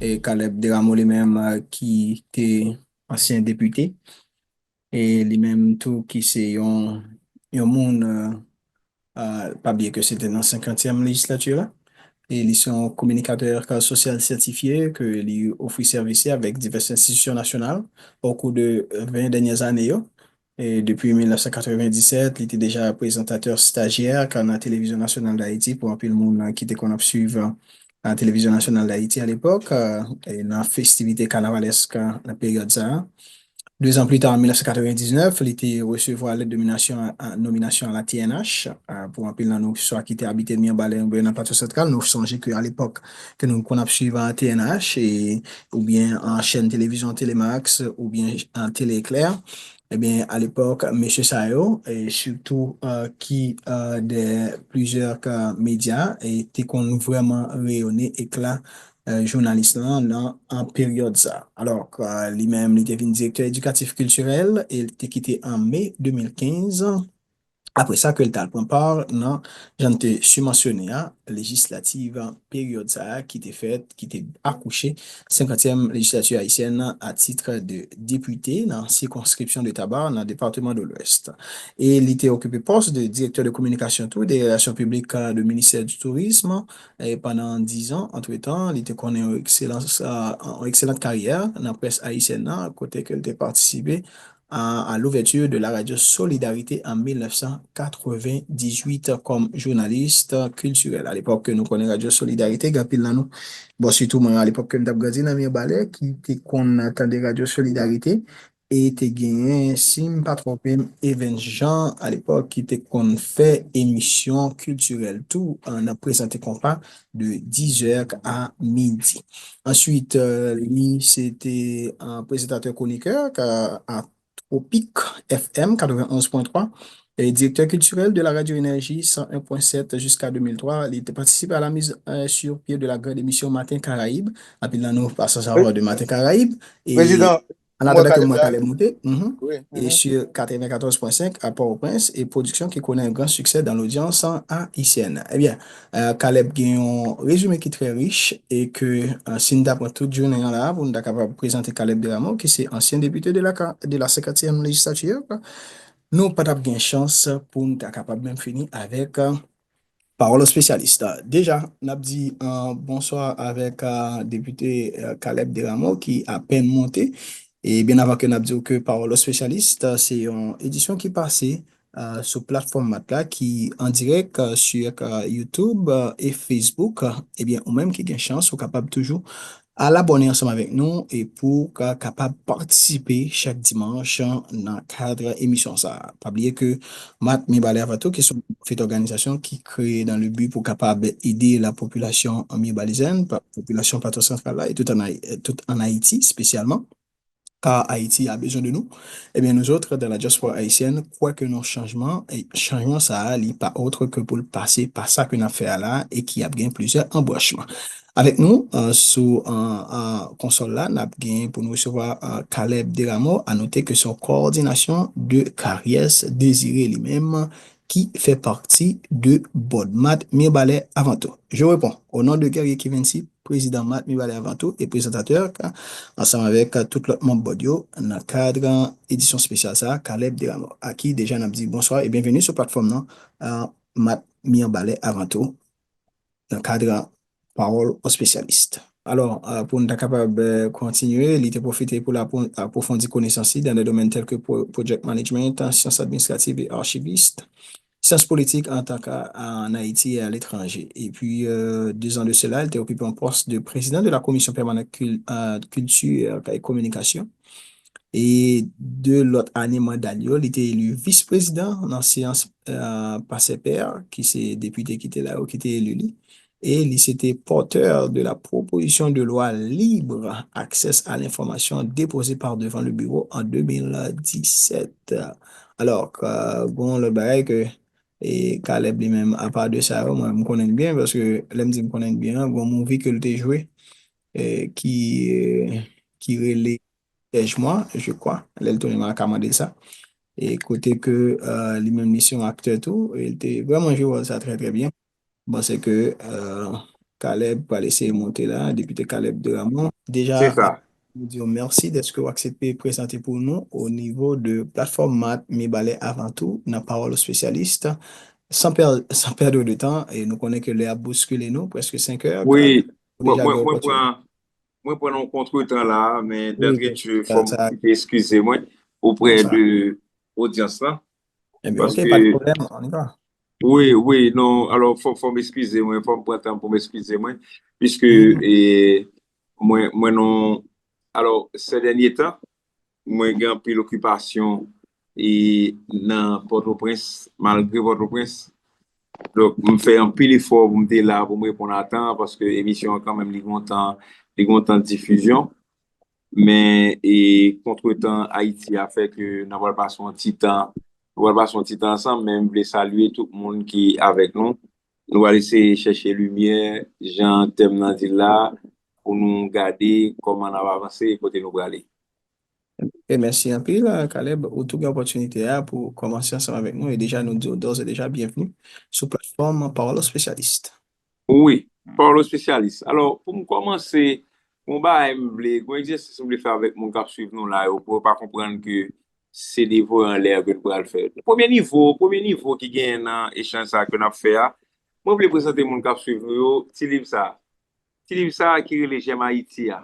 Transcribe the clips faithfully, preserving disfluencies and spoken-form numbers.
E Caleb Desrameaux li menm, eh, ki te ansyen depite, e li menm tou ki se yon, yon moun, eh, eh, pa bliye ke se te nan senkantyèm lejislati la. E li se yon kominikatè sosyal sètifye ke li ofri sèvis avèk divès enstitisyon nasyonal okou de ven dènyè ane yo. E depi mil nèf san katrevenndisèt, li te deja prezantatè stajyè nan Televizyon Nasyonal d Ayiti pou anpil moun ki te konn ap swiv, eh, Televizyon Nasyonal d Ayiti alepòk, eh, e nan festivite kanavalèsk nan peryòd sa a. Dezan pli ta, an mil nèf san katrevendiznèf, li te resevwa lèt de nominasyon a, nominasyon a la T N H. Eh, pou anpil nan nou, swa ki te abite Mibalè oubyen nan Plato Santral, nou sonje ke alepòk ke nou konn ap swiv an T N H, e, oubyen an chèn televizyon Telemax, oubyen an Télé Éclair, ebyen, alepòk, mesye sa yo, e sitou, eh, ki, eh, de plizyè, eh, medya, e te konn vrèman reyone ekla, eh, jounalis lan nan, an peryòd sa. Alò, eh, li menm, li te vin direktè edikatif kiltirèl, e li te kite an me de mil kenz. Apre sa, ke l t al pran pa nan, jan n te simansyone a, lejislatif peryòd sa a ki te fèt, ki te akouche senkantyèm lejislati ayisyèn a tit de depite nan sikonskripsyon de Taba nan depatman de Lwès. E li te okipe pòs de direktè de kominikasyon tou, de relasyon piblik, eh, de ministè di tourism, e pandan dizan, antretan, li te konnen yon ekselans, eh, yon ekselant karyè nan près ayisyèn nan, kote ke l te patisipe à, à l'ouverture de la radio Solidarité en mil nèf san katrevendizuit kòm jounalis kiltirèl. Alepòk ke nou konnen Radio Solidarité, gen anpil nan nou, bon, sitou mwen, alepòk ke m t ap grandi nan Mibalè, ki te konn tande Radio Solidarité, e te genyen, si m pa twonpe m, Evens Jean, alepòk, ki te konn fè emisyon kiltirèl tou, eh, nan prezante konpa de dizè a midi. Answit, eh, li se te, eh, prezantatè kwonikè, ka, a Tropic F M katrevenn onz pwen twa, e direktè kiltirèl de la radio Énergie san en pwen sèt jiska de mil twa. Li te patisipe à la mise, euh, sur pied de la grande émission Matin Caraïbe. Anpil nan nou pa san savwa de Matin Caraïbe. E Prezidan, an atandan ke mwen Caleb monte, mhm, e sur katrevennkatòz pwen senk à Port-au-Prince, e pwodiksyon ki konnen yon gran siksè dans l'audience haïtienne. Ebyen, eh, Caleb gen yon rezime ki trè rich e ke, eh, si n ta pran tout jounen an la pou n ta kapab prezante Caleb Desrameaux, ki se ansyen depite de la ka-, de la senkantyèm lejislati, nou pa t ap gen chans pou n ta kapab menm fini avèk, eh, pawòl espesyalis. Deja, n ap di, eh, bonswa avèk, eh, depite, eh, Caleb Desrameaux ki apèn monte. E byen avan ke n ap di w ke pawòl espesyalis, se yon edisyon ki pase, eh, sou platfòm Mat la ki an dirèk, eh, sur, eh, YouTube, eh, e Facebook, eh, ebyen, ou menm ki gen chans, ou kapab toujou al abòne ansanm avèk nou e pou w ka kapab patisipe chak dimanch nan kad emisyon sa a. Pa bliye ke Mat Mibalè Avan Tou, ki se yon fèt òganizasyon ki kreye dans le but pou kapab ede la popilasyon mibalèzyèn, pa-, popilasyon Plato Santral la, e tout an Ay-, tout an Ayiti espesyalman. Car Haïti a besoin de nous. Ebyen, nou zòt, dans la diaspora haïtienne, kwè ke nan chanjman, e chanjman sa a, li pa ot ke pou l pase pa sa ke n ap fè a la e ki ap gen plizyè anbranchman. Avèk nou, eh, sou, eh, eh, konsòl la, n ap gen pou nou resevwa, eh, Caleb Desrameaux. A note ke se yon kowòdinasyon de karyè dezire li menm, ki fè pati de Bòd Mat Mibalè Avan Tou. Je réponds, au nom de Guerrier Kivency, prezidan Mat Mibalè Avan Tou e prezantatè, ansanm avèk tout lòt manm bòd yo, nan kad edisyon espesyal sa a, Caleb Desrameaux, a ki deja n ap di bonswa e byenveni sou platfòm nan, eh, Mat Mibalè Avan Tou, nan kad pawòl espesyalis. Alò, eh, pou n ta kapab, eh, kontinye, li te pwofite pou l apwo-, apwofondi konesans li dans des domaines tels que pro-, project management, syans administrativ e archivist, syans politik antanke an Ayiti e aletranje. Epi, eh, deux ans de cela, li te okipe yon pòs de président de la commission permanente kil-, eh, culture et communication. E de lòt ane manda l yo, li te eli vis-prezidan nan seyans, eh, Passer-Père, ki se depite ki te la yo, ki te eli li. E li se te pòtè de la pwopozisyon de lwa Libre Accès à l'Information déposée par devant le bureau en deux mille dix-sept. Alò, ka-, gon lòt bagay ke, e, Caleb li menm, apa de sa yo, mwen, m konnen l byen, paske lè m di m konnen l byen an, gon movie ke l te jwe, e, ki, e, ki rele Protège-moi, je crois, lè l tounen m a ka mande l sa. E kote ke, eh, li menm li se yon aktè tou, e l te vrèman jwe wòl sa trè, trè byen. M panse ke, eh, Caleb pral eseye monte la, depite Caleb Dramond. Deja, Se sa. nou di w mèsi dèske w aksepte prezante pou nou o nivo de platfòm mat Mibalè Avan Tou nan Pawòl Espesyalis. San pè-, san pèdre de tan, e nou konnen ke lè ap bouskile nou, prèske senk è, Wi, Caleb, ou mwen, deja mwen, gen mwen opòtinite. pran, mwen pran yon kontretan la, men Wi, d'entrée byen de sir, jeu, sa, fò m sa, kite eskize mwen oprè sa. de odyans lan. Ebyen, ok, Paske, pa de pwoblèm, on y va. wi, wi, non, alò, fò, fò m eskize mwen, fò m pran tan pou m eskize mwen, piske Mhm. e, mwen, mwen non, alò, sè dènye tan, mwen gen anpil okipasyon e nan Pòtoprens, malgre Pòtoprens. Donk, m fè anpil efò pou m te la, pou m reponn a tan, paske emisyon an kanmenm, li gon tan, li gon tan difizyon. Men, e, kontretan Ayiti a fè ke n a pral pase yon ti tan, nou pral pase yon ti tan ansanm, men m vle salye tout moun ki avèk nou. Nou pral eseye chèche limyè, jan tèm nan di l la, pou nou gade kòman n ap avanse e kote nou prale. E mèsi anpil, Caleb. Ou tou gen opòtinite a pou kòmanse ansanm avèk nou. E deja, nou di w d'ores et déjà byenvni sou platfòm Pawòl Espesyalis. Wi, Pawòl Espesyalis. Alò, pou m kòmanse, yon bagay m vle, yon egzèsis m vle fè avèk moun k ap swiv nou la yo, pou yo pa konprann ke se de voye anlè ke n pral fè. Premye nivo, premye nivo ki genyen nan echanj sa ke n ap fè a, mwen vle prezante moun k ap swiv nou yo ti liv sa. Ti liv sa ki rele J'aime Haïti a.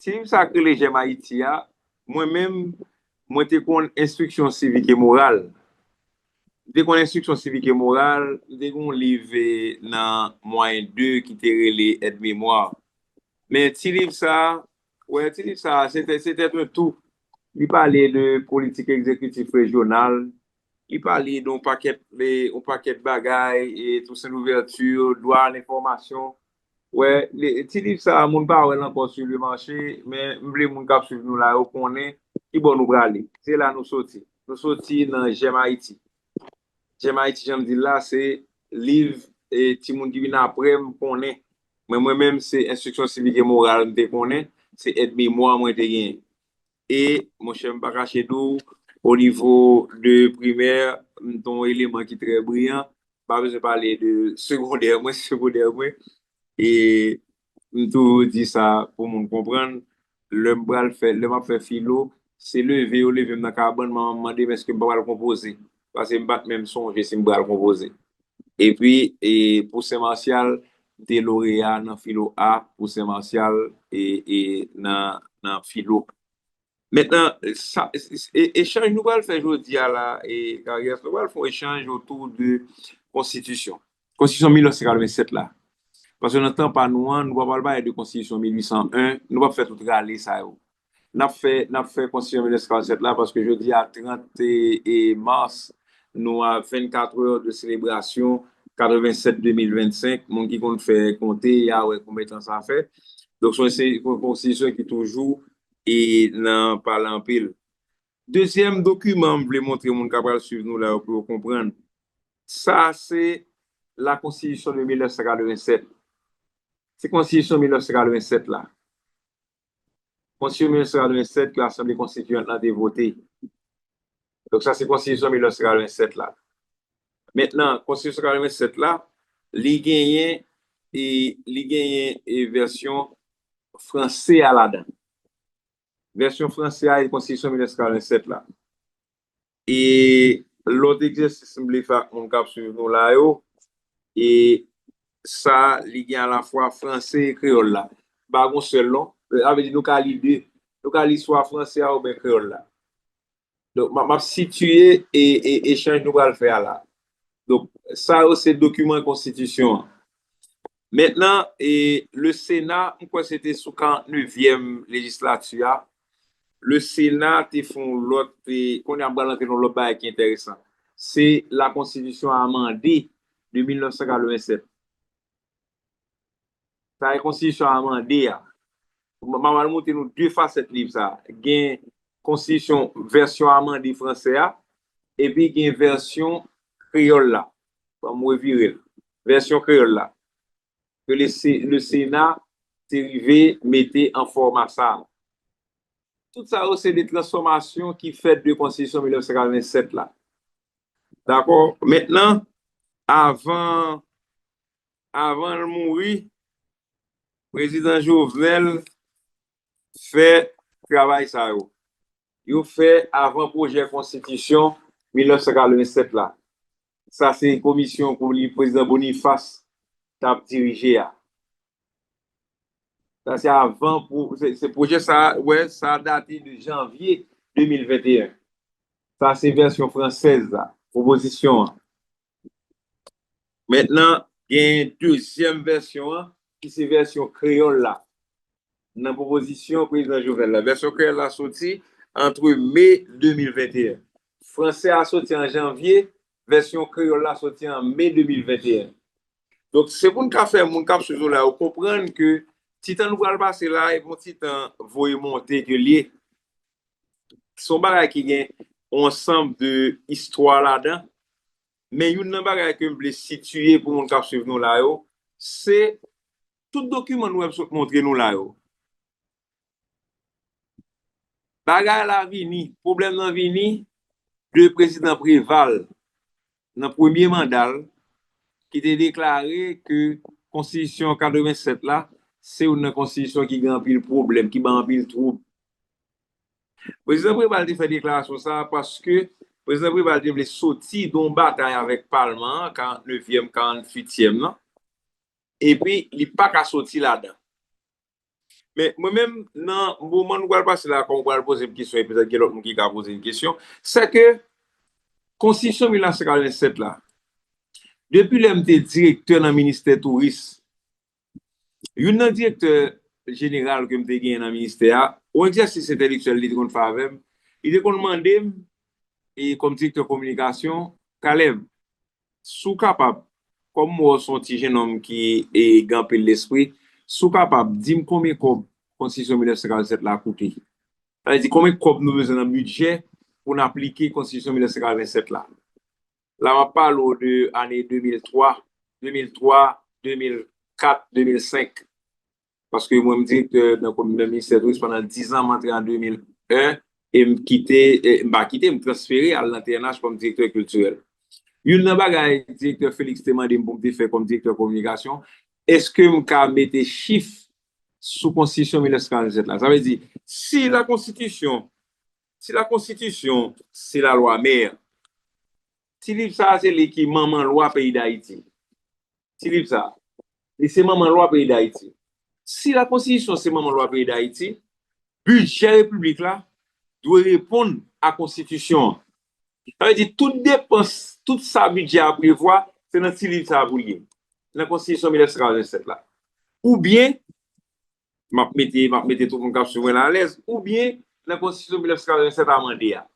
Ti liv sa k rele J'aime Haïti a, mwen menm, mwen te konn enstriksyon sivik e moral. M te konn enstriksyon sivik e moral, m te gen yon liv e, nan Mwayen de ki te rele Èd Memwa. Men ti liv sa, wè, ti liv sa, se te, se te yon tou. Li pale de politik egzekitif rejyonal, li pale de yon pakèt, de yon pakèt bagay, e Toussaint Louverture, dwa a lenfòmasyon. Wè, le, ti liv sa a, moun pa wè l ankò sou le mache, men m vle moun k ap swiv nou la yo konnen ki bò nou prale. Se la nou soti. Nou soti nan J'aime Haïti. J'aime Haïti, jan m di l la, se liv e timoun ki vin apre m konnen. Men mwen menm, se enstriksyon sivik e moral m te konnen, se èd memwa mwen te genyen. E, monchè, m pa kache di w, o nivo de primè, m te yon eleman ki trè briyan. Pa bezwen pale de segondè mwen, segondè mwen. E m toujou di sa pou moun konprann. Lè m pral fè, lè m ap fè filo, se leve yo leve m nan kabann, manman m mande m èske m pa pral konpoze. Paske m pa t menm sonje si m pral konpoze. Epi, e, pou Sen Masyal, m te loreya nan filo A pou Sen Masyal e, e nan, nan filo. Mentnan, sa, e, echanj nou pral fè jodi a la, e, Karyas, nou pral fè yon echanj otou de konstitisyon. Konstitisyon mil nèf san katrevennsèt la. Paske nan tan pa nou an, nou pa pral pale de konstitisyon mil uit san en, nou p ap fè tout rale sa yo. N ap fè, n ap fè konstitisyon mil nèf san katrevennsèt la, paske jodi a, trant e, mas, nou a vennkat è de selebrasyon katrevennsèt de mil vennsenk. Moun ki konn fè konte, y a wè konbyen tan sa fè. Donk, se yon, se yon konstitisyon ki toujou e nan pale anpil. Dezyèm dokiman m vle montre moun k ap pral swiv nou la yo pou yo konprann. Sa se la Constitution de mil nèf san katrevennsèt. Se Konstitisyon mil nèf san katrevennsèt la. Konstitisyon mil nèf san katrevennsèt ke Asanble Konstitiyant lan te vote. Donk, sa se Konstitisyon mil nèf san katrevennsèt la. Mentnan, Konstitisyon katrevennsèt la, li genyen, e, li genyen, e, vèsyon franse a ladan. Vèsyon franse a e Konstitisyon mil nèf san katrevennsèt la. E lòt egzèsis m vle fè ak moun k ap swiv nou la yo, e sa, li gen alafwa franse e kreyòl la. Pa gon sèl non. Sa vle di nou ka li de. Nou ka li swa franse a oubyen kreyòl la. Donk, m ap, m ap sitiye e, e echanj nou pral fè a la. Donk, sa yo se dokiman konstitisyon an. Mentnan, e, le Sena, m kwè se te sou karant nevyèm lejislati a, le Sena te fè yon lòt, e, kounye a m pral antre nan yon lòt bagay ki enteresan. Se la Constitution amendée de mil nèf san katrevennsèt. Sa e konstitisyon amande a. M, m ap montre nou de fasèt liv sa. Gen konstitisyon vèsyon amande franse a, epi gen vèsyon kreyòl la. Ban m revire l. Vèsyon kreyòl la. Ke le, le Sena te rive mete an fòma sa. Tout sa yo se de transfòmasyon ki fèt de konstitisyon mil nèf san katrevennsèt la. Dakò? Mentnan, avan, avan l mouri, Prezidan Jovenel fè travay sa yo. Yo fè avan pwojè konstitisyon mil nèf san katrevennsèt la. Sa se komisyon ke Prezidan Boniface t ap dirije a. Sa se avan, pou, se, se pwojè sa, wè, sa date de janvye de mil venteyen. Sa se vèsyon fransèz la, pwopozisyon an. Mentnan, gen dezyèm vèsyon an, ki se vèsyon kreyòl la. Nan pwopozisyon Prezidan Jovenel la, vèsyon kreyòl la soti antre me de mil venteyen. Fransè a soti an janvye, vèsyon kreyòl la soti an me de mil venteyen. Donk, se pou n ka fè moun k ap swiv nou la yo konprann ke ti tan nou pral pase la, e bon ti tan voye monte ke l ye. Se yon bagay ki gen yon ansanm de istwa ladan. Men youn nan bagay ke m vle sitiye pou moun k ap swiv nou la yo, se tout dokiman nou wè m sot montre nou la yo. Bagay la vini, pwoblèm nan vini de Prezidan Préval nan premye manda l ki te deklare ke konstitisyon katrevennsèt la se youn nan konstitisyon ki gen anpil pwoblèm, ki ban anpil twoub. Prezidan Préval te fè deklarasyon sa a paske Prezidan Préval te vle soti de yon batay avèk palman an, karannnevyèm, karannwityèm nan, epi li pa ka soti ladan. Men mwen menm, nan moman nou pral pase la, kòm ou pral poze m kesyon, e petèt gen lòt moun ki ka poze m kesyon, se ke konstitisyon mil nèf san katrevennsèt la, depi lè m te direktè nan ministè touris, youn nan direktè jeneral ke m te genyen nan ministè a, yon egzèsis entèlektyèl li te konn fè avè m, li te konn mande m, e kòm direktè kominikasyon, Caleb, si w kapab, kòm m wè w se yon ti jennonm ki e, gen anpil lespri, si w kapab, di m konbyen kòb konstitisyon mil nèf san katrevennsèt la koute. Sa vle di, konbyen kòb nou bezwen nan bidjè pou n aplike konstitisyon mil nèf san katrevennsèt la. La, m ap pale w de ane de mil twa, de mil twa, de mil kat, de mil senk. Paske mwen, m direktè nan, nan ministè touris pandan diz an, m antre an de mil en, e m kite, e m pa kite, m transfere al nan T N H kòm direktè kiltirèl. Youn nan bagay direktè Félix te mande m pou m te fè kòm direktè kominikasyon, èske m ka mete chif sou konstitisyon mil nèf san katrevennsèt la? Sa vle di, si la konstitisyon, si la konstitisyon se la lwa mè, ti liv sa a se li ki manman lwa peyi Dayiti. Ti liv sa a, li se manman lwa peyi Dayiti. Si la konstitisyon se manman lwa peyi Dayiti, bidjè repiblik la dwe reponn a konstitisyon an. Sa vle di tout depans, tout sa bidjè a prevwa, se nan ti liv sa a pou l ye, nan konstitisyon mil nèf san katrevennsèt la. Oubyen, m ap mete, m ap mete tout moun k ap swiv mwen la alèz, oubyen nan konstitisyon mil nèf san katrevennsèt amande a.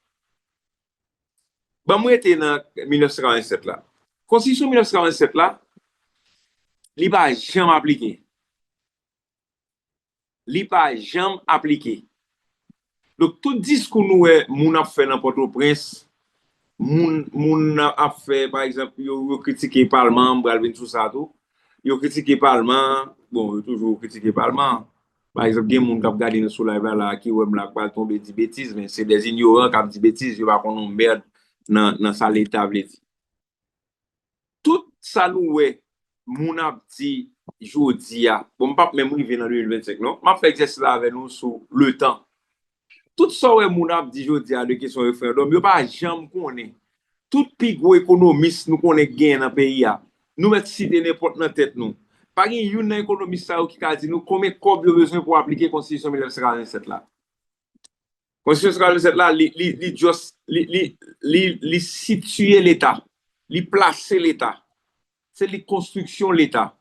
Ban m rete nan mil nèf san katrevennsèt la. Konstitisyon mil nèf san katrevennsèt la, li pa janm aplike. Li pa janm aplike. Donk, tout diskou nou wè moun ap fè nan Pòtoprens, moun, moun ap fè, pa egzanp, yo, yo kritike palman, m pral vin sou sa tou, yo kritike palman, bon, yo toujou kritike palman. Pa egzanp, gen moun k ap gade nou sou live la, la, ki wè m la, k pral tonbe di betiz, men se des ignorants k ap di betiz, yo pa konn yon mèd nan, nan sa Leta vle di. Tout sa nou wè moun ap di jodi a, bon, m p ap menm rive nan de mil vennsenk non, m ap fè egzèsis la avè nou sou letan. Tout sa w wè moun ap di jodi a de kesyon referandòm, yo pa janm konnen. Tout pi gwo ekonomis nou konnen k genyen nan peyi a, nou mèt site nenpòt nan tèt nou. Pa gen youn nan ekonomis sa yo ki ka di nou konbyen kòb yo bezwen pou aplike konstitisyon mil nèf san katrevennsèt la. Konstitisyon mil nèf san katrevennsèt la, li, li, li just, li, li, li, li sitiye Leta, li plase Leta. Se li konstriksyon Leta.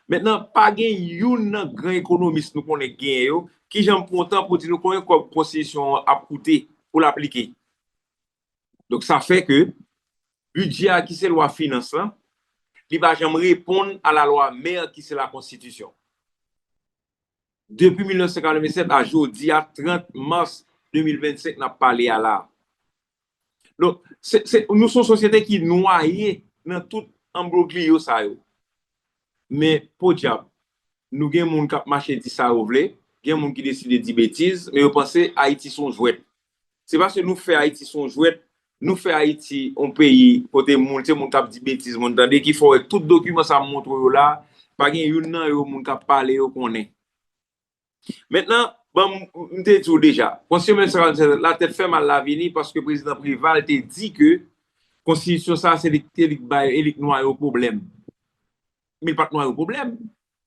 Mentnan, pa gen youn nan gran ekonomis nou konnen k genyen yo ki janm pran tan pou di nou konbyen kòb konstitisyon an ap koute pou l aplike. Donk, sa fè ke bidjè a ki se lwa finans lan, li pa janm reponn a la lwa mè ki se la konstitisyon. Depi mil nèf san katrevennsèt a jodi a, trant mas de mil vennsenk, n ap pale a la. Donk, se, se, nou se yon sosyete ki nwaye nan tout enbrogliyo sa yo. Men, podyab, nou gen moun k ap mache di sa yo vle, gen moun ki deside di betiz, men yo panse Ayiti se yon jwèt. Se paske nou fè Ayiti se yon jwèt, Nou fè Ayiti yon peyi kote moun, se moun k ap di betiz, moun tande, ki fè w wè tout dokiman sa m montre w yo la, pa gen youn nan yo moun k ap pale yo konnen. Mentnan, bon, m te di w deja, konstitisyon mil nèf san karannsèt la tèt fè mal la vini paske prezidan Preval te di ke konstitisyon sa se li, se li k bay elit nwa yo pwoblèm. Men li pa t nwa yo pwoblèm.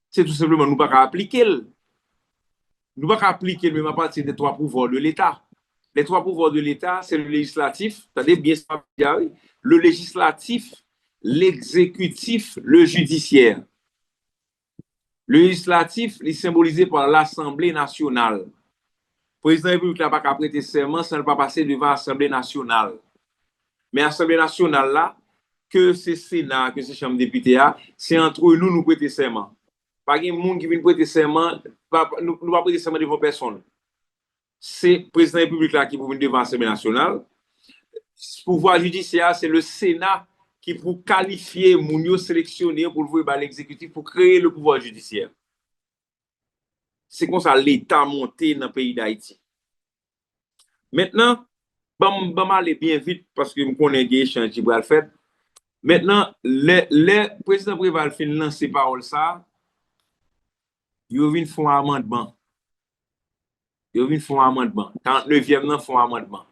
Se tou senpleman nou pa ka aplike l. Nou pa ka aplike l menm apati de twa pouvwa de Leta. Les trois pouvoirs de l'État, c'est le législatif, tande byen sa m ap di a, wi, le législatif, l'exécutif, le judiciaire. Le législatif, li senbolize pa Lasanble Nasyonal. Prezidan Repiblik la pa ka prete sèman san l pa pase devan Asanble Nasyonal. Men Asanble Nasyonal la, ke se Sena, ke se Chanm Depite a, se antre nou nou prete sèman. Pa gen moun ki vin prete sèman, pa, nou, nou pa prete sèman devan pèsonn. Se prezidan repiblik la ki pou vin devan Asanble Nasyonal. Pouvwa jidisyè a, se le Sena ki pou kalifye moun yo, seleksyone yo pou l voye ba legzekitif pou kreye le pouvwa jidisyè. Se konsa Leta monte nan peyi Dayiti. Mentnan, ban m, ban m ale byen vit paske m konnen gen echanj ki pral fèt. Mentnan, lè, lè prezidan Preval fin lanse pawòl sa a, yo vin fè yon amandman. Yo vin fè yon amandman. Karannnevyèm nan fè yon amandman.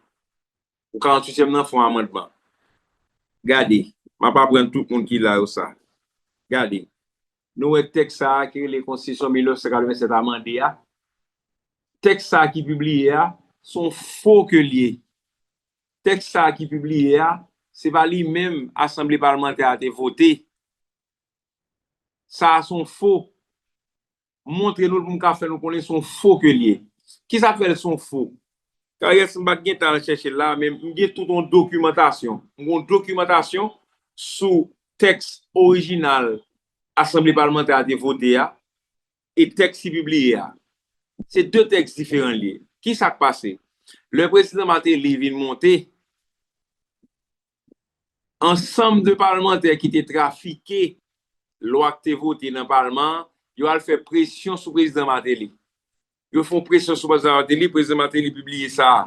Ou karanntuityèm nan fè yon amandman. Gade, m ap aprann tout moun ki la yo sa. Gade, nou wè tèks sa a ki rele Konstitisyon mil nèf san katrevennsèt amande a. Tèks sa a ki pibliye a, se yon fo ke l ye. Tèks sa a ki pibliye a, se pa li menm Asanble Palmantè a te vote. Sa a se yon fo. M montre nou l pou m ka fè nou konnen se yon fo ke l ye. Kisa k fè l se yon fo? Karyès, m pa t gentan al chèche l la, men m gen tout yon dokimantasyon. M gen yon dokimantasyon sou tèks orijinal Asanble Palmantè a te vote a e tèks ki pibliye a. Se de tèks diferan l ye. Kisa k pase? Lè prezidan Martelly vin monte, ansanm de palmantè ki te trafike lwa k te vote nan palman an, yo al fè presyon sou prezidan Martelly. Yo fè yon presyon sou prezidan Martelly, prezidan Martelly pibliye sa a.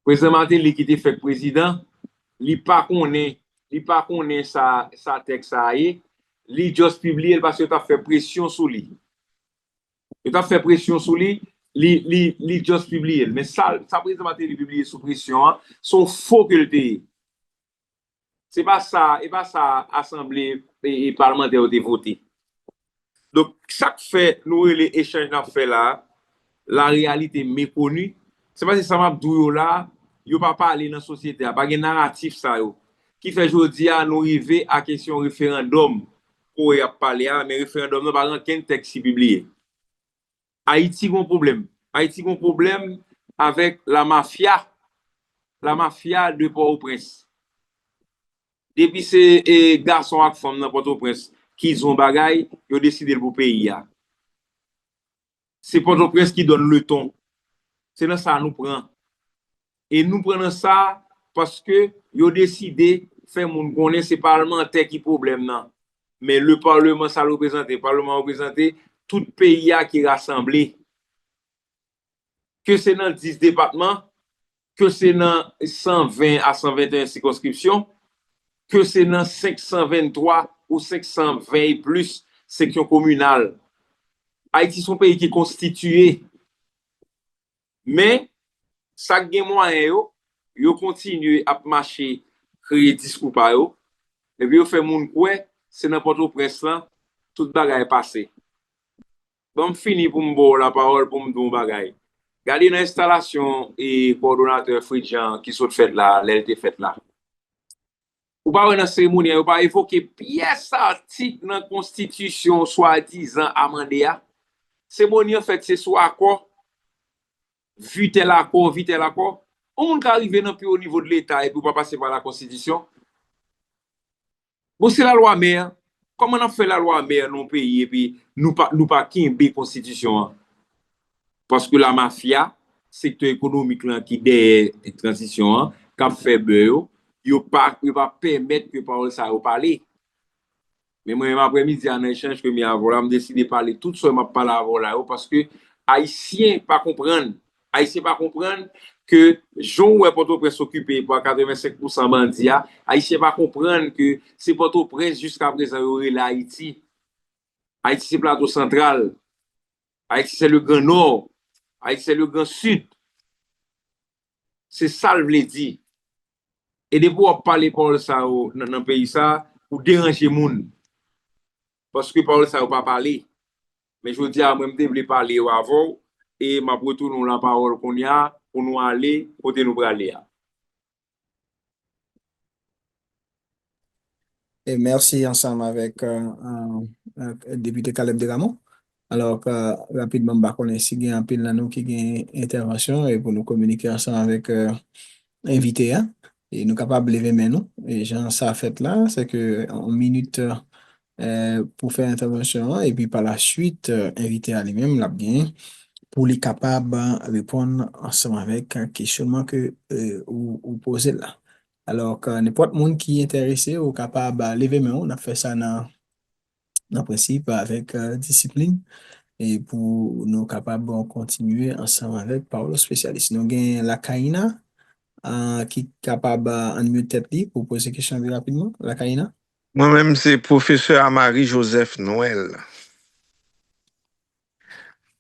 Prezidan Martelly ki te fèk prezidan, li pa konnen, li pa konnen sa, sa tèks sa a ye, li just pibliye l paske yo t ap fè presyon sou li. Yo t ap fè presyon sou li, li, li, li just pibliye l. Men sa, sa prezidan Martelly pibliye sou presyon an, se yon fo ke l te ye. Se pa sa, e pa sa asanble e, e palmantè yo te vote. Donk, sa k fè nou rele echanj n ap fè la a, la réalité méconnue, se paske sa m ap di w yo la a, yo pa pale nan sosyete a, pa gen naratif sa yo. Ki fè jodi a nou rive a kesyon referandòm kote y ap pale a, men referandòm nan pa gen okenn tèks ki pibliye. Ayiti gon pwoblèm. Ayiti gon pwoblèm avèk la mafya, la mafya de Pòtoprens. Depi se e, gason ak fanm nan Pòtoprens ki di yon bagay, yo deside l pou peyi a. Se Pòtoprens ki donn leton. Se nan sa nou pran. E nou pran nan sa paske yo deside fè moun konnen se palmantè ki pwoblèm nan. Men le parlement sa reprezante, palman reprezante tout peyi a ki rasanble. Ke se nan dis depatman, ke se nan san ven a san venteyen sikonskripsyon, ke se nan senk san venntwa ou senk san ven e plis seksyon kominal. Ayiti se yon peyi ki konstitiye. Men, sa k gen mwayen yo, yo kontinye ap mache kreye diskou pa yo, epi yo fè moun kwè se nan Pòtoprens lan tout bagay pase. Ban m fini pou m ba w lapawòl, pou m di w yon bagay. Gade nan enstalasyon e kowòdonatè Fred Jean ki sot fèt la, lè l te fèt la. Ou pa wè nan seremoni an, yo pa evoke pyès atik nan konstitisyon swadizan amande a. Seremoni an fèt se sou akò, vi tèl akò, vi tèl akò. Yon moun ka rive nan pi wo nivo de Leta epi w pa pase pa la konstitisyon? Bon, se lalwa mè. Kòman n ap fè lalwa mè nan yon peyi epi nou pa, nou pa kenbe konstitisyon an? Paske lamafya, sektè ekonomik lan ki dèyè tranzisyon an, k ap fè bè yo, yo pa, yo pa pèmèt ke pawòl sa yo pale. Men mwen menm aprèmidi a nan echanj ke m gen avè w la, m deside pale tout sa m ap pale avè w la yo, paske Ayisyen pa konprann. Ayisyen pa konprann ke jan w wè Pòtoprens okipe pa katrevensenk pousan bandi a, Ayisyen pa konprann ke se Pòtoprens jiskaprezan yo rele Ayiti. Ayiti se Plato Santral. Ayiti se le Gran Nò. Ayiti se le Gran Sid. Se sa l vle di. E depi w ap pale pawòl sa yo nan, nan peyi sa, ou deranje moun. Paske pawòl sa yo pa pale. Men jodi a, mwen, m te vle pale yo avè w, e m ap retounen w lapawòl kounye a pou nou ale kote nou prale a. E mèsi ansanm avèk euh, euh, Depite Caleb Desramon. Alò, euh, rapidman, m pa konnen si gen anpil nan nou ki gen entèvansyon e pou nou kominike ansanm avèk euh, envite a. E nou kapab leve men nou. E jan sa fèt la, se ke yon minit euh, pou fè entèvansyon an, epi pa la swit, euh, envite a li menm, l ap gen pou li kapab euh, reponn ansanm avèk euh, kesyonman ke euh, ou, ou poze la. Alò, ke nenpòt moun ki enterese, ou kapab euh, leve men ou, n ap fè sa nan, nan prensip, avèk euh, disiplin, e pou nou kapab euh, kontinye ansanm avèk pawòl espesyalis. Nou gen Lakaina, euh, ki kapab euh, unmute tèt li pou poze kesyon li rapidman. Lakaina? Mwen menm, se pwofesè Amary Joseph Noël.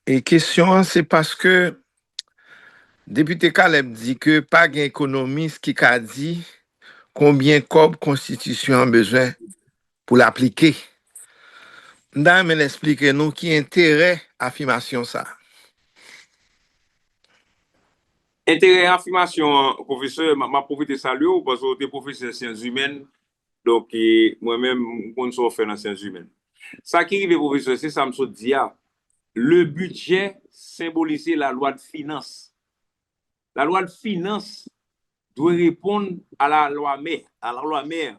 E kesyon an, se paske Depite Caleb di ke pa gen ekonomis ki ka di konbyen kòb konstitisyon an bezwen pou l aplike. M ta renmen l eksplike nou ki enterè afimasyon sa a. Enterè afimasyon an, pwofesè, m ap pwofite salye w, paske w te pwofesè syans imèn, donk, e, mwen menm, m konn sa w fè nan syans imèn. Sa ki rive, pwofesè, se sa m sot di a. Le budget symbolise la loi de finances. La loi de finances doit répondre à la loi mère, à la loi mère.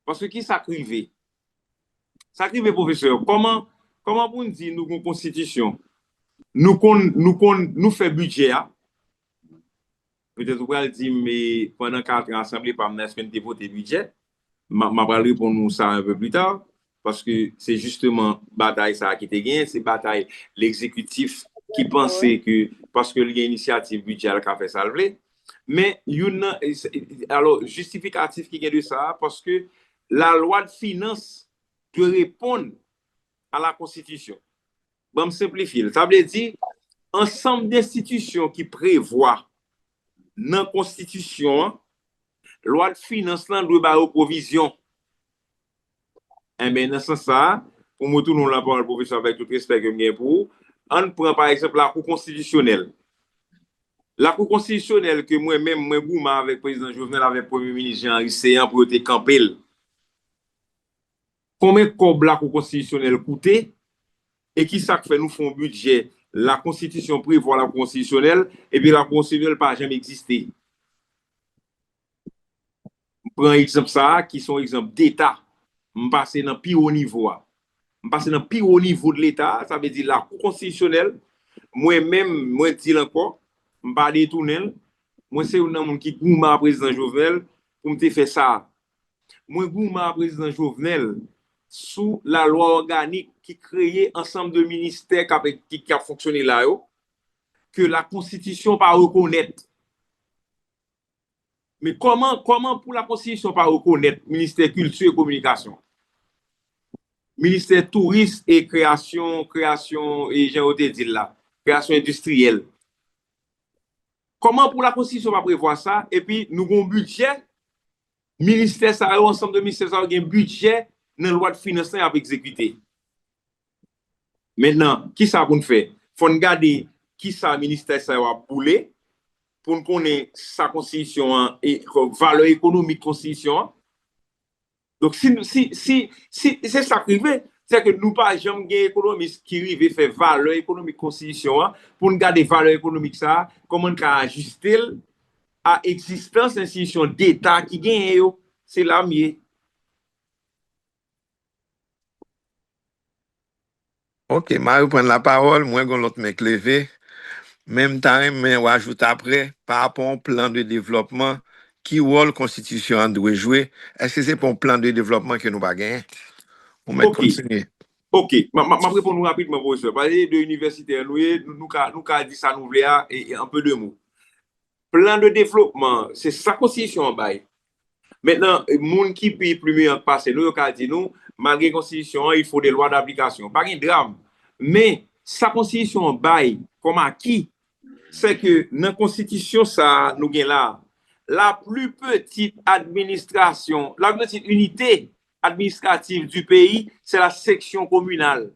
Paske ki sa k rive? Sa k rive, pwofesè, kòman, kòman pou n di nou gon konstitisyon? Nou konn, nou konn, nou fè bidjè a. Petèt ou pral di m, e, pandan kat an asanble pa m nan, èske n te vote bidjè? M a, m a pral reponn ou sa un peu plus tard, paske se jisteman batay sa a ki te genyen, se batay legzekitif ki panse ke paske l gen inisyativ bidjè a, l ka fè sa l vle. Men youn nan, alò, jistifikatif ki gen de sa a, paske la lwa de finans dwe reponn a la konstitisyon. Ban m senplifye l. Sa vle di, ansanm de enstitisyon ki prevwa nan konstitisyon an, lwa de finans lan dwe ba yo pwovizyon. Enben, nan sans sa a, pou m retounen w lapawòl, pwofesè, avèk tout respè ke m gen pou ou, ann pran, pa egzanp, Lakou Konstitisyonèl. Lakou Konstitisyonèl ke mwen menm, mwen goumen avèk Prezidan Jovenel, avèk Premye Minis Jean Henry Céant pou yo te kanpe l. Konbyen kòb Lakou Konstitisyonèl koute? E ki sa k fè nou fè yon bidjè, lakonstitisyon prevwa Lakou Konstitisyonèl, epi Lakou Konstitisyonèl pa janm egziste? M pran egzanp sa a, ki se yon egzanp deta. M pase nan pi wo nivo a. M pase nan pi wo nivo de leta a, sa vle di Lakou Konstitisyonèl. Mwen menm, mwen di l ankò, m pa detounen l. Mwen se youn nan moun ki goumen a Prezidan Jovenel pou m te fè sa a. Mwen goumen a Prezidan Jovenel sou lalwa òganik ki kreye ansanm de ministè k ap, ki, k ap fonksyone la yo, ke lakonstitisyon pa rekonèt. Men kòman, kòman pou lakonstitisyon pa rekonèt ministè kilti e kominikasyon? Ministè touris e kreyasyon, kreyasyon, e jan yo te di l la, kreyasyon endistriyèl. Kòman pou lakonstitisyon pa prevwa sa, epi nou gen yon bidjè, ministè sa yo, ansanm de ministè sa yo gen bidjè nan lwa de finans lan y ap egzekite? Mentnan, kisa pou n fè? Fò n gade kisa ministè sa yo ap boule, pou n konnen sa konstitisyon an, e valè ekonomik konstitisyon an. Donk, si, si, si, si, se sa k rive, se ke nou pa janm gen ekonomis ki rive fè valè ekonomik konstitisyon an, pou n gade valè ekonomik sa a, kòman n ka ajiste l a egzistans enstitisyon deta ki genyen yo. Se la m ye. Ok, m a reprann lapawòl, mwen gen yon lòt men k leve. Men m ta renmen w ajoute apre, pa rapò a yon plan de devlòpman, ki wòl konstitisyon an dwe jwe? Èske se pa yon plan de devlòpman ke nou pa genyen? Ou mèt kontinye. Ok, m ap reponn ou rapidman, pwofesè. Pale de inivèsitè nou ye, nou ka, nou ka di sa nou vle a, e, e, an pe de mo. Plan de devlopman, se sa konstitisyon an bay. Mentnan, moun ki pi, pi meyan k pase nou, yo ka di nou, malgre konstitisyon an, il faut des lois d'application. Pa gen dram. Men, sa konstitisyon an bay kòm aki, se ke nan konstitisyon sa a nou gen la, la plus petite administration, la plus petite unité administrative du pays, c'est la section communale.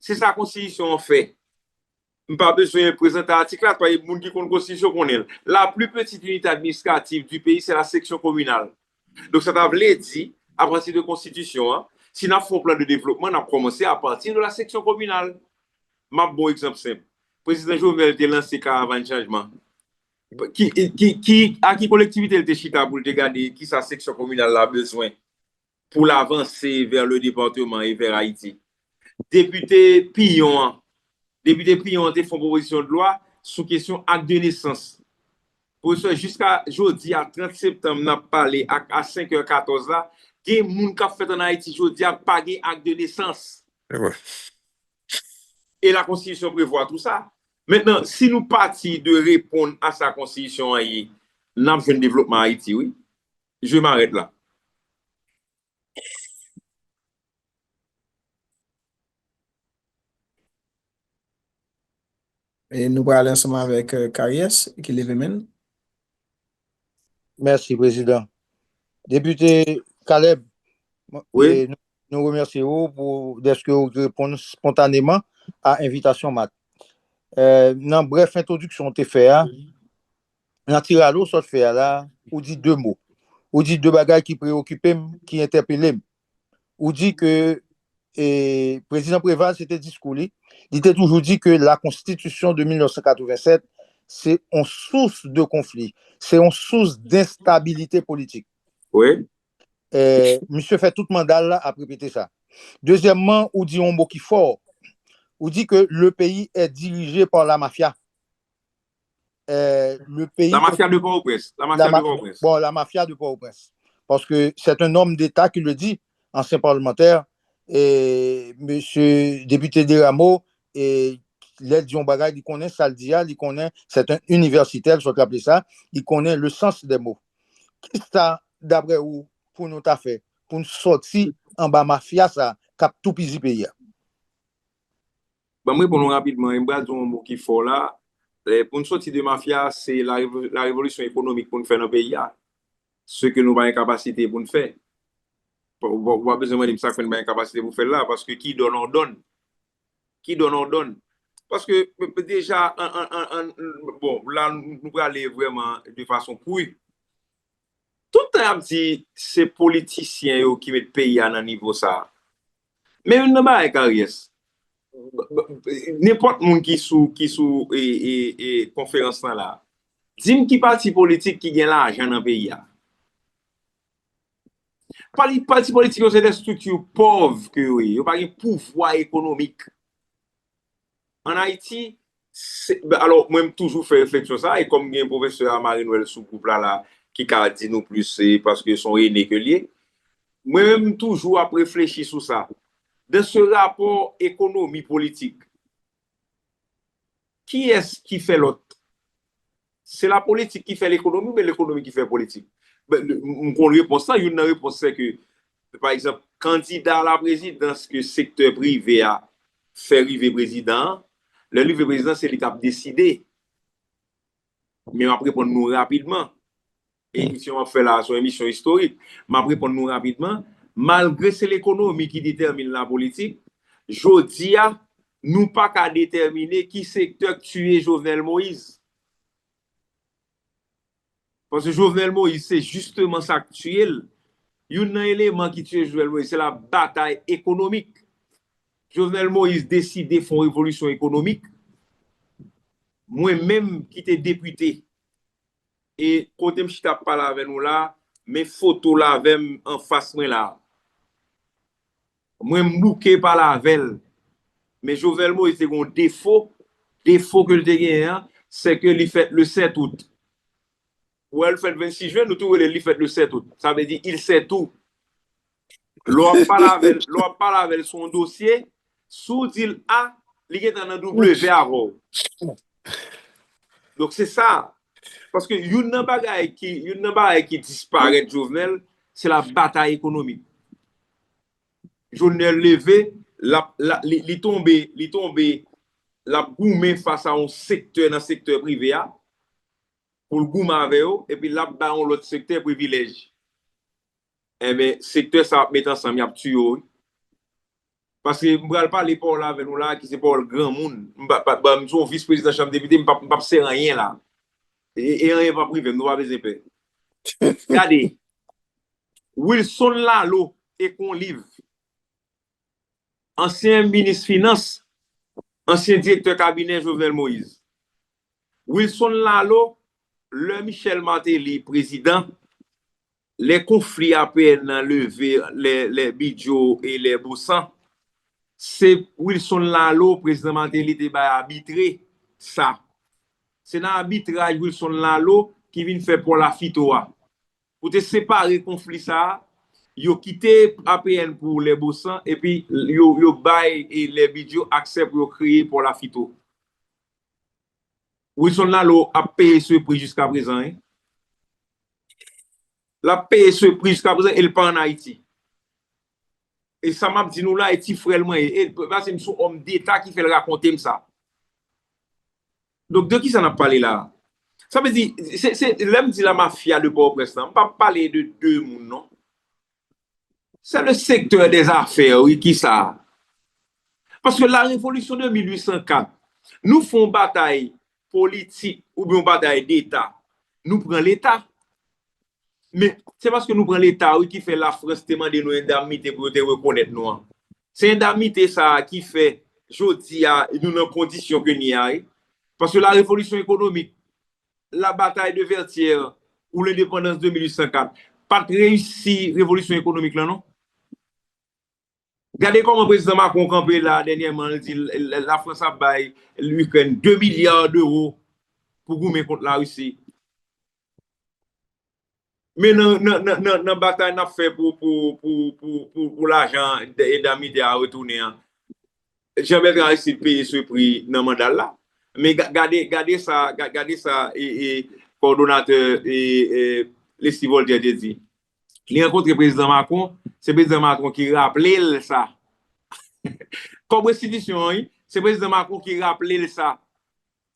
Se sa konstitisyon an fè. M pa bezwen prezante atik la, paske moun ki konn konstitisyon konnen l. La plus petite unité administrative du pays, c'est la section communale. Donk, sa ta vle di, apati de konstitisyon an, si n ap fè yon plan de devlopman, n ap kòmanse apati de la section communale. M ap ba w egzanp senp. Prezidan Jovenel te lanse karavàn chanjman. Ki, ki, ki, a ki kolektivite l te chita pou l te gade kisa seksyon kominal la bezwen pou l avanse vers le département et vers Haïti? Depite Piyon an, Depite Piyon an te fè yon pwopozisyon de lwa sou kesyon ak de nesans. Pwofesè, jiska jodi a, trant septanm, n ap pale ak, a senk è katòz la, gen moun k ap fèt ann Ayiti jodi a k pa gen ak de nesans. E la konstitisyon prevwa tou sa. Mentnan, si nou pati de reponn a sa konstitisyon an ye, n ap jwenn devlopman Ayiti, wi. Je m'arrête là. E nou prale ansanm avèk euh, Karyès ki leve men l. Mèsi, Prezidan. Depite Caleb, Oui. nou remèsye ou pou dèske ou reponn spontaneman a envitasyon Mat. Euh, nan brèf entwodiksyon ou te fè a, nan tiralo sa w te fè a la, ou di de mo. Ou di de bagay ki preokipe m, ki entèpele m. Ou di ke e, Prezidan Preval, se te diskou li, li te toujou di ke la konstitisyon de mil nèf san katrevennsèt se yon sous de konfli, se yon sous denstabilite politik. Wi. E, misye fè tout manda l la ap repete sa. Dezyèmman, ou di yon mo ki fò. Ou di ke le pays est dirigé par la mafia. Euh, le pays. La mafia de Port-au-Prince. La mafia de Port-au-Prince. Bon, la mafia de Port-au-Prince. Parce que c'est un homme d'État qui le dit, ancien parlementaire, et monsieur député Desrameaux, et lè l di yon bagay, li konnen sa l di a, li konnen, c'est un universitaire, sa w aple sa, li konnen le sens des mots. Kisa, d'après ou, pou nou ta fè, pou nou sòti anba mafya sa k ap toupizi peyi a? Ban m reponn ou rapidman, e m pral di yon mo ki fò la. Eh, pou n soti de mafya, se la, la revolisyon ekonomik pou n fè nan peyi a. Se ke nou pa gen kapasite pou n fè. Ou pa bezwen mande m sa k fè n pa gen kapasite pou fè l la, paske qui donne ordonne. Qui donne ordonne. Paske deja, an, an, an, an, bon, la nou prale vrèman de fason kri. Tout tan y ap di se politisyen yo ki met peyi a nan nivo sa a. Men youn nan bagay Karyès, nenpòt moun ki sou ki sou e, e, e, konferans lan la, di m ki pati politik ki gen lajan nan peyi a. Pati, pati politik yo se de estrikti pòv ke yo ye, yo pa gen pouvwa ekonomik. Ann Ayiti, se, alò, mwen m toujou fè refleksyon sa, e kòm gen pwofesè Amari Nwèl sou gwoup la, la, ki ka di nou plis, se paske se yon ene ke l ye. Mwen menm, m toujou ap reflechi sou sa. Dan se rapò ekonomi politik, kiyès ki fè lòt? Se lapolitik ki fè lekonomi oubyen lekonomi ki fè politik? M konn repons lan, youn nan repons se ke, pa egzanp, kandida laprezidans ke sektè prive a fè rive prezidan an, lè l rive prezidan, se li k ap deside. Men m ap reponn nou rapidman. Emisyon m ap fè la a se yon emisyon istorik. M ap reponn nou rapidman. Malgre se lekonomi ki detèmine lapolitik, jodi a, nou pa ka detèmine ki sektè k tiye Jovenel Moïse. Paske Jovenel Moïse, se jisteman sa k tiye l. Youn nan eleman ki tiye Jovenel Moïse, se la batay ekonomik. Jovenel Moïse deside fè yon revolisyon ekonomik. Mwen menm ki te depite, e kote m chita ap pale avè nou la, men foto l avè m anfas mwen la. Mwen m bouke pale avè l. Men Jovenel Moïse te gen yon defo. Defo ke l te genyen an, se ke li fèt le sèt out. Ou wè l fèt vennsis jen, nou tou rele l li fèt le sèt out. Sa vle di, il sait tout. Lè w ap pale avè l, lè w ap pale avè l sou yon dosye, si w di l A, li gentan nan W avè w. Donk, se sa. Paske youn nan bagay ki, youn nan bagay ki disparèt Jovenel, se la batay ekonomik. Jovenel leve, l ap, l ap, li, li tonbe, li tonbe, l ap goumen fas a yon sektè nan sektè prive a, pou l goumen avè yo, epi l ap bay yon lòt sektè privilèj. Enben, sektè sa ap met ansanm, y ap tiye yo, wi. Paske m pral pale pawòl avè nou la, ki se pawòl granmoun. M pa, pa, pa, m se yon vis prezidan chanm depite, m p ap, m p ap sè anyen la. E, e anyen p ap rive m, nou pa bezwen pè. Gade, Wilson Lalo, ekri yon liv. Ansyen minis finans, ansyen direktè kabinè Jovenel Moïse. Wilson Lalo, lè Michel Martelly prezidan, lè konfli A P N nan leve, lè, lè Bidjo e lè Bosan, se Wilson Lalo, prezidan Martelly te bay abitre sa. Se nan abitraj Wilson Lalo ki vin fè pò Lafito a. Pou te separe konfli sa a, yo kite A P N pou lè Bosan, epi yo, yo bay e lè Bidjo aksè pou yo kreye pò Lafito. Wilson Lalo ap peye se pri jiska prezan, wi. L ap peye se pri jiska prezan e l pa ann Ayiti. E sa m ap di nou la, e ti frè l mwen ye. E, paske m se yon òm deta ki fè l rakonte m sa. Donk, de kisa n ap pale la a? Sa vle di, se, se, lè m di la mafya de Pòtoprens lan, m p ap pale de de moun, non. C'est le secteur des affaires, wi, ki sa a. Paske la revolisyon de mil uit san kat, nou fè yon batay politik oubyen yon batay deta, nou pran leta. Men, se paske nou pran leta, wi, ki fè Lafrans te mande nou endamnite pou yo te rekonèt nou an. Se endamnite sa a ki fè, jodi a, nou nan kondisyon ke n ye a, wi. Paske la revolisyon ekonomik, la batay de Vètyè ou lendepandans de mil uit san kat, pa t reyisi revolisyon ekonomik lan, non. Gade kòman prezidan Macron kanpe la dènyèman, l di l, l, Lafrans ap bay Likrèn de milya dewo pou goumen kont Larisi. Men nan, nan, nan, nan, nan batay n ap fè pou, pou, pou, pou, pou, pou lajan endamnite a retounen an, Jean Bertrand Aristide peye se pri nan manda l la. Men ga-, gade, gade sa, ga-, gade sa e, e, kowòdonatè e, e, Leslie Voltaire te di. Li rankontre prezidan Macron, se prezidan Macron ki raple l sa. Kòb restitisyon an, wi, se prezidan Macron ki raple l sa.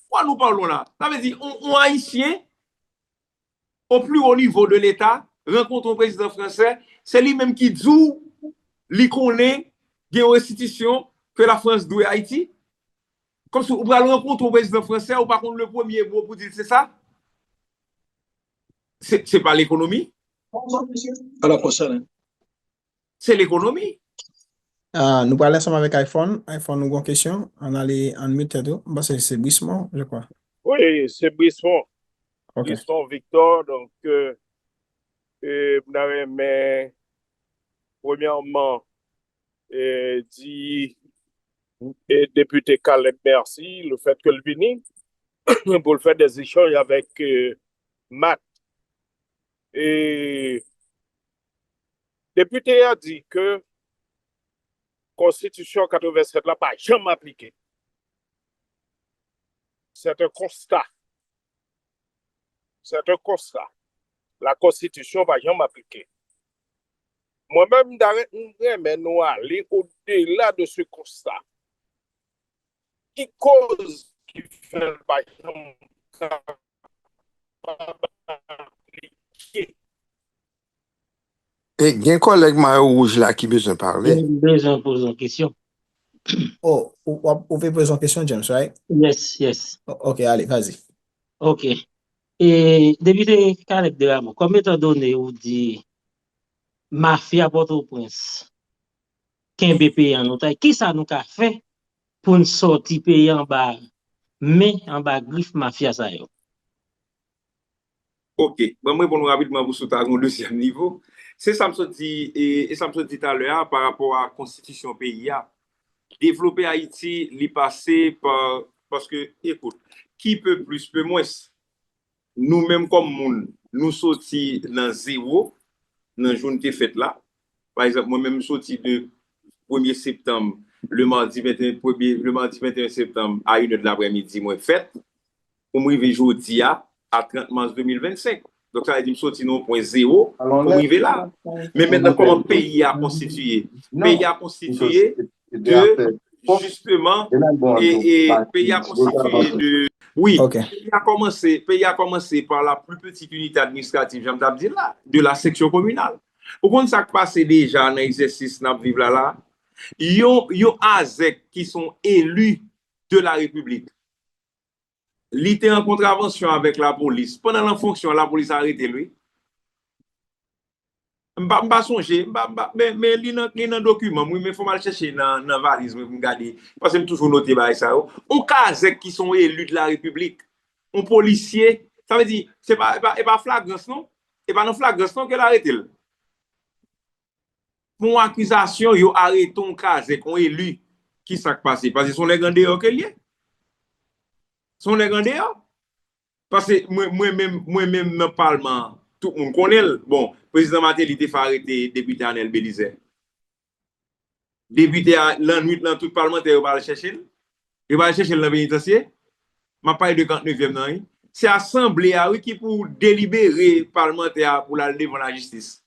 Fò nou pale la. Sa vle di, yon, yon Ayisyen, au plus haut niveau de l'État, rankontre yon prezidan fransè, se li menm ki di w li konnen gen yon restitisyon ke Lafrans dwe Ayiti. Kòmsi ou pral rankontre yon prezidan fransè, ou pa konn le premye mo pou di l se sa? Se, se pa lekonomi? Alò, konsènan. Se lekonomi. Ah, nou pral ansanm avèk iPhone. iPhone, ou gon kesyon? Ann ale unmute tèt ou. M panse se Brismond, je crois. Wi, se Brismond. Ok. Brismond Victor, donk, euh, euh, m ta renmen, premyèman, euh, di, euh, depite Caleb mèsi, le fèt ke l vini, pou l fè des échanges avèk, euh, Matt. E depite a di ke konstitisyon katrevennsèt la pa janm aplike. C'est un constat. C'est un constat. La konstitisyon pa janm aplike. Mwen menm, m ta ren-, m renmen nou ale au-delà de ce constat. Ki koz ki fè l pa janm kapab aplike? E gen kòlèg mayo wouj la ki bezwen pale. Gen bezwen poze yon kesyon. Oh, ou, ou, ou vle poze yon kesyon, James, right? Yes, yes. O-, ok, ale, vas-y. Ok. E, depite Caleb Desrameaux, kòm etan done ou di mafya Pòtoprens kenbe peyi an otaj, kisa nou ka fè pou n sòti peyi anba men, anba grif mafya sa yo? Ok, ban m reponn ou rapidman pou sot a yon dezyèm nivo. Se sa m sot di, e, e sa m sot di talè a pa rapò a konstitisyon peyi a. Devlope Ayiti, li pase pa, paske, ekout, qui peut plus peut moins. Nou menm kòm moun, nou soti nan zewo, nan jou n te fèt la. Pa egzanp, mwen menm, m soti de premye septanm, le mardi venteyen, premye, le mardi venteyen septanm, a une heure de l'après-midi, mwen fèt. pou m rive jodi a, a trant mas de mil vennsenk. Donk, sa vle di m soti nan yon pwen zewo pou m rive la. Men mentnan, kòman peyi a konstitiye? Peyi a konstitiye de, jisteman, e, e peyi a konstitiye de, wi, peyi a kòmanse, peyi a kòmanse pa la pli pitit inite administrativ, jan m t ap di la, de la seksyon kominal. Ou konn sa k pase deja nan egzèsis n ap viv la la? Yon, yon azèk ki se yon eli de la repiblik, li te an kontravansyon avèk lapolis. Pandan l an fonksyon, lapolis arete l, wi. M pa, m pa sonje, m pa, m pa, men, men li nan, li nan dokiman m, wi, men fò m al chèche nan, nan valiz mwen pou m gade, paske m toujou note bagay sa yo. Yon kazèk ki se yon eli de la repiblik, yon polisye, sa vle di, se pa, e pa, e pa flagrans, non? E pa nan flagrans, non, ke l arete l. Pou yon akizasyon, yo arete yon kazèk, yon eli. Ki sa k pase? Paske se yon nèg andeyò ke l ye. Se yon nèg andeyò. Paske mwen, mwen menm, mwen menm nan palman an, tout moun konnen l. Bon, prezidan Martelly te fè arete depite Anèl Belizaire. Depite a, lannwit lan, tout palmantè yo pa al chèche l. Yo pa al chèche l nan penitansye. M ap pale de karant nevyèm nan, wi. Se asanble a, wi, ki pou delibere palmantè a pou l al devan lajistis.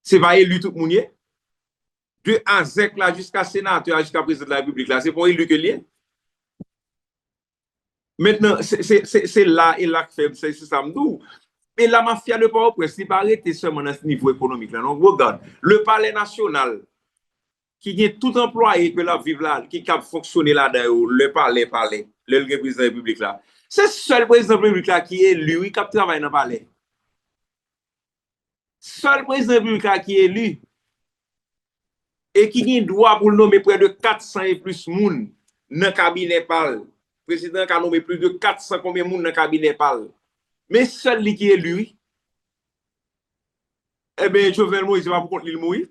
Se pa eli tout moun ye. De azèk la jiska senatè a, jiska prezidan de la repiblik la, se pa yon eli ke l ye. Mentnan, se, se, se, se la, e la k fè, se, se sa m di w. E la mafya de Pòtoprens, li pa rete sèlman nan nivo ekonomik la, non. Regarde, le palais national, ki gen tout anplwaye ke l ap viv la, ki kab fonksyone ladan yo, le palais, palais, lè l gen prezidan repiblik la. Se sèl prezidan repiblik la ki eli, wi, k ap travay nan palè. Sèl prezidan repiblik la ki eli e ki gen dwa pou l nonmen prè de kat san e plis moun nan kabinè pa l. Prezidan an ka nonmen plis de kat san konbyen moun nan kabinè pa l. Men sèl li ki eli, wi. Ebyen, Jovenel Moïse, se pa pou kont li l mouri.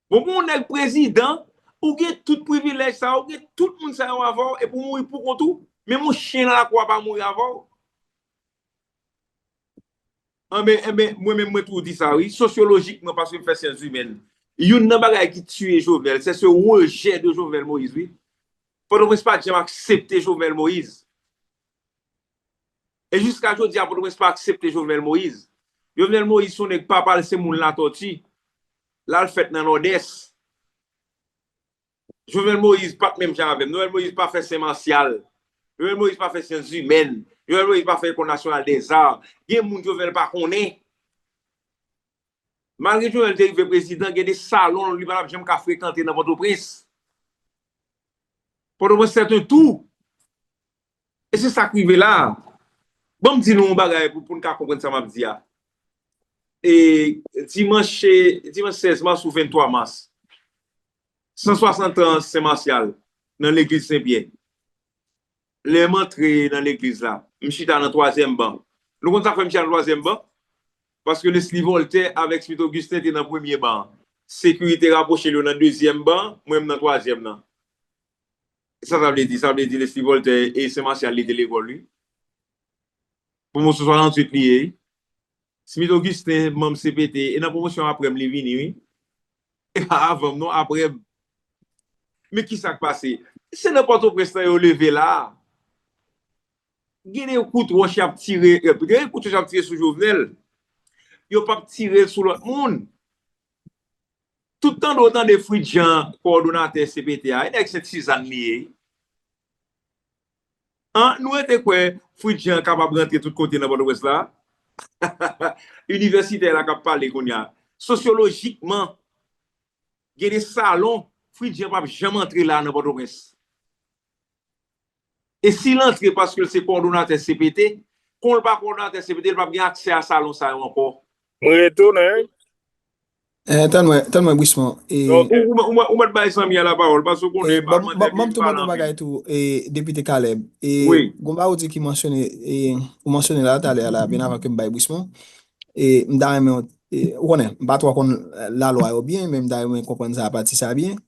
Bon, pou yon nèg prezidan, ou gen tout privilèj sa yo, ou gen tout moun sa yo avè w, epi w mouri pou kont ou. Menm yon chen nan lakou a pa mouri avè w. Anben, enben, mwen menm, mwen toujou di sa, wi. Sosyolojikman, paske m fè syans imèn, youn nan bagay ki tiye Jovenel, se se rejè de Jovenel Moïse, wi. Pòtoprens pa t janm aksepte Jovenel Moïse. E jiska jodi a, Pòtoprens pa aksepte Jovenel Moïse. Jovenel Moïse, se yon nèg papa l, se moun Latòti. L al fèt nan Nòdès. Jovenel Moïse pa t menm jan avè m. Jovenel Moïse pa fè Sen Masyal. Jovenel Moïse pa fè syans imèn. Jovenel Moïse pa fè Lekòl Nasyonal dèzar. Gen moun Jovenel pa konnen. Malgre Jovenel te rive prezidan, gen de salon li pa t ap janm ka frekante nan Pòtoprens. Pòtoprens, c'est un tout. E se sa k rive la a. Ban m di nou yon bagay pou, pou n ka konprann sa m ap di a. E dimanch, dimanch sèz mas ou venntwa mas, san swasant an Sen Masyal, nan legliz Sen Pyè. Lè m antre nan legliz la, m chita nan twazyèm ban. Nou konn sa k fè m chita nan twazyèm ban? Paske Leslie Voltaire avèk Smith Augustin te nan premye ban an. Sekirite rapwoche l, yo nan dezyèm ban, mwen m nan twazyèm nan. Sa sa vle di? Sa vle di Leslie Voltaire e Sen Masyal li te lekòl, wi. Pwomosyon swasanntuit li ye, wi. Smith Augustin, manm C P T, e nan pwomosyon apre m li vini, wi. E pa avan m, non, apre m. Men ki sa k pase? Se nan Pòtoprens lan yo leve la a. Gen de kout wòch y ap tire, gen de kout wòch y ap tire sou Jovenel. Yo p ap tire l sou lòt moun. Tout tande w tande Fritz Jean, kowòdonatè C P T a, e nèg Sent Sizann li ye. An, nou rete kwè Fritz Jean kapab rantre tout kote nan Pòtoprens la? Inivèsitè la k ap pale kounye a. Sosyolojikman, gen de salon, Fritz Jean p ap janm antre la nan Pòtoprens. E si l antre paske l se kowòdonatè C P T, kon l pa kowòdonatè C P T, l p ap gen aksè a salon sa yo ankò. Mwen retounen. Eh, tann mwen, tann mwen brisman. E, Ok. Ou, ou, ou, ou mèt bay zanmi a lapawòl, paske ou konnen, eh, ban m, ban, ban m tou mande yon bagay tou, e, Depite Caleb. E, wi. Gon bagay ou di ki mansyone, e, ou mansyone la talè a la, byen avan ke m bay brisman. E, m ta renmen, e, ou konnen, m pa twò konn lalwa yo byen, men m ta renmen konprann sa, pati sa byen.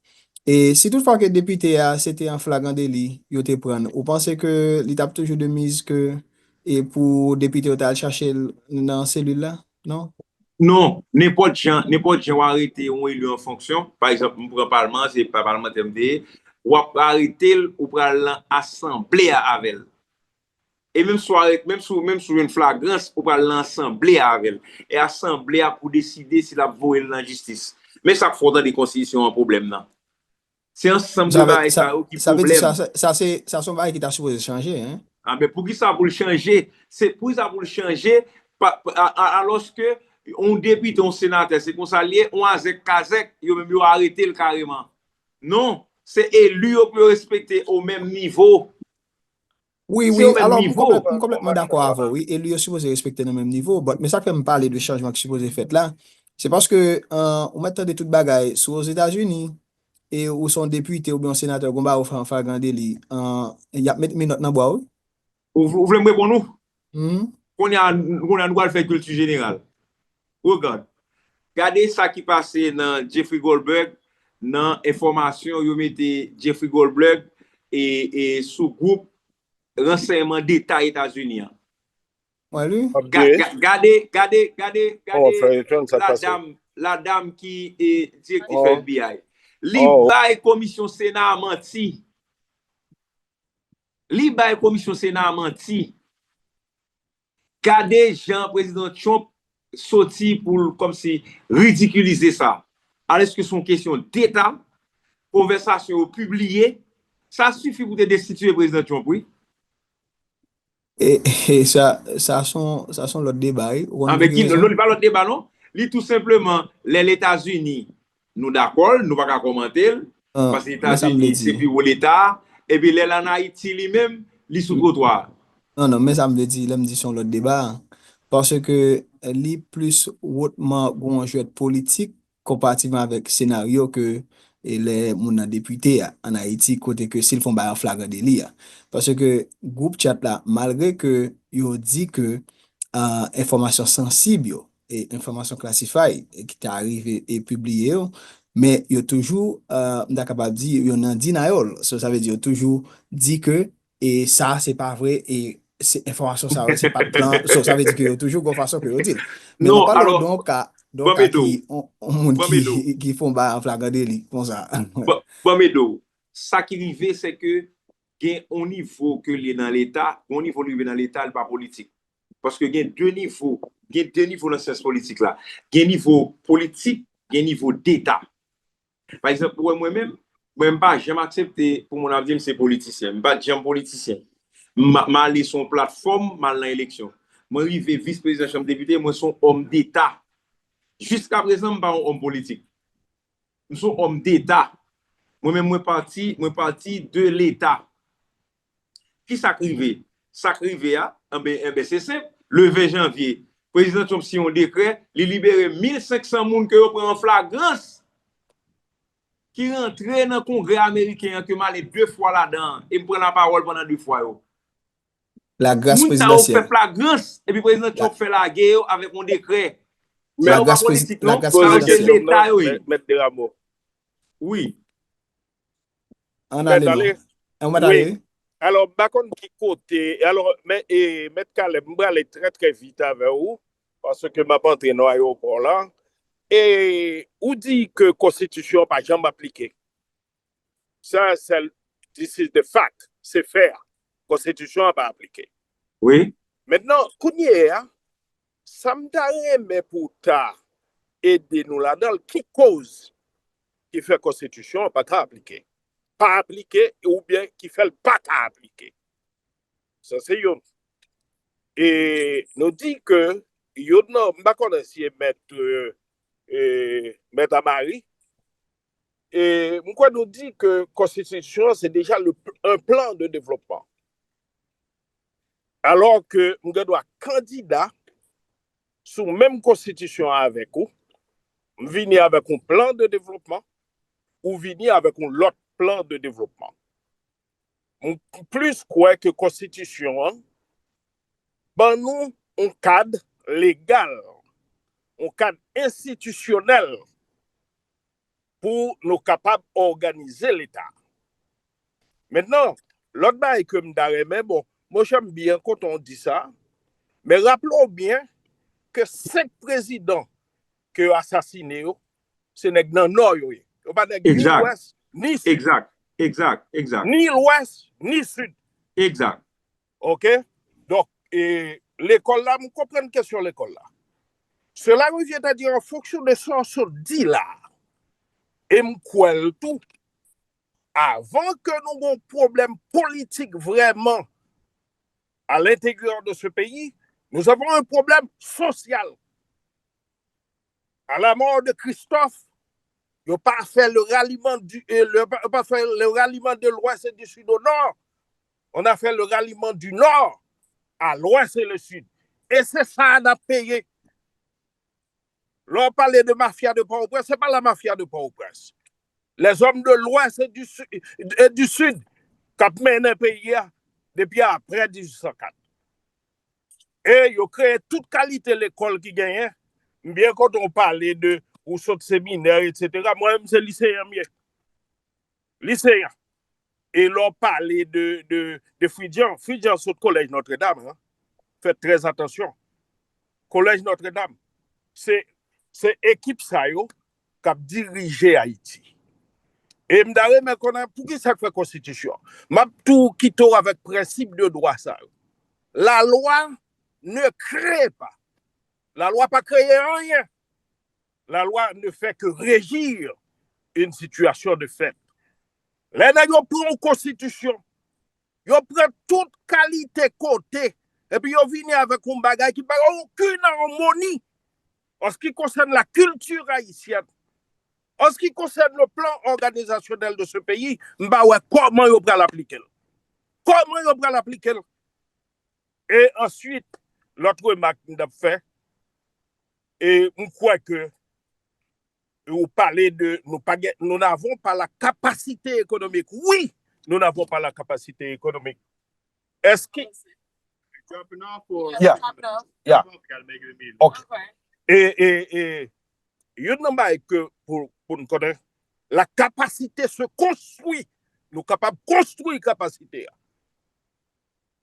E si toutfwa ke depite a, se te an flagran deli, yo te pran l, ou panse ke li t ap toujou de miz ke, e pou depite yo ta al chache l nan selil la? Non? Non, nenpòt jan, nenpòt jan w arete yon eli an fonksyon, pa egzanp, m pran palman an, se pa palmantè m te ye, w ap arete l, ou pral nan asanble a avè l. E menm si w arete, menm si, menm si w jwenn flagrans, ou pral nan asanble a avè l. E asanble a pou deside si l ap voye l nan jistis. Men sa k fè w tande konstitisyon an pwoblèm nan. Se ansanm de bagay sa yo ki pwoblèm. Sa vle di sa, sa, sa se, sa se yon bagay ki ta sipoze chanje, en. A, men poukisa pou l chanje? Se poukisa pou l chanje, pa, pa, a, a, alòske yon depite, yon senatè, se konsa l ye, yon azèk kazèk, yo menm yo arete l kareman. Non, se eli yo pou yo respekte o menm nivo. Wi, wi, alò, m konplètman dakò avè w, wi. Eli yo sipoze respekte nan menm nivo. But, men sa k fè m pale de chanjman ki sipoze fèt la, se paske, uh, ou mèt tande tout bagay, sou Ozetazini, e ou se yon depite oubyen yon senatè, gon bagay ou fè an flagran deli, uh, y ap met menòt nan bra w, wi. Ou, ou vle m reponn ou? Kounye a, kounye a nou pral fè kilti jeneral. Regard. Gade sa ki pase nan Jeffrey Goldberg, nan enfòmasyon yo mete Jeffrey Goldberg e, e sou gwoup ransèyman deta Etazini an. Mwen li. Ga- ga- Gade, gade, gade, gade ladam, ladam ki e direktris FBI. Li bay komisyon Sena a manti. Li bay komisyon Sena a manti. Gade jan prezidan Trump soti pou l kòmsi ridikilize sa. Alòske se yon kesyon deta, konvèsasyon yo pibliye, sa sifi pou te destitiye prezidan Trump, wi. E, e sa, sa se yon, sa se yon lòt deba, wi. Ou konn Anben ki, non, li pa lòt deba, non. Li tou senpleman, lè Letazini, nou dakò l, nou pa ka kòmante l, paske Etazini se pi wo leta, epi lè l ann Ayiti li menm, li sou twotwa. Non, non, men sa m vle di, lè m di se yon lòt deba, paske li plis wotman gon jwèt politik konpatilman avèk senaryo ke e lè moun nan depite a ann Ayiti, kote ke si l fè yon bagay an flagran deli a. Paske gwoup chat la, malgre ke yo di ke ah, enfòmasyon sansib yo, e enfòmasyon classified, e ki ta rive e pibliye yo, men yo toujou, ah, m ta kapab di, yo nan denial. So, sa vle di yo toujou di ke e sa se pa vre, e se enfòmasyon sa yo, se pa t plan. So, sa vle di ke yo toujou gon fason ke yo di l. Men mwen pale w de yon ka, de yon ka ki, yon moun ki, ki fè yon bagay an flagran deli, konsa. Ban m ede w. Sa ki rive, se ke gen yon nivo ke li ye nan leta, yon nivo li rive nan leta, li pa politik. Paske gen de nivo, gen de nivo nan syans politik la. Gen nivo politik, gen nivo deta. Pa egzanp, ou wè mwen menm, mwen m pa janm aksepte pou moun ap di m se politisyen. M pa t janm politisyen. M, m ale sou yon platfòm, m al nan eleksyon. Mwen rive vis prezidan chanm depite, mwen se yon òm deta. Jiska prezan, m pa yon òm politik. M se yon òm deta. Mwen menm, mwen pati, mwen pati de leta. Kisa k rive? Sa k rive a, enben, enben, se senp. Le ven janvye, prezidan Trump siyen yon dekrè, li libere mil senk san moun ke yo pran an flagrans, ki rantre nan Kongrè ameriken an, ke m ale de fwa ladan an, e m pran lapawòl pandan de fwa yo. Lagras prezidansyèl. Moun sa yo fè flagrans, epi prezidan Trump fè lage yo avèk yon dekrè. Sa yo pa politik, non. Sa yo se leta yo ye. Mèt Deramo. Wi. Ann ale non. Ann ale. Wi. Alò, m pa konn ki kote, alò, men, e, Mèt Caleb, m prale trè, trè vit avè w, paske m ap antre nan ayewopò la. E, ou di ke konstitisyon an pa janm aplike. Sa, se, this is the fact. Se fè a. Konstitisyon an pa aplike. Wi. Mentnan, kounye a, sa m ta renmen pou w ta ede nou ladan l, ki koz ki fè konstitisyon an pa ka aplike? Pa aplike oubyen ki fè l pa ka aplike? Sa se youn. E nou di ke youn nan, m pa konnen si e mèt, e, mèt Amari, e m kwè nou di ke konstitisyon an se deja le, un plan de développement. Alò ke m gen dwa kandida sou menm konstitisyon an avèk ou, m vini avèk yon plan de développement, ou vini avèk yon lòt plan de développement. M plis kwè ke konstitisyon an ban nou yon kad legal, yon kad enstitisyonèl pou nou kapab òganize Leta. Mentnan, lòt bagay ke m ta renmen, bon, monchè, m byen kontan w di sa, men raple w byen ke senk prezidan ke yo asasine yo, se nèg nan Nò yo ye. Yo pa nèg ni Lwès, ni Sid. Ni Lwès, ni Sid. Egzak. Oke? e lekòl la, m konprann kesyon lekòl la. Cela revient à dire, en fonction de sa w sot di la, e m kwè l tou, avan ke nou gen yon pwoblèm politik vrèman à l'intérieur de ce pays, nous avons un problème social. À la mort de Christophe, yo pa fè le ralliement du, euh, le, yo pa fè le ralliement de l'ouest et du sud au nord. On a fait le ralliement du nord à l'ouest et le sud. E se sa n ap peye. Lè w pale de mafya de Pòtoprens, se pa la mafya de Pòtoprens. Les hommes de l'ouest et du, su- et du sud k ap mennen peyi a depi apre dizuit san kat. E yo kreye tout kalite lekòl ki genyen. M byen kontan w pale de ou sot seminè, etsetera. Mwen menm se liseyen m ye. Liseyen. E lè w pale de, de, de Fridjan, Fridjan sot kolèj Nòtredam, hein. Fè trè atansyon. Kolèj Nòtredam. Se, se ekip sa yo k ap dirije Ayiti. E m ta renmen konnen poukisa k fè konstitisyon. M ap tou kite w avèk prensip de dwa sa yo. La loi ne crée pas. La loi pa kreye anyen. La loi ne fait que régir une situation de fait. Lè nèg yo pran yon konstitisyon, yo pran tout kalite kote, epi yo vini avèk yon bagay ki pa gen okenn amoni en ce qui concerne la culture haïtienne, en ce qui concerne le plan organisasyonèl de ce pays, m pa wè kòman yo pral aplike l. Kòman yo pral aplike l? E answit, lòt remak m t ap fè, e m kwè ke ou pale de, nous pas, nous n'avons pas la capacité économique. Oui, nous n'avons pas la capacité économique. Est-ce que... Yeah. Yeah. Ok. E, e, e, youn nan bagay ke pou, pou n konnen, la capacité se construit. Nou kapab konstwi kapasite a.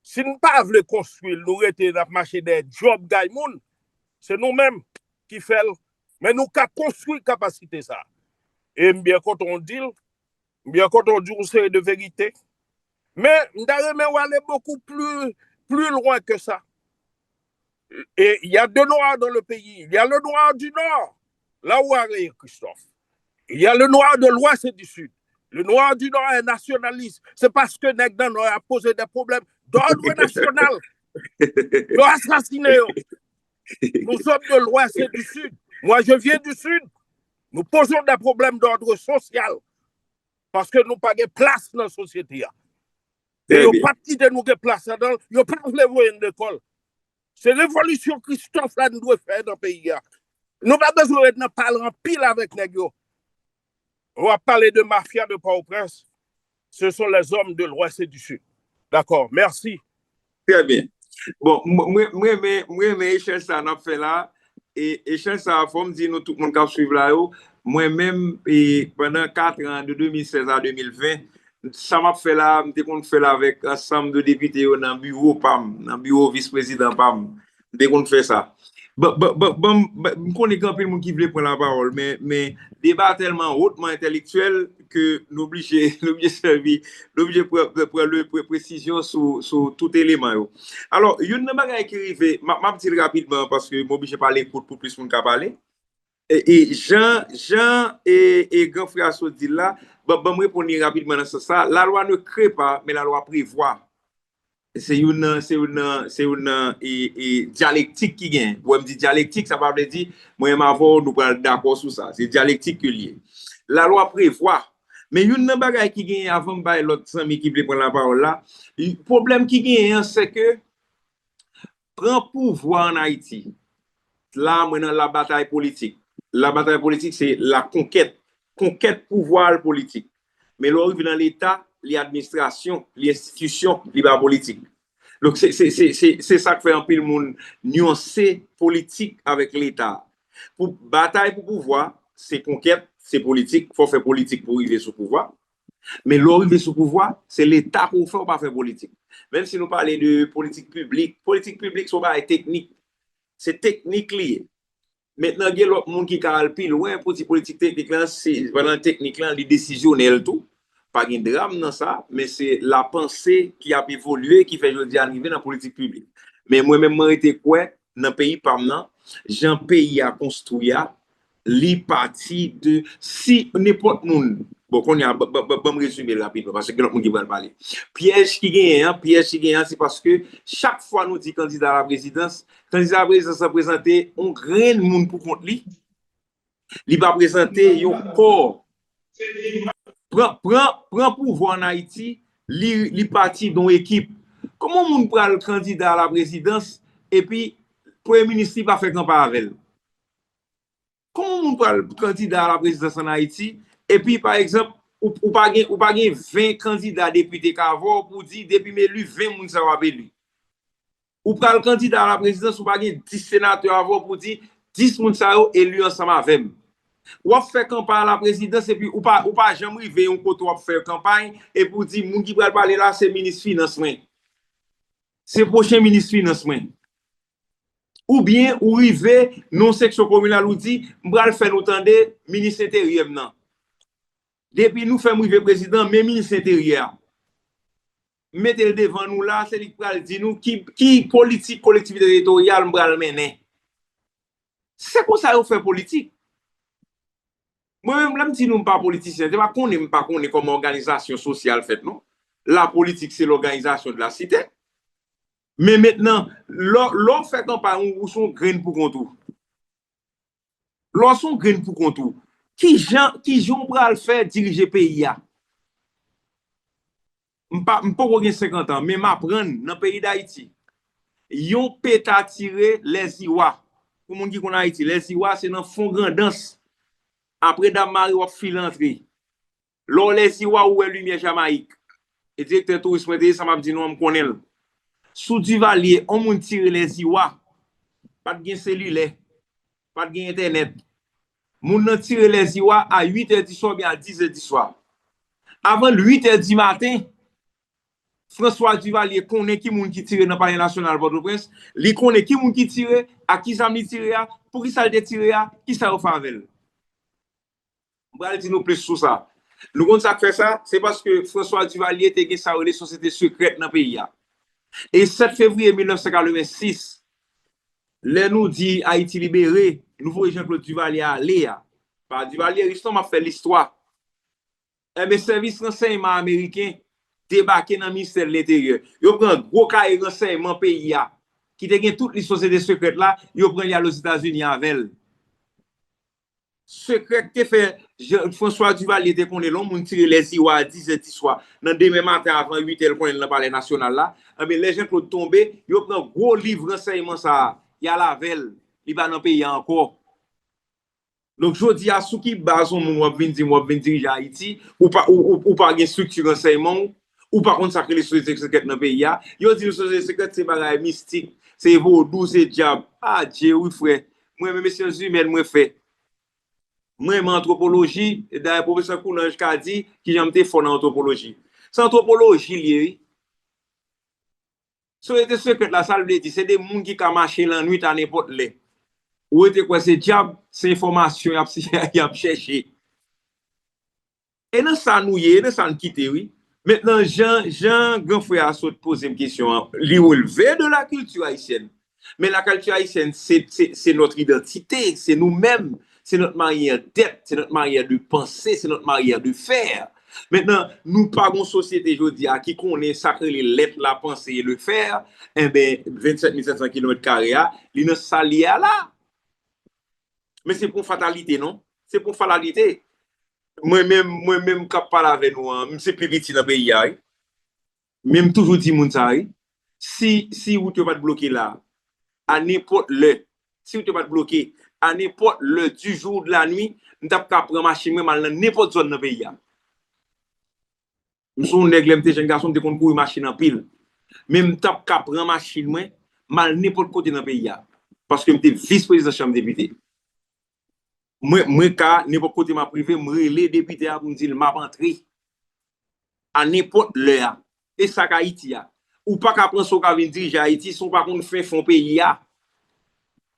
Si n pa vle konstwi l, nou rete n ap mache dèyè djòb gay moun, se nou menm ki fè l. Men nou ka konstwi kapasite sa. E m byen kontan w di l, m byen kontan w di yon seri de verite. Men m ta renmen w ale beaucoup plus, plus loin que ça. Et il y a deux noirs dans le pays. Il y a le noir du Nord, là où arrive Christophe. Il y a le noir de l'Ouest et du Sud. Le noir du Nord est nationaliste. C'est parce que nèg nan Nò a poze des problèmes d'ordre national. Yo asasine yo. Nous sommes de l'Ouest et du Sud. Moi, je viens du Sud. Nous posons des problèmes d'ordre social. Paske nou pa gen plas nan sosyete a. E yo pa kite nou gen plas ladan l, yo pa vle voye n lekòl. Se revolisyon Christophe la nou dwe fè nan peyi a. Nou pa bezwen ret nan pale anpil avèk nèg yo. W ap pale de mafya de Pòtoprens. Ce sont les hommes de l'Ouest et du Sud. Dakò, mèsi. Trè byen. Bon, m renmen, m renmen echanj sa n ap fè la. E echanj sa, fò m di nou tout moun k ap swiv la yo, mwen menm, e pandan kat an, de de mil sèz a de mil ven, sa m ap fè la, m te konn fè l avèk ansanm de depite yo nan biwo pa m, nan biwo vis prezidan pa m. M te konn fè sa. Ban, ban, ban, ban, ban, m konnen gen anpil moun ki vle pran lapawòl, men, men deba a tèlman hotman entèlektyèl ke n oblije, n oblije sèvi, n oblije pran, pran, pran le, pre, presizyon sou, sou tout eleman yo. Alò, youn nan bagay ki rive, m ap, m ap di l rapidman paske m oblije pale kout pou plis moun ka pale. E, e jan, jan e, e gran frè a sot di l la, ban, ban m reponn li rapidman nan sans sa. La loi ne crée pas, mais la loi prévoit. Se youn nan, se youn nan, se youn nan e, e dyalektik ki gen. Lè m di dyalektik, sa pa vle di mwen menm avè w, nou pral dakò sou sa. Se dyalektik ke l ye. La loi prévoit. Men youn nan bagay ki genyen, avan m bay lòt zanmi ki vle pran lapawòl la, pwoblèm ki genyen an, se ke pran pouvwa an Ayiti. La, mwen nan labatay politik. Labatay politik, se la konkèt. Konkèt pouvwa l politik. Men lè w rive nan Leta, li administrasyon, li enstitisyon, li pa politik. Donk, se, se, se, se, se sa k fè anpil moun nyanse politik avèk Leta. Pou batay pou pouvwa, se konkèt, se politik, fò w fè politik pou w rive sou pouvwa. Men lè w rive sou pouvwa, se Leta pou w fè, w pa fè politik. Menm si nou pale de politik piblik, politik piblik se yon bagay teknik. Se teknik li ye. Mentnan, gen lòt moun ki ka al pi lwen pou di politik teknik lan, se, pandan teknik lan, li desizyonèl tou. Pa gen dram nan sa, men se lapanse ki ap evolye, ki fè jodi a n rive nan politik piblik. Men mwen menm mwen rete kwè nan peyi pa m nan, jan peyi a konstwi a, li pati de, si nenpòt moun, bon, kounye a, ban m rezime l rapidman, paske gen lòt moun ki pral pale. Pyèj ki genyen an, pyèj ki genyen an, se paske chak fwa nou di kandida a la prezidans, kandida a la prezidans la prezante yon grenn moun pou kont li, li pa prezante yon kò. Pran, pran, pran pouvwa an Ayiti, li, li pati de yon ekip. Kòman yon moun pral kandida a la prezidans epi premye minis li pa fè kanpay avè l? Kòman yon moun pral kandida a la prezidans an Ayiti epi, pa egzanp, ou, ou pa gen, ou pa gen ven kandida depite k avè w pou di depi m eli, ven moun sa yo ap eli? Ou pral kandida a la prezidans, ou pa gen dis senatè avè w pou di dis moun sa yo eli ansanm avè m. W ap fè kanpay a la prezidans epi ou pa, ou pa janm rive yon kote w ap fè kanpay epi w di moun ki pral pale la se minis finans mwen. Se pwochen minis finans mwen. Oubyen ou rive nan yon seksyon kominal ou di m pral fè nou tande minis enteryè m nan. Depi nou fè m rive prezidan, men minis enteryè a. M mete l devan nou la, se li k pral di nou ki, ki politik kolektivite teritoryal m pral mennen. Se konsa yo fè politik. Mwen menm, lè m di nou m pa politisyen, se pa konnen m pa konnen kòman òganizasyon sosyal fèt, non. La politik, c'est l'organisation de la cité. Men mentnan, lè, lè w fè kanpay, ou, ou se yon grenn pou kont ou. Lè w se yon grenn pou kont ou, ki jan, ki jan w pral fè dirije peyi a? M pa, m poko gen senkant an, men m aprann nan peyi Dayiti. Yon peta tire Lèziwa. Pou moun ki konn Ayiti, Lèziwa se nan fon Grandans. Apre Dam Mari, w ap file antre. Lè w Lèziwa, ou wè limyè Jamayik. E direktè touris mwen te ye, sa m ap di nou an, m konnen l. Sou Divalye, on moun tire Lèziwa. Pa t gen selilè. Pa t gen entènèt. Moun nan tire Lèziwa a uit è di swa oubyen a dis è di swa. Avan uit è di maten, François Duvalier konnen ki moun ki tire nan Palè Nasyonal Pòtoprens, li konnen ki moun ki tire, ak ki zam li tire a, poukisa l te tire a, kisa yo fè avè l. M pral di nou plis sou sa. Nou konn sa k fè sa? Se paske François Duvalier te gen sa yo rele sosyete sekrèt nan peyi a. E sèt fevriye mil nèf san katrevensis, lè nou di Ayiti libere, nou voye Jean Claude Duvalier ale a. Pa Duvalieris non, m ap fè listwa. Enben, sèvis ransèyman ameriken debake nan ministè de lenteryè. Yo pran gwo kaye ransèyman peyi a, ki te gen tout lis sosyete sekrèt la, yo pran li al Ozetazini avè l. Sekrè k te fè Jean, François Duvalier te konnen lè yon moun tire Lèziwa a dis è di swa, nan demen maten avan uit è, l konnen l nan Palè Nasyonal la. Enben, lè Jean Claude tonbe, yo pran gwo liv ransèyman sa a, y al avè l. Li pa nan peyi a ankò. Donk, jodi a, sou ki baz yon moun w ap vin di m w ap vin dirije Ayiti, ou pa, ou, ou, ou pa gen estrikti ransèyman w, ou pa konn sa k rele sosyete sekrèt nan peyi a. Yo di nou sosyete sekrèt se bagay mistik, se vodou, se dyab. Adje wi, frè. Mwen menm, e syans imèn mwen fè. Mwen renmen antwopoloji, dayè pwofesè Coulanges ka di kijan m te fò nan antwopoloji. Se antwopoloji l ye, wi. Sosyete sekrèt la, sa l vle di, se de moun ki ka mache lannwit a nenpòt lè. Ou rete kwè se dyab, se enfòmasyon y ap, y ap chèche. E nan sa nou ye, e nan sa n kite, wi. Mentnan, jan, jan gran frè a sot poze m kesyon an, li relve de la culture haïtienne. Men la culture haïtienne, c'est, c'est, c'est notre identité, c'est nous-mêmes, c'est notre manière d'être, c'est notre manière de penser, c'est notre manière de faire. Mentnan, nou pa gon sosyete jodi a ki konnen sa k rele l'être, la pensée et le faire. Enben, vennsèt mil sèt san kilomèt kare a, li nan sa l ye a la. Men se pa yon fatalite, non. Se pa yon fatalite. Mwen menm, mwen menm k ap pale avè nou an, m se pi piti nan peyi a, wi. Men m toujou di moun sa, wi. Si, si wout yo pa t bloke la, a nenpòt lè, si wout yo pa t bloke, a nenpòt lè du jour ou de la nuit, m t ap ka pran machin mwen, m al nan nenpòt zòn nan peyi a. M se yon nèg, lè m te jèn gason, m te konn kouri machin anpil. Men m t ap ka pran machin mwen, m al nenpòt kote nan peyi a. Paske m te vis prezidan chanm depite. Mwen, mwen ka, nenpòt kote m ap rive, m rele depite a pou m di l m ap antre. A nenpòt lè a. E sa k Ayiti a. Ou pa ka panse w ka vin dirije Ayiti san w pa konn fen fon peyi a.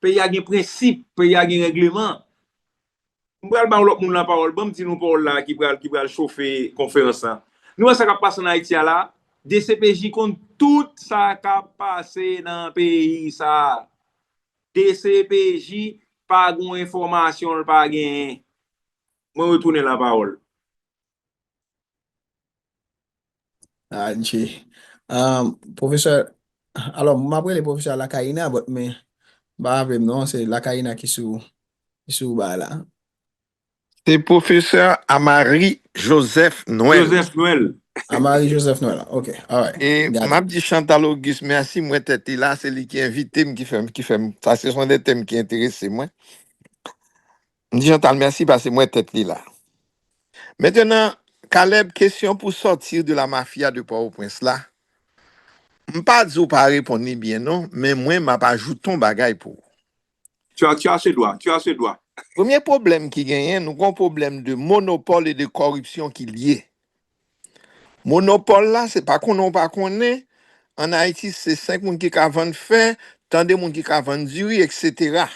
Peyi a gen prensip, peyi a gen règleman. M pral ba yon lòt moun lapawòl. Ban m di nou pawòl la ki pral, ki pral chofe konferans lan. Nou wè sa k ap pase ann Ayiti a la? D C P J konn tout sa k ap pase nan peyi sa. D C P J pa gon enfòmasyon l pa genyen. Mwen retounen lapawòl. Adje. Um, pwofesè, alò, m ap rele pwofesè Lakayina, but men, m pa raple m non, se Lakayina ki sou, ki sou ba la. Se pwofesè Amari Joseph Noël. Joseph Noël. Amari Joseph Noël. Ok, alright. E Got it. M ap di Chantal Auguste mèsi, m wè tèt li la, se li ki envite m, ki fè m, ki fè m. Sa se yon de tèm ki enterese mwen. M di Chantal mèsi paske m wè tèt li la. Mentnan, Caleb, kesyon pou sortir de la mafia de Pòtoprens la. M pa di w pa reponn li byen non, men mwen m ap ajoute yon bagay pou ou. Tu as, tu as ce droit, tu as ce droit. Premye pwoblèm ki genyen, nou gon pwoblèm de monopòl e de kòripsyon ki lye. Monopòl la, se pa konnen w pa konnen, ann Ayiti, se senk moun ki ka vann fè, tan de moun ki ka vann diri, etsetera.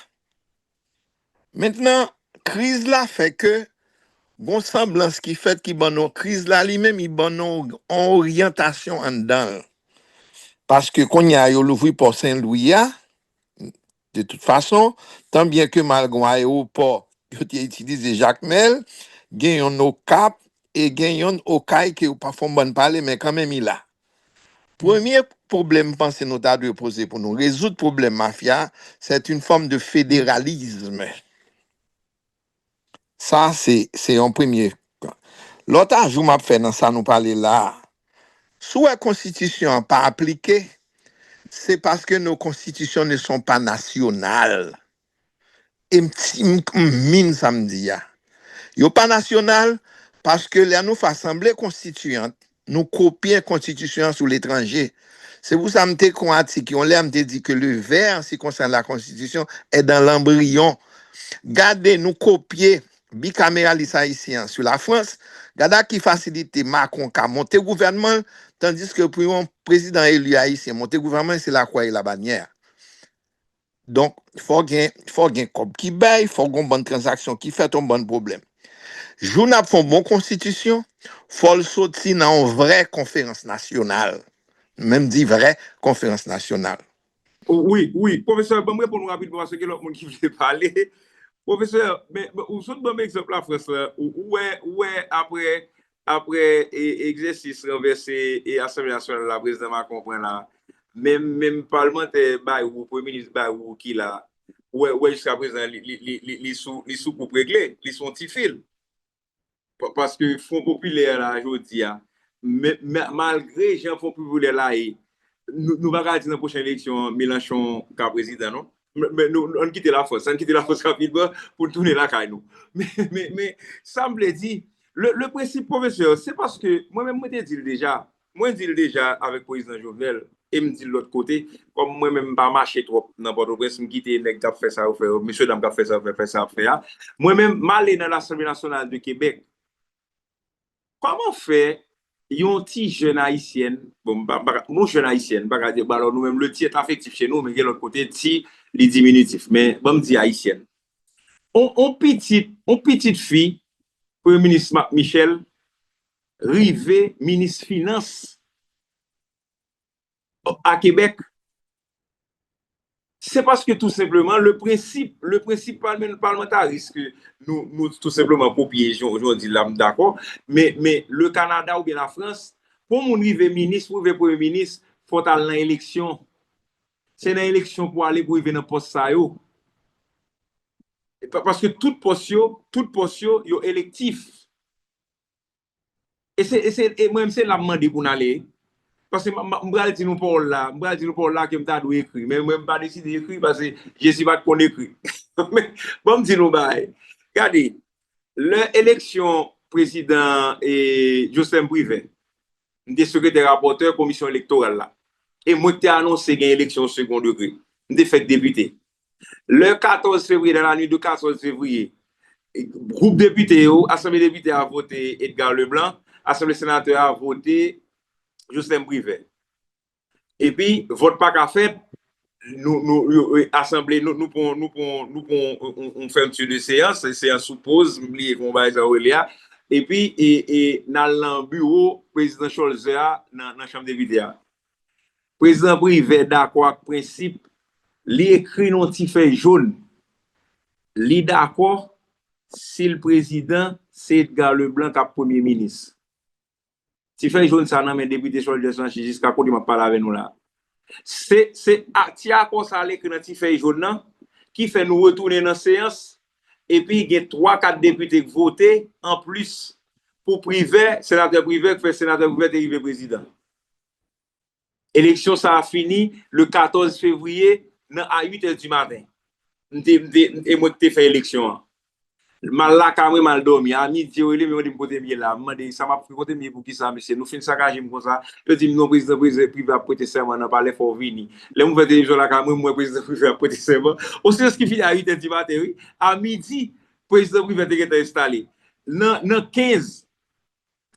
Mentnan, kriz la fè ke gon sanblans ki fèt ki ban nou, kriz la li menm, li ban nou yon oryantasyon anndan l. Paske kounye a, yo louvri pò Sen Lwi a, de tout fason, tan byen ke mal gon ayewopò, yo te itilize Jakmèl, gen yonn Okap, e gen yonn Okay ke yo pa fè yon bann pale, men kanmenm li la. Premye pwoblèm m panse nou ta dwe poze pou nou rezoud pwoblèm mafya, c'est une forme de fédéralisme. Sa, se, se yon premye. Lòt ajou m ap fè nan sa nou pale la a, si w wè konstitisyon an pa aplike, se paske nos constitutions ne sont pas nationales. E m ti, m, m min sa m di a. Yo pa nasyonal, paske lè nou fè asanble konstitiyant, nou kopye konstitisyon an sou letranje. Se pou sa m te ekri yon atik yon lè, m te di ke le ver qui concerne la Constitution est dans l'embryon. Gade, nou kopye bikameralis ayisyen an sou Lafrans. Gade ak ki fasilite Macron ka monte gouvènman l, tandiske pou yon prezidan eli ayisyen monte gouvènman l, se lakwè e labanyè. Donk, fò gen, fò gen kòb ki bay, fò gen yon bann tranzaksyon ki fèt, yon bann pwoblèm. Jou n ap fè yon bon konstitisyon, fò l soti nan yon vrè konferans nasyonal. M menm di vrè konferans nasyonal. Wi, wi, pwofesè, ban m reponn ou rapidman paske gen lòt moun ki vle pale. Pwofesè, men, men ou sot ban m egzanp Lafrans la, ou, ou wè, ou wè apre, apre e, egzèsis ranvèse e Asanble Nasyonal la, prezidan Macron pran la, menm, menm palmantè Bayrou, premye minis Bayrou ki la, ou wè, ou wè jiska prezan li, li, li, li, li sou, li sou koup regle, li sou yon ti fil. Pa-, paske Fwon Popilè la jodi a, men, men, malgre jan Fwon Popilè la ye, nou, nou pa ka di nan pwochen eleksyon an, Mélenchon ka prezidan, non. Men, men nou, ann kite Lafrans, ann kite Lafrans rapidman pou n tounen lakay nou. Men, men, men, sa m vle di, le, le prensip pwofesè, se paske, mwen menm, mwen te di l deja, mwen di l deja avèk prezidan Jovenel, e m di l lòt kote, kòm mwen menm m pa mache twòp nan Pòtoprens, m kite nèg k ap fè sa yo fè yo, mesye dam k ap fè sa yo fè, fè sa y ap fè a. Mwen menm, m ale nan Lasanble Nasyonal de Kebèk. Kòman fè yon ti jèn ayisyèn, bon, m pa, m pa ka, yon jèn ayisyèn, m pa ka di, bon, alò nou menm, le ti est affectif chez nous, men gen lòt kote, ti, li diminitif, men ban m di ayisyèn. On, on pitit, on pitit fi, Premye Minis Marc Michel, rive minis finans a Kebèk, se paske tou senpleman le prensip, le prensip palmantaris ke nou, nou tou senpleman kopye, jan, jan w di la, m dakò, men, men le Kanada oubyen Lafrans, pou yon moun rive minis, pou rive premye minis, fò w t al nan eleksyon. Se nan eleksyon pou w ale pou w rive nan pòs sa yo. E pa-, paske tout pòs yo, tout pòs yo, yo elektif. E se, e se, e mwen, se la m mande pou n ale. Paske m, m, m pral di nou pawòl la, m pral di nou pawòl la ke m ta dwe ekri. Men mwen, m pa deside ekri paske Jezi pa t konn ekri. Men, ban m di nou bagay. Gade, lè eleksyon prezidan e Joslèn Privè, m te sekretè rapòtè komisyon elektoral la. E mwen ki te anonse gen eleksyon second degré. M te fèk depite. Le quatorze février, dans la nuit de quatorze février, gwoup depite yo, Asanble Depite a vote Edgar Leblanc, Asanble Senatè a vote Joslèn Privè. Epi, vòt pa ka fèt, nou, nou, yo, yo, asanble, nou, nou pran, nou pran, nou pran yon, yon, yon fèmti de seyans, seyans sou poz, m bliye kòman bagay sa yo rele a, Epi e, e, n al nan biwo prezidan Cholzer a nan, nan chanm depite a. Prezidan Privè dakò ak prensip, li ekri nan yon ti fèy jòn. Li dakò si l prezidan, se Edgar Leblanc k ap premye minis. Ti fèy jòn sa nan men depite Cholzer Chancy jiska kote m ap pale avè nou la. Se, se a, ti akò sa l ekri nan ti fèy jòn nan ki fè nou retounen nan seyans, epi gen twa kat depite k vote anplis pou Privè, senatè Privè, k fè senatè Privè te rive prezidan. Eleksyon sa a fini le katòz fevriye nan a uit è di maten. M te, m te, e mwen ki te fè eleksyon an. M al lakay mwen, m al dòmi. A midi, yo rele m, yo mande m kote m ye la. M mande, sa m ap fè, kote m ye, poukisa, mesye? Nou fin sakaje m konsa. Yo di m, non, prezidan, prezidan Privè ap prete sèman nan palè, fò w vini. Lè m ouvè televizyon lakay mwen, m wè prezidan Privè ap prete sèman. On seyans ki fini a uit è di maten, wi. A midi, prezidan Privè te gentan enstale. Nan, nan kenz,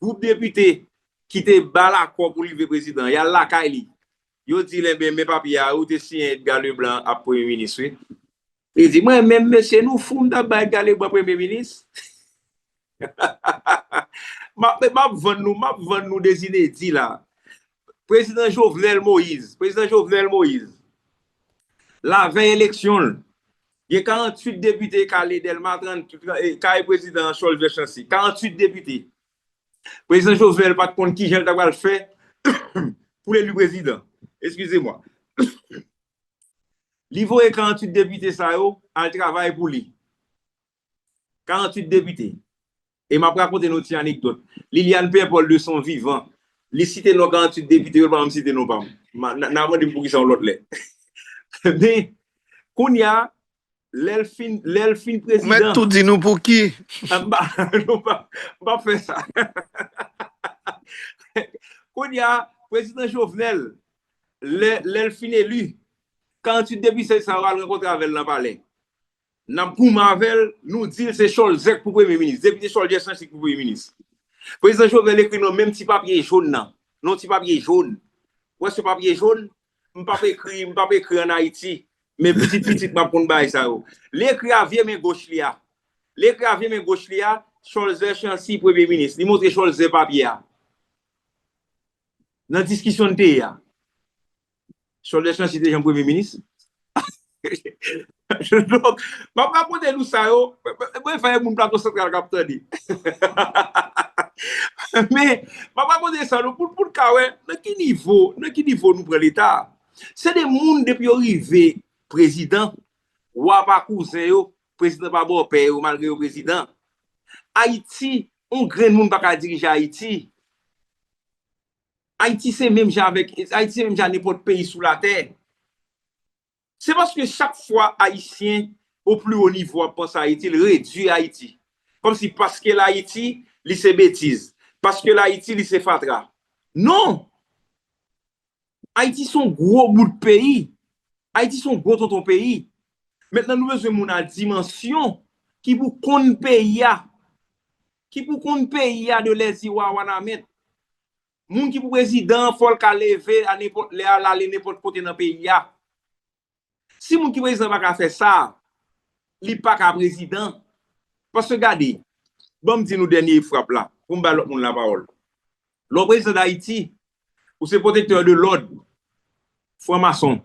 gwoup depite ki te ba l akò pou l rive prezidan, y al lakay li. Yo di l, enben, men papye a, ou te siyen Edgar Leblanc ap premye minis, wi. Li di, mwen menm, mesye, nou fou, m t ap bay Edgar Leblanc premye minis? M ap, m ap vann nou, m ap vann nou de zinedi la. Prezidan Jovenel Moïse, prezidan Jovenel Moïse, lavèy eleksyon l, gen karanntuit depite k ale Dèlma trant, kay prezidan Cholzer Chancy, karanntuit depite. Prezidan Jovenel pa t konn kijan l ta pral fè pou l eli prezidan. Eskize mwa. Li voye karanntuit depite sa yo al travay pou li. Karanntuit depite. E m ap rakonte nou ti anekdòt. Liliane Pierre-Paul de son vivant, li site non karanntuit depite yo, l pa janm site non pa m. N a mande m poukisa yon lòt lè. Men, kounye a, lè l fin, lè l fin prezidan. Ou mèt tou di nou pou ki. M pa, non, m pa, m pa fè sa. Kounye a, prezidan Jovenel, lè, lè l fin eli, karanntuit depite sa yo al rankontre avè l nan palè. N ap goumen avè l, nou di l se Cholzer k pou premye minis. Depite Cholzer Chancy k pou premye minis. Prezidan Jovenel ekri nan menm ti papye jòn nan. Nan ti papye jòn. Ou wè se papye jòn? M p ap ekri, m p ap ekri ann Ayiti. Men pitit pitit m ap konn bagay sa yo. Li ekri a vye men goch li a. Li ekri a vye men goch li a, Cholzer Chancy premye minis. Li montre Cholzer papye a. Nan diskisyon n te ye a. Cholzer Chancy te janm premye minis? Donk, m ap rakonte nou sa yo. Mwen fè moun Plato Santral k ap tande. Men, m ap rakonte sa nou pou, pou n ka wè nan ki nivo, nan ki nivo nou pran Leta. Se de moun depi yo rive prezidan, wa pa kouzen yo, prezidan pa bòpè yo, malgre yo prezidan. Ayiti, yon grenn moun pa ka dirije Ayiti. Ayiti se menm jan avèk, Ayiti se menm jan nenpòt peyi sou latè. Se paske chak fwa Ayisyen o pli wo nivo ap panse Ayiti, l redui Ayiti. Kòmsi paske l Ayiti, li se betiz. Paske l Ayiti, li se fatra. Non! Ayiti se yon gwo bout peyi. Ayiti se yon gwo tonton peyi. Mentnan, nou bezwen moun a dimansyon ki pou konn peyi a. Ki pou konn peyi a de lèziwa a Wanament. Moun ki pou prezidan an, fò l ka leve a nenpòt lè, al ale nenpòt kote nan peyi a. Si moun ki prezidan pa ka fè sa, li pa ka prezidan. Paske gade, ban m di nou dènye frap la, pou m bay lòt moun lapawòl. Lè w prezidan Dayiti, ou se pwotektè de lòd, franmason.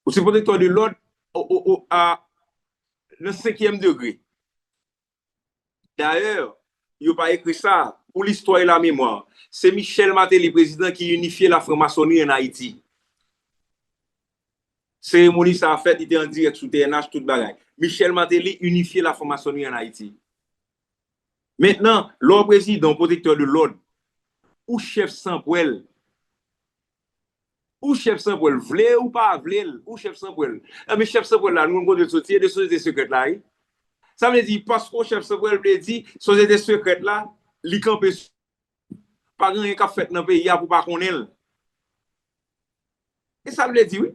Ou se pwotektè de lòd o, o, o, a, nan senkyèm degre. Dayè, yo pa ekri sa. Pou listwa e lamemwa, se Michel Martelly, prezidan, ki inifye lafranmasonri ann Ayiti. Seremoni sa a fèt, li te an dirèk sou T N H, tout bagay. Michel Martelly inifye lafranmasonri ann Ayiti. Mentnan, lè w prezidan, w pwotektè de lòd, ou chèf san pwèl, ou chèf san pwèl, vle ou pa vle l, ou chèf san pwèl. Enben, chèf san pwèl la, nou konn kote l soti, e de sosyete sekrèt la, wi. Sa vle di, paske w chèf san pwèl, vle di, sosyete sekrèt la, li kanpe sou, pa gen anyen k ap fèt nan peyi a pou w pa konnen l. E sa l vle di, wi.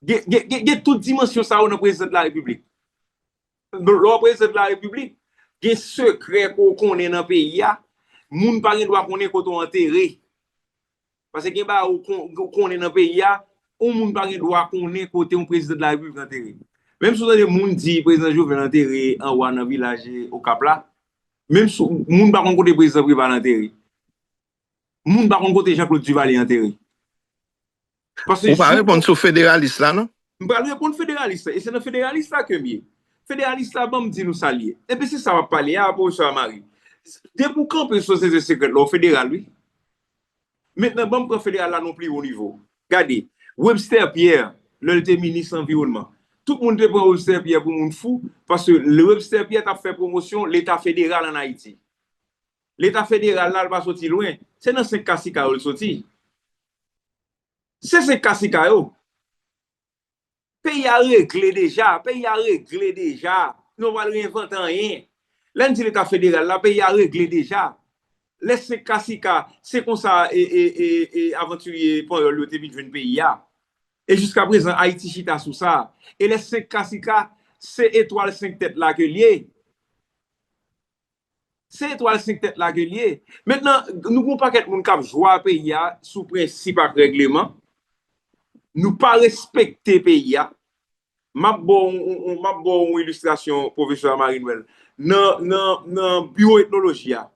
Gen, gen, gen, gen tout dimansyon sa yo nan prezidan de la repiblik. Lè w prezidan de la repiblik, gen sekrè ke w konnen nan peyi a, moun pa gen dwa konnen kote w antere. Paske gen bagay ou kon-, ou konnen nan peyi a, yon moun pa gen dwa konnen kote yon prezidan de la repiblik antere. Menm si w tande moun di prezidan Jovenel antere anwa nan vilaj Okap la, Menm si moun pa konn kote prezidan Preval antere. Moun pa konn kote Jean Claude Duvalier antere. Paske Ou pa reponn sou federalis la, non? M pral reponn federalis la, e se nan federalis la ke m ye. Federalis la, ban m di nou sa l ye. Epi se sa w ap pale a, pwofesè Amari. Depi w kanpe sou sosyete sekrèt la, w federal, wi. Mentnan, ban m pran federal la nan yon pli wo nivo. Gade, Webster Pierre, lè l te minis anviwònman, tout moun te pran Webster Pierre pou moun fou, paske Webster Pierre t ap fè pwomosyon Leta federal ann Ayiti. Leta federal la, l pa soti lwen. Se nan senk kasika yo l soti. Se senk kasika yo. Peyi a regle deja, peyi a regle deja. Nou pa pral reyinvante anyen. Lè n di Leta federal la, peyi a regle deja. Lè senk kasika, se konsa e, e, e, e avantirye panyòl yo te vin jwenn peyi a. E jiska prezan, Ayiti chita sou sa. E lè senk kasika, se etwal senk tèt la ke l ye. Se etwal senk tèt la ke l ye. Mentnan, nou gen yon pakèt moun k ap jwe a peyi a sou prensip ak règleman. Nou pa respekte peyi a. M ap ba w yon, yon, yon, m ap ba w yon ilistrasyon, pwofesè Marie Noël. Nan, nan, nan biwo etnoloji a,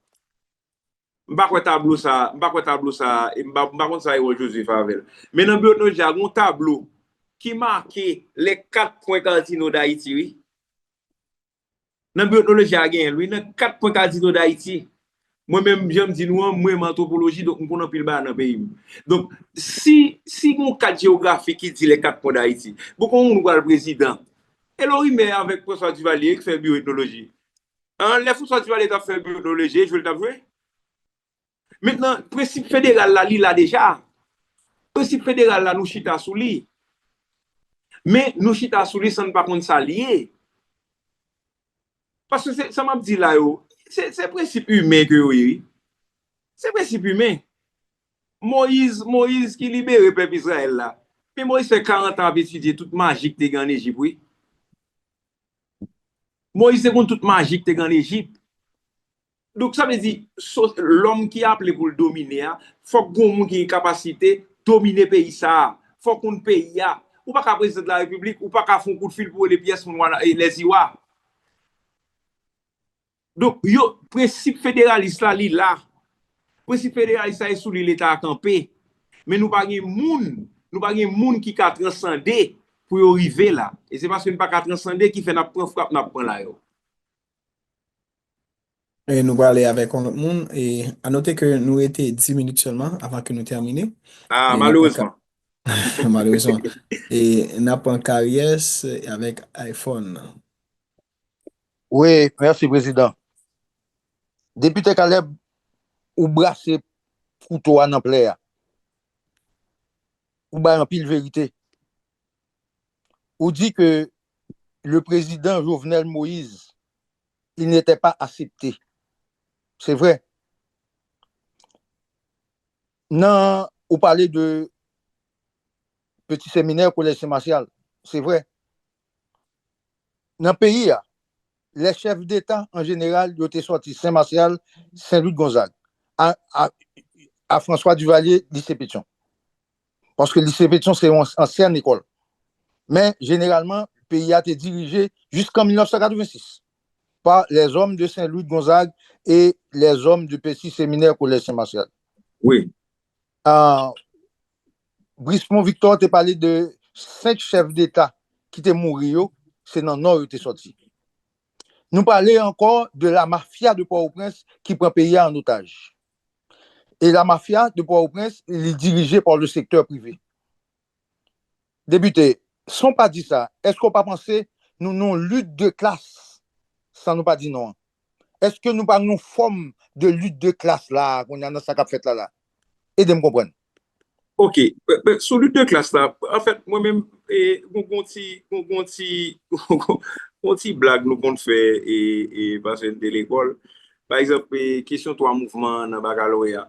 m pa kwè tablo sa, m pa kwè tablo sa, e m pa, m pa konn sa Erol Joseph avè l. Men nan biwo etnoloji a, gen yon tablo ki make les quatre points cardinaux d'Haïti, wi. Nan biwo etnoloji a genyen l, wi, nan kat pwen kadinal Dayiti. Mwen menm, jan m di nou an, mwen renmen antwopoloji, donk m konn anpil bagay nan peyi m. Donk, si, si gen yon kat jewografik ki di les quatre points d'Haïti, bon, kòman moun pral prezidan? E Lorimè avèk François Duvalier ki fè biwo etnoloji. An, lè François Duvalier t ap fè biwo etnoloji, e jwe l t ap jwe? Mentnan, prensip federal la, li la deja. Prensip federal la, nou chita sou li. Men, nou chita sou li san n pa konn sa l ye. Paske se, sa m ap di la yo, se, se prensip imen ke yo ye, wi. Se prensip imen. Moyiz, Moyiz ki libere pèp Izrayèl la. Men Moyiz fè karant an ap etidye tout maji k te gen ann Ejip, wi. Moyiz te konn tout maji k te gen ann Ejip. Donk, sa vle di, so, lòm ki aple pou l domine a, fòk gen yon moun ki gen kapasite domine peyi sa a. Fòk konn peyi a. Ou pa ka prezidan de la repiblik, ou pa ka fè yon kout fil pou rele pyès moun wana, e, lèziwa. Donk, yo, prensip federalis la, li la. Prensip federalis la, e sou li Leta a kanpe. Men nou pa gen moun, nou pa gen moun ki ka transande pou yo rive la. E se paske n pa ka transande ki fè n ap pran frap n ap pran la yo. E nou prale avèk yon lòt moun. E anote ke nou rete dis minit sèlman avan ke nou tèmine. Ah, malerezman. Malerezman. E n ap pran Karyès avèk iPhone. Wi, mèsi, prezidan. Depite Caleb, ou brase kouto a nan plè a. Ou bay anpil verite. Ou di ke le président Jovenel Moïse, il n'était pas accepté. C'est vrai. Nan, ou pale de Petit Séminaire, Collège Saint Martial. Se vre. Nan peyi a, lè chèf deta an jeneral, yo te sòti Sen Masyal, Sen Lwid Gonzag, a, a, a François Duvalier, Lise Petyon. Paske Lise Petyon se yon ansyen lekòl. Men, jeneralman, peyi a te dirije jiskan mil nèf san katrevensis pa lèzòm de Sen Lwid Gonzag e lèzòm de Peti Seminè Kolèj Sen Masyal. Wi. Ah, Brismond Victor te pale de senk chèf deta ki te mouri yo, se nan Nò yo te sòti. Nou pale ankò de la mafya de Pòtoprens ki pran peyi a an otaj. E la mafya de Pòtoprens, li dirije pa le sektè prive. Depite, san w pa di sa, èske w pa panse nou nan yon lit de klas san nou pa di non an? Èske nou pa nan yon fòm de lit de klas la, kounye a nan sa k ap fèt la la? Ede m konprann. Ok, sou lit de klas la, anfèt, mwen menm, gon ti, gon ti, gon ti blag nou konn fè, e, e, paske n te lekòl. Pa egzanp, e, kesyon twa mouvman nan bakaloreya.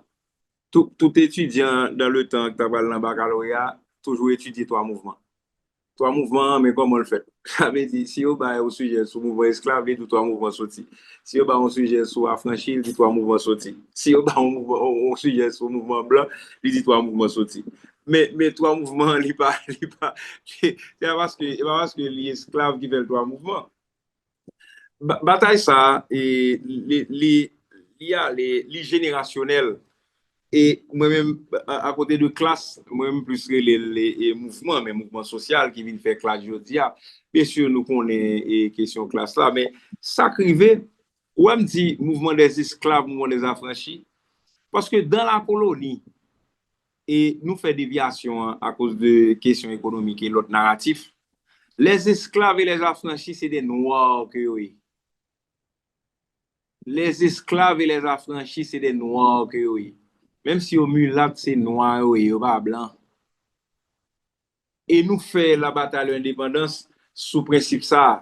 Tout, tout etidyan dan le tan ki ta pral nan bakaloreya toujou etidye twa mouvman. Twa mouvman an, men kòman l fèt? Sa vle di, si yo bay yon sijè sou mouvman esklav, li di twa mouvman soti. Si yo bay yon sijè sou afranchi, li di twa mouvman soti. Si yo bay yon, mouvman, yon sijè sou mouvman blan, li di twa mouvman soti. Men, men twa mouvman an, li pa, li pa, se pa paske, se pa paske li esklav ki fè l twa mouvman. Ba- batay sa a, e, li, li, li ale, li jenerasyonèl. E mwen menm, a, akote de klas, mwen menm plis rele l e, e mouvman, men mouvman sosyal ki vin fè klas jodi a. Byen si nou konnen e kesyon klas la, men sa k rive, ou wè m di mouvman dèzesklav, mouvman dèzafranchi, paske dan lakoloni, e nou fè devyasyon an akoz de kesyon ekonomik e lòt naratif, lèzesklav e lèzafranchi se de nwa ke yo ye. Lèzesklav e lèzafranchi se de nwa ke yo ye. Menm si yo milat, se nwa yo ye, yo pa blan. E nou fè la batay de lendepandans sou prensip sa a.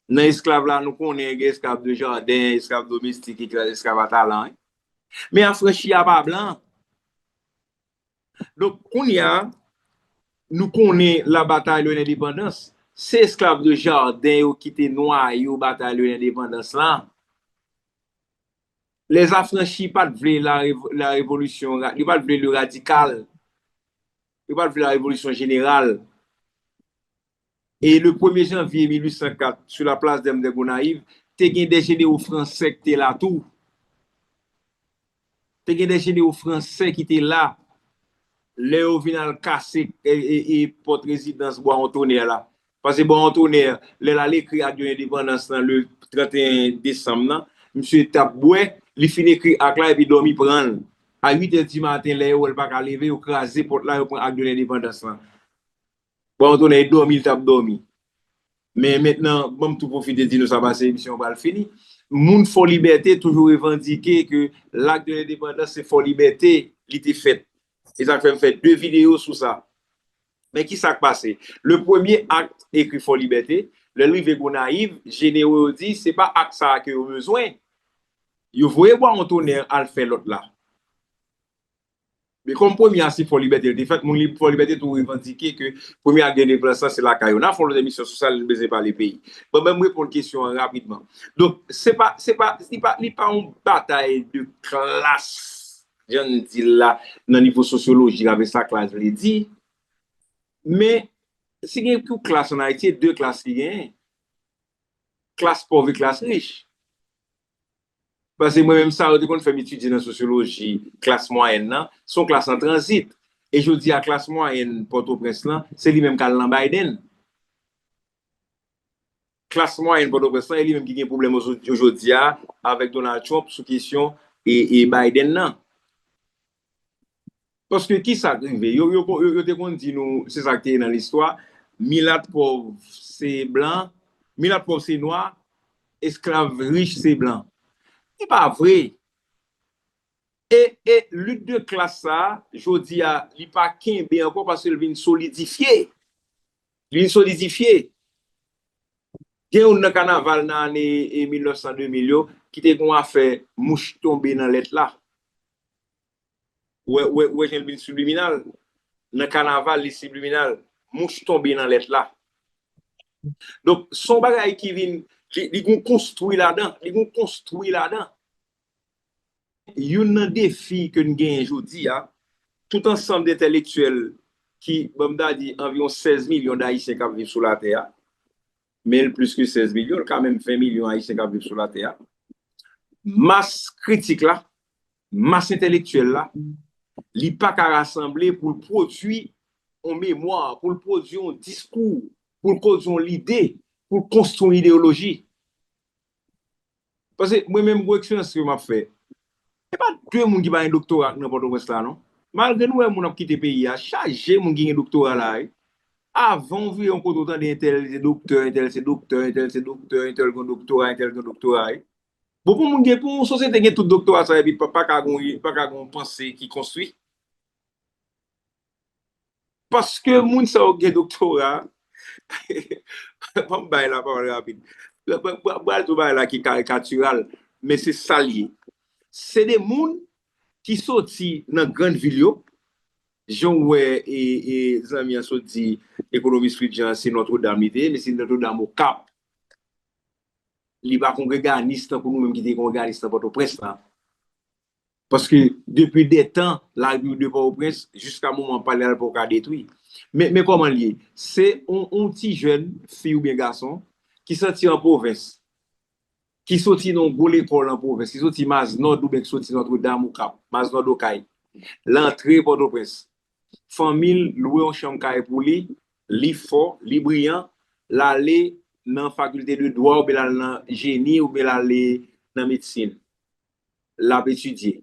Nan esklav la, nou konnen gen esklav de jaden, esklav domestik, esklav a talan. Men afranchi a pa blan. Donk, kounye a, nou konnen la batay de lendepandans. Se esklav de jaden yo ki te nwayo batay de lendepandans la. Lèzafranchi pa t vle la, la revolisyon, yo pa t vle le radikal. Yo pa t vle la revolisyon jeneral. E le premye janvye mil uit san kat, sou la Place d'Armes de Gonayiv, te gen de jenero fransè ki te la tou. Te gen de jenero fransè ki te la lè yo vin al kase e, e, e pòt rezidans Bwawon Tonè la. Paske Bwawon Tonè, lè l al ekri ak de lendepandans lan le tranteyen desanm nan, misye t ap bwè, li fin ekri ak la epi dòmi pran l. A uit è di maten, lè yo wè l pa ka leve, yo kraze pòt la, yo pran ak de lendepandans lan. Bwawon Tonè dòmi, l t ap dòmi. Men mentnan, ban m tou pwofite di nou sa pase emisyon an pral fini. Moun Fò Libète toujou revandike ke Lak de Lendepandans se Fò Libète li te fèt. E sa k fè m fè de videyo sou sa. Men ki sa k pase? Le premye ak ekri Fò Libète, lè l rive Gonayiv, jenero yo di se pa ak sa a ke yo bezwen. Yo voye Bwawon Tonè al fè lòt la. Men kòm premye a se Fò Libète l te fèt, moun li Fò Libète tou revandike ke premye ak dènye plas la se lakay yo. N a fè yon lòt emisyon sou sa, nou bezwen pale peyi. Bon, ban m reponn kesyon an rapidman. Donk, se pa, se pa, li pa, li pa yon batay de klas, jan n di l la, nan nivo sosyolojik avèk sa klas vle di. Men, si gen yon klas ann Ayiti, se de klas ki genyen. Klas pòv e klas rich. Paske mwen menm sa yo te konn fè m etidye nan sosyoloji, klas mwayèn nan, se yon klas an tranzit. E jodi a, klas mwayèn Pòtoprens lan, se li menm k al nan Biden. Klas mwayèn Pòtoprens lan, e li menm ki gen pwoblèm jodi a avèk Donald Trump sou kesyon e, e Biden nan. Paske ki sa k rive? Yo, yo, yo, yo te konn di nou, se sa k te ye nan listwa, milat pòv se blan, milat pòv se nwa, esklav rich se blan. Se pa vre. E, e lit de klas sa a, jodi a, li pa kenbe ankò paske l vin solidifye. Li vin solidifye. Gen youn nan kanaval nan ane e mil nèf san de mil yo ki te gen yon afè mouch tonbe nan lèt la. Ou wè, ou wè, ou wè jan l vin sibliminal. Nan kanaval, li sibliminal. Mouch tonbe nan lèt la. Donk, se yon bagay ki vin, li, li gen yon konstwi ladan, li gen yon konstwi ladan. Youn nan defi ke n genyen jodi a, tout ansanm de entèlektyèl ki, bon, m ta di, anviwon sèz milyon d Ayisyen k ap viv sou latè a, men l plis ke sèz milyon, l ka menm ven milyon Ayisyen k ap viv sou latè a. Mas kritik la, mas entèlektyèl la, li pa ka rasanble pou l pwodui yon memwa, pou l pwodui yon diskou, pou l pwodui yon lide, pou l konstwi yon ideyoloji. Paske mwen menm, gwo eksperyans ke m ap fè, e pa de moun ki pa gen doktora nan Pòtoprens la, non. Malgre nou wè moun ap kite peyi a, chaje moun ki gen doktora la, wi. Avan w vire yon kote, w tande entèl se doktè, entèl se doktè, entèl se doktè, entèl gen doktora, entèl gen doktora, wi. Bon, pou moun gen, pou yon sosyete gen tout doktora sa, epi pa, pa ka gen, pa ka gen yon panse ki konstwi. Paske moun sa yo gen doktora, ban m bay la pawòl rapid. Ban, ban, ban, ban al tou bagay la ki karikatiral, men se sa l ye. Se de moun ki soti nan grann vil yo, jan w wè e, e zanmi an sot di, ekonomis Fritz Jean, se Nòtredam li te ye, men se Nòtredam Okap. Li pa kongreganis tankou nou menm ki te kongreganis nan Pòtoprens lan. Paske depi de tan, la Repiblik de Pòtoprens, jiska moman pale a l poko ka detwi. Men, men kòman l ye? Se yon, yon ti jèn, fi oubyen gason, ki soti an pwovens. ki soti nan yon gwo lekòl nan pwovens, ki soti Maznòd oubyen ki soti Nòtredam, Okap, Maznòd, Okay, l antre Pòtoprens. Fanmi l lwe yon chanm kay pou li, li fò, li briyan, l ale nan fakilte de dwa oubyen l al nan jeni oubyen l ale nan medsin. L ap etidye.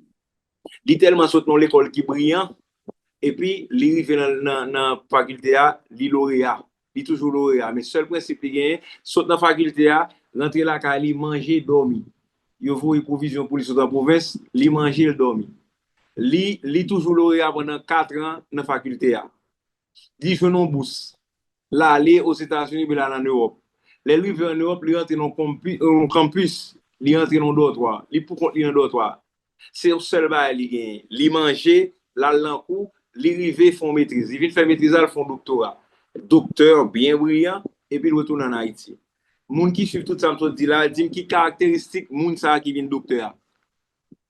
Li tèlman sot nan yon lekòl ki briyan, epi li rive nan, nan, nan fakilte a, li loreya. Li toujou loreya. Men sèl prensip li genyen, sot nan fakilte a, rantre lakay li, manje, dòmi. Yo voye pwovizyon pou li sot an pwovens, li manje, l dòmi. Li, li toujou loreya pandan katran nan fakilte a. Li jwenn yon bous. L ale Ozetazini, epi l al ann Ewòp. Lè l rive ann Ewòp, li rantre nan yon kanpi-, yon kanpis, li rantre nan yon dòtwa. Li poukont li nan dòtwa. Se yon sèl bagay li genyen. Li manje, l al nan kou, li rive fè yon metriz. Li vin fè metriz la, l fè yon doktora. Doktè byen briyan, epi l retounen ann Ayiti. Moun ki swiv tout sa m sot di la, di m ki karakteristik moun sa a ki vin doktè a.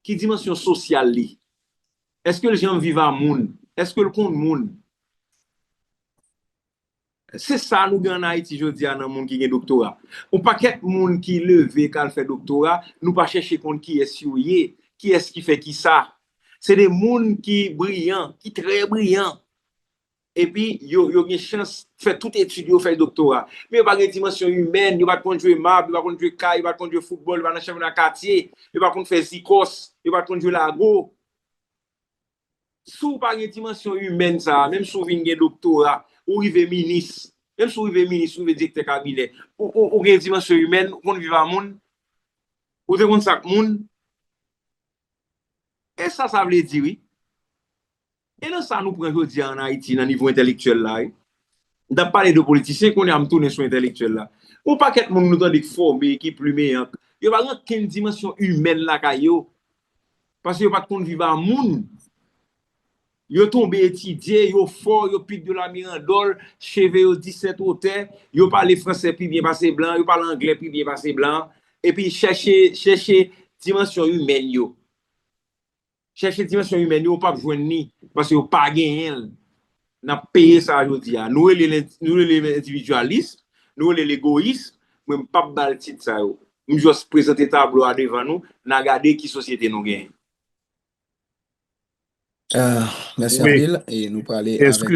Ki dimansyon sosyal li? Èske l janm viv a moun? Èske l konn moun? Se sa nou gen ann Ayiti jodi a nan moun ki gen doktora. Yon pakèt moun ki leve k al fè doktora, nou pa chèche konn kiyès yo ye, kiyès ki fè kisa. Se de moun ki briyan, ki trè briyan. Epi yo, yo gen chans fè tout etid yo, fè doktora. Men yo pa gen dimansyon imèn, yo pa t konn jwe mab, yo pa t konn jwe kay, yo pa t konn jwe foutbòl, yo pa nan chanpyona katye, yo pa konn fè zikòs, yo pa t konn jwe lago. Si w pa gen dimansyon imèn sa a, menm si w vin gen doktora, ou rive minis, menm si w rive minis, ou rive direktè kabinè, ou, ou, ou gen dimansyon imèn, ou konn viv a moun, ou te konn sa k moun. E sa, sa vle di, wi. E nan sa nou pran jodi a ann Ayiti, nan nivo entèlektyèl la, wi. M t ap pale de politisyen, kounye a m tounen sou entèlektyèl la. Yon pakèt moun nou tande k fòme, ki plimeyank, yo pa gen okenn dimansyon imèn lakay yo. Paske yo pa t konn viv a moun. Yo tonbe etidye, yo fò, yo pik de la mirandòl, cheve yo disèt wotè, yo pale fransè pi byen pase blan, yo pale anglè pi byen pase blan, epi chèche, chèche dimansyon imèn yo. Chèche dimansyon imèn yo, w p ap jwenn li, paske yo pa genyen l. N ap peye sa jodi a. Nou rele l, nou rele l endividyalis, nou rele l egoyis, mwen m p ap ba l tit sa yo. M jis prezante tablo a devan nou, n a gade ki sosyete nou genyen. Ah, mèsi anpil. E nou prale avèk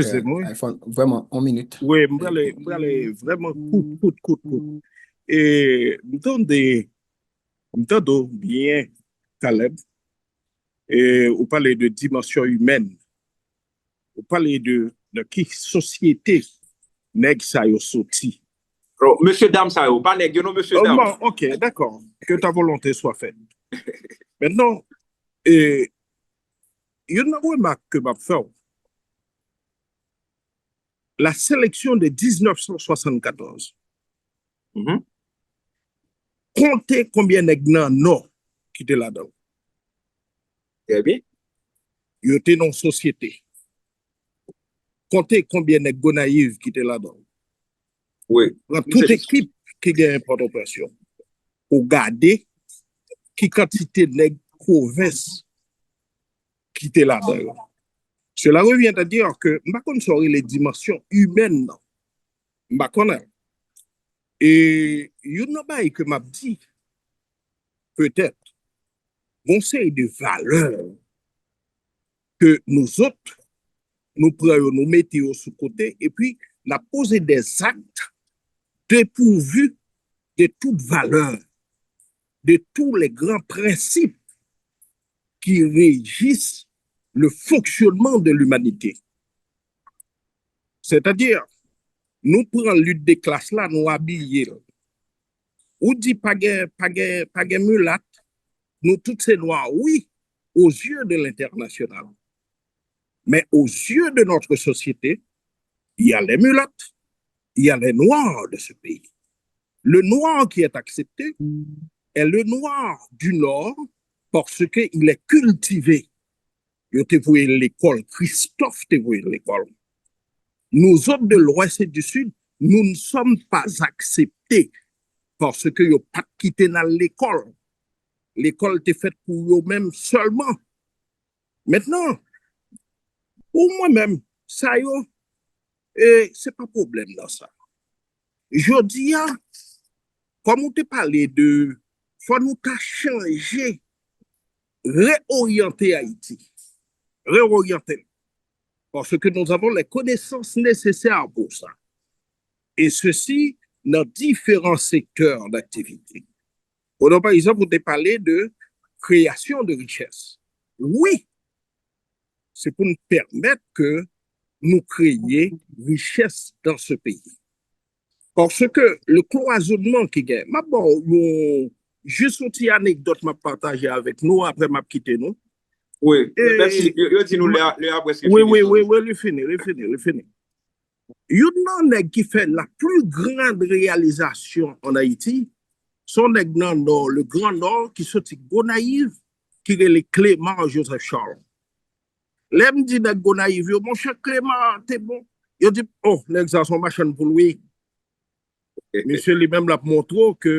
iPhone. Vrèman, yon minit. Wi, m prale, m prale vrèman kout, kout, kout, kout. E m tande, m tande w byen, Caleb. E ou pale de dimansyon imèn. Ou pale de, de ki sosyete nèg sa yo soti. Oh, mesye dam sa yo, pa nèg yo non, mesye dam. Oh, ok, d'accord. Que ta volonté soit faite. Maintenant, e, youn nan remak ke m ap fè w, la sélection de dix-neuf cent soixante-quatorze. Konte konbyen nèg nan Nò ki te ladan l. Trè byen. Yo te nan sosyete. Konte konbyen nèg Gonayiv ki te ladan l. Wi. Pran tout ekip ki genyen Pòtoprens yo. Ou gade ki kantite nèg pwovens ki te ladan yo. Cela revient à dire que m pa konn sa w rele dimansyon imèn nan. M pa konnen. E youn nan bagay ke m ap di, petèt, gon seri de valè ke nou zòt, nou pran yo, nou mete yo sou kote, epi n ap poze des actes dépourvus de toute valeur, de tous les grands principes qui régissent le fonctionnement de l'humanité. C'est-à-dire, nou pran lit de klas la, nou abiye l. Ou di pa gen, pa gen, pa gen milat, nou tout se nwa, wi, aux yeux de l'international. Mais aux yeux de notre société, il y a les mulattes, il y a les noirs de ce pays. Le noir qui est accepté est le noir du Nord parce qu'il est cultivé. Yo te voye l lekòl, Christophe te voye l lekòl. Nous autres de l'Ouest et du Sud, nous ne sommes pas acceptés parce que yo pa t kite n al lekòl. Lekòl te fèt pou yo menm sèlman. Mentnan, pou mwen menm, sa yo, e, se pa pwoblèm nan sa. Jodi a, kòm ou te pale de fò nou ta chanje, reoryante Ayiti. Reoryante l. Parce que nous avons les connaissances nécessaires pour ça. Et ceci dans différents secteurs d'activité. Ou nan, pa egzanp, ou te pale de création de richesse. Wi, se pou n pèmèt ke nou kreye richès dans ce pays. Paske le cloisonnement ki gen, m ap ba w yon, jis yon ti anekdòt m ap pataje avèk nou, apre m ap kite nou. Wi, menm si yo, yo di nou lè a, lè a prèske fini. Wi, wi, wi, li fini, li fini, li fini. Youn nan nèg ki fè la plus grande réalisation en Haïti, se yon nèg nan Nò, le Grand Nord, ki soti Gonayiv, ki rele Clément Joseph Charles. Lè m di nèg Gonayiv yo, monchè, Clément te bon. Yo di, oh, nèg sa se yon machann poul, wi. Misye li menm l ap montre w ke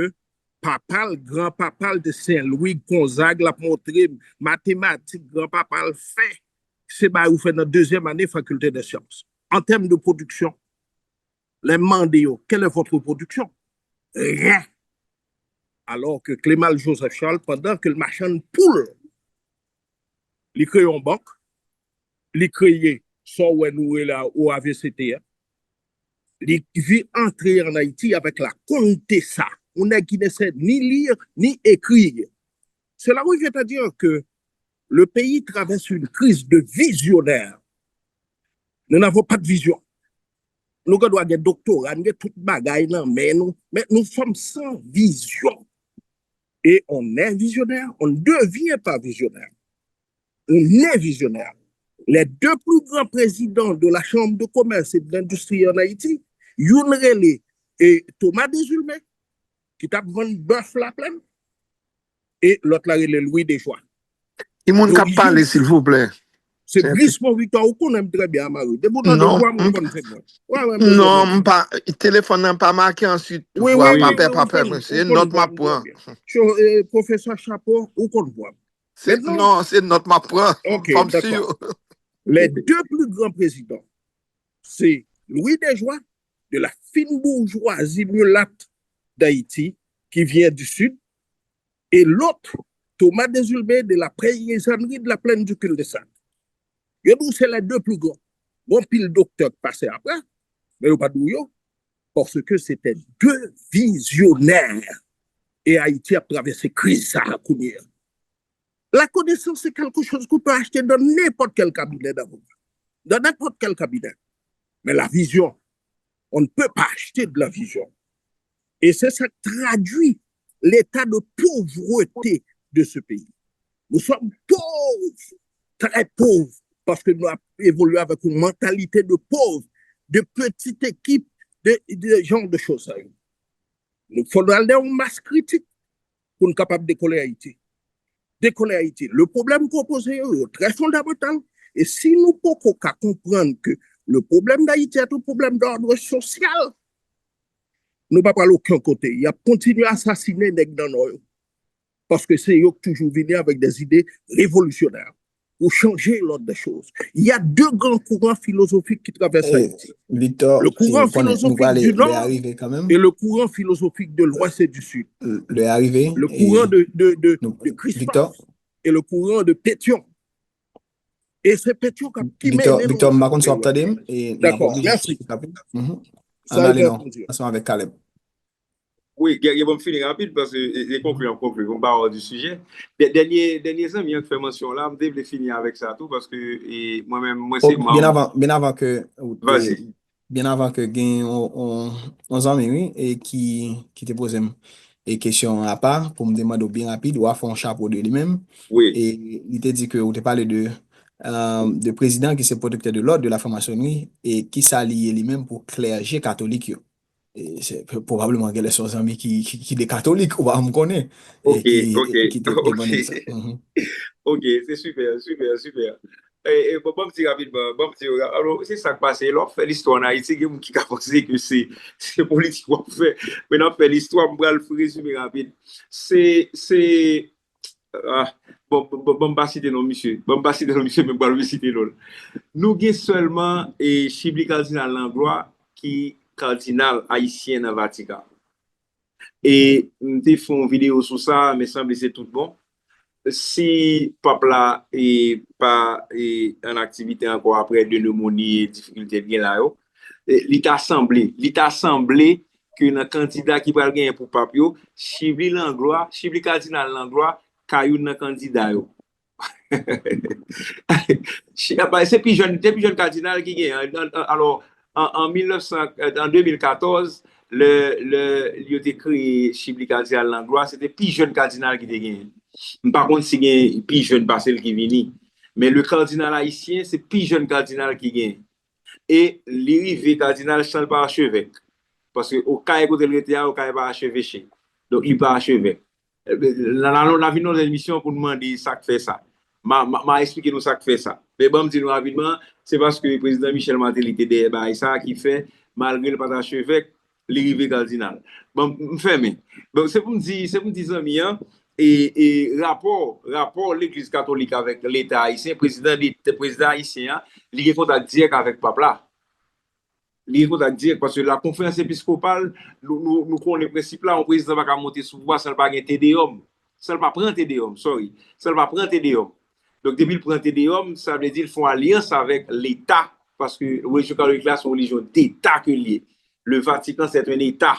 papa l, granpapa l te Sen Lwi Gonzag, l ap montre m matematik granpapa l fè, se bagay ou fè nan dezyèm ane fakilte dè syans. An tèm de pwodiksyon, lè m mande yo, quelle est votre production? Rien. Alors que Clément Joseph Charles, pendant que l machann poul, li kreye yon bank, li kreye sa w wè nou rele a O A V C T a. Li vin antre an Ayiti avèk la Contesa, yon nèg ki ne sè ni lire ni écrire. Cela revient à dire que le pays traverse une crise de visionnaires. Nous n'avons pas de vision. Nou gen dwa gen doktora, nou gen tout bagay nan men nou, men nous sommes sans vision. Et on est visionnaire, on ne devient pas visionnaire. On est visionnaire. Les deux plus grands présidents de la Chambre de commerce et de l'industrie en Haïti, youn rele e Thomas Desulmé, ki t ap vann bèf Laplèn, e lòt la rele Louis Desjoie. Ki moun k ap pale, silvouplè? Se Grismond Victor, ou konnen m trè byen, Amari. Depi w tande vwa m, ou konn se mwen. Non, m pa, telefòn nan pa make answit. Vwa pa pè, pa pè, mwen. Se nòt m ap pran. Pwofesè Chapo, ou konn vwa m. Non, se nòt m ap pran. Fò m si. Les deux plus grands présidents, c'est Louis Desjoie, de la fine bourgeoisie mulatte d'Haïti, qui vient du Sud, et l'autre, Thomas Desulmé, de la paysannerie de la plaine du cul-de-sac. Yo di w se les deux plus grands. Gon pil doktè k pase apre, men yo pa di w yo, parce que c'était deux visionnaires. E Ayiti ap travèse kriz sa a kounye a. La connaissance, c'est quelque chose qu'on peut acheter dans n'importe quel cabinet d'avocat, dans n'importe quel cabinet. Mais la vision, on ne peut pas acheter de la vision. Et c'est ça qui traduit l'état de pauvreté de ce pays. Nous sommes pauvres, très pauvres, parce que nous avons évolué avec une mentalité de pauvres, de petites équipes, de, de ce genre de choses. Nou fò nou al nan yon mas kritik pou n kapab dekole Ayiti. Dekole Ayiti. Le pwoblèm ke w poze yo, yo trè fondamantal. E si nou poko ka konprann ke le problème d'Haïti est un problème d'ordre social, nou pa pral okenn kote. Y ap kontinye asasinen nèg nan Nò yo. Paske se yo ki toujou vini avèk des idées révolutionnaires pour changer l'ordre des choses. Il y a deux grands courants philosophiques qui traversent Haïti. Victor, Le courant philosophique du Nord et le courant philosophique de l'Ouest et du Sud. Le arrivé. Le courant de, de, de, de Crispas et le courant de Pétion. E se Pétion ki mennen nou. Victor, m pa konn si w ap tande m. Dakò, mèsi. Ann ale non. Ansanm avèk Caleb. Wi, gen, gen, bon, m fini rapid paske e, e konkli, an konkli, bon, ba w di sijè. Dènye, dènye zanmi an k fè mansyon la, m te vle fini avèk sa tou paske e, mwen menm, mwen se manm. Byen avan, byen avan ke ou te, byen avan ke gen yon, yon, yon zanmi, wi, e ki, ki te poze m e kesyon apa pou m te mande w byen rapid, w a fè yon chapo de li menm. Wi. E li te di ke ou te pale de, euh, de prezidan ki se pwotektè de lòd, de la framasonri, e kisa li ye li menm pou klèje katolik yo. E se pwobableman genlè se yon zanmi ki, ki, ki de katolik, ou pa janm konnen. Ok, ok, ok. Ok, se sipè, sipè, sipè. E, e, bon, ban m di rapidman, ban m di, alò, se sa k pase, lè w ap fè listwa ann Ayiti, gen moun ki ka panse ke se, se politik w ap fè. Men n ap fè listwa, m pral rezime rapid. Se, se, Ah, bon, bon, bon, ban m pa site non misye. Ban m pa site non misye, men m pral site non l. Nou gen sèlman e Chibli Cardinal Langlois ki kadinal ayisyen nan Vatican. E m te fè yon videyo sou sa, men sanble se tout bon. Si pap la e, pa e, an aktivite ankò apre de nemoni e difikilte l gen la yo, e, li ta sanble, li ta sanble ke nan kandida ki pral genyen pou pap yo, Chibly Langlois, Chibly Cardinal Langlois, ka youn nan kandida yo. Se pi jèn, se pi jèn kadinal ki gen. Alò, an, an mil nèf san, an de mil katòz, lè, lè yo te kreye Chibly Cardinal Langlois, se te pi jèn kadinal ki te gen. M pa konn si gen pi jèn pase l ki vini. Men le cardinal haïtien, se pi jèn kadinal ki gen. E li rive kadinal san l pa achevèk. Paske Okay kote l rete a, Okay pa acheveche. Donk, li pa achevèk. N a, n a, n a vin nan yon emisyon pou n mande sa k fè sa. M a, m a, m a eksplike nou sa k fè sa. Men ban m di nou rapidman, se paske prezidan Michel Martelly te dèyè bagay sa a ki fè, malgre l pa t achevèk, li rive kadinal. Bon, m fèmen. Bon, se pou m di, se pou m di zanmi an, e, e rapò, rapò legliz katolik avèk leta ayisyen, prezidan, prezidan ayisyen an, li gen kontak dirèk avèk pap la. Li gen kontak dirèk, paske la konferans episkopal, nou, nou, nou konnen prensip la, yon prezidan pa ka monte sou pouvwa san l pa gen Te Deyòm. San l pa pran Te Deyòm, sorry. San l pa pran Te Deyòm. Donk, depi l pran Te Deyòm, sa vle di l fè yon alyans avèk leta, paske relijyon katolik la se yon relijyon deta ke l ye. Le Vatican, c'est un État.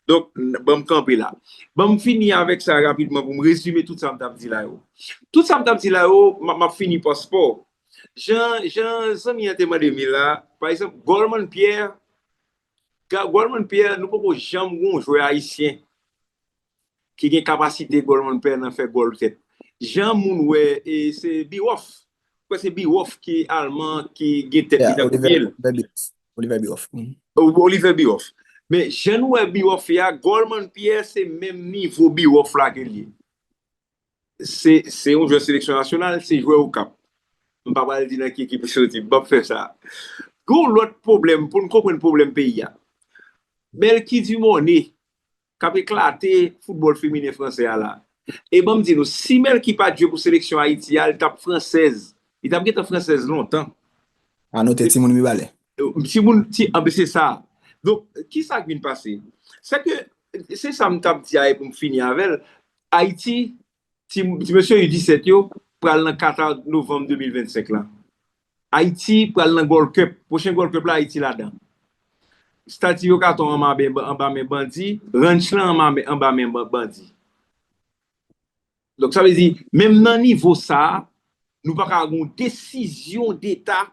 Donk, ban m kanpe la. Ban m fini avèk sa rapidman pou m rezime tout sa m t ap di la yo. Tout sa m t ap di la yo, m ap fini pa spò. Jan, jan zanmi an te mande m la, pa egzanp, Goldman Pierre, Goldman Pierre, nou poko janm wè yon jwè ayisyen ki gen kapasite Goldman Pierre nan fè gòl tèt. Jan moun wè, e se Bierhoff. Kwè se Bierhoff ki alman ki gen tèt ki tankou pye l. Oliver Bierhoff. Oliver Bierhoff. Men jan nou wè Bierhoff ye a, Goldman Pierre se menm nivo Bierhoff la ke l ye. Se, se yon jwè seleksyon nasyonal, se jwè Okap. M pa pral di nan ki ekip li soti, m p ap fè sa. Gen yon lòt pwoblèm, pou n konprann pwoblèm peyi a. Melky Dumornay, k ap eklate foutbòl feminen fransè a la. E ban m di nou, si Melky pa t jwe pou seleksyon Ayiti a, li t ap fransèz. Li t ap gentan fransèz lontan. A note, timoun Mibalè. Timoun, ti, anben, se sa. Donk, ki sa k vin pase? Se ke, se sa m t ap di a e pou m fini avè l. Ayiti, ti, ti mesye U disèt yo pral nan Qatar novanm de mil vennsenk la. Ayiti pral nan Gold Cup. Pwochen Gold Cup la, Ayiti ladan. Stati yo ka tonbe anba men, anba men bandi, ranch lan anba men, anba men ba-, bandi. Donk, sa vle di, menm nan nivo sa a, nou pa ka gen yon desizyon deta,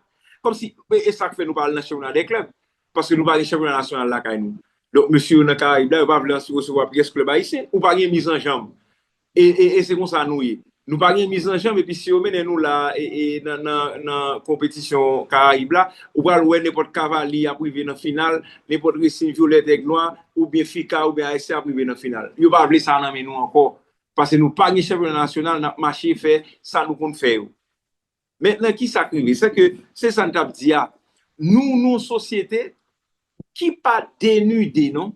kòmsi, e, e sa k fè nou pa al nan chanpyona dè klèb, paske nou pa gen chanpyona nasyonal lakay nou. Donk, mesye yo nan Karayib la, yo pa vle resevwa pyès klèb ayisyen, ou pa gen mizanjanm. E, e, e se konsa nou ye. Nou pa gen mizanjanm, epi si yo mennen nou la, e, e, nan, nan, nan konpetisyon Karayib la, ou pral wè nenpòt Cavalli ap rive nan final, nenpòt Racing Violette Aigle Noir, oubyen Fika, oubyen A S C ap rive nan final. Yo pa vle sa nan men nou ankò. Paske nou pa gen chanpyona nasyonal, n ap mache fè sa nou konn fè yo. Mentnan, ki sa k rive? Se ke, se sa n t ap di a. Nou, nou yon sosyete ki pa denide, non.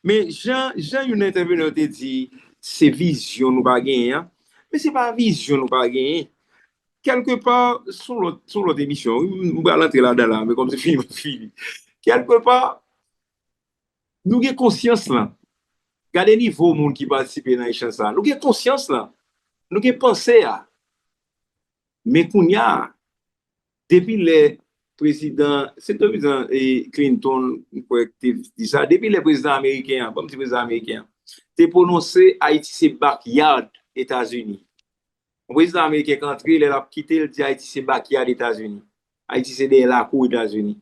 Men jan, jan youn nan entèvenan yo te di, se vizyon nou pa genyen an. Men se pa vizyon nou pa genyen. Kèlkepa, se yon lòt, se yon lòt emisyon, wi, m pral antre ladan la, men kòm se fini, m ap fini. Kèlkepa, nou gen konsyans lan. Gade nivo moun ki patisipe nan echanj sa a. Nou gen konsyans lan. Nou gen panse a. Men kounye a, depi lè prezidan, se prezidan, e, Clinton, m kwè, ki te di sa, depi lè prezidan ameriken an, ban m di prezidan ameriken an, te pwononse Ayiti se backyard Etazini. Yon prezidan ameriken k antre, lè l ap kite, l di Ayiti se backyard Etazini. Ayiti se dèyè lakou Etazini.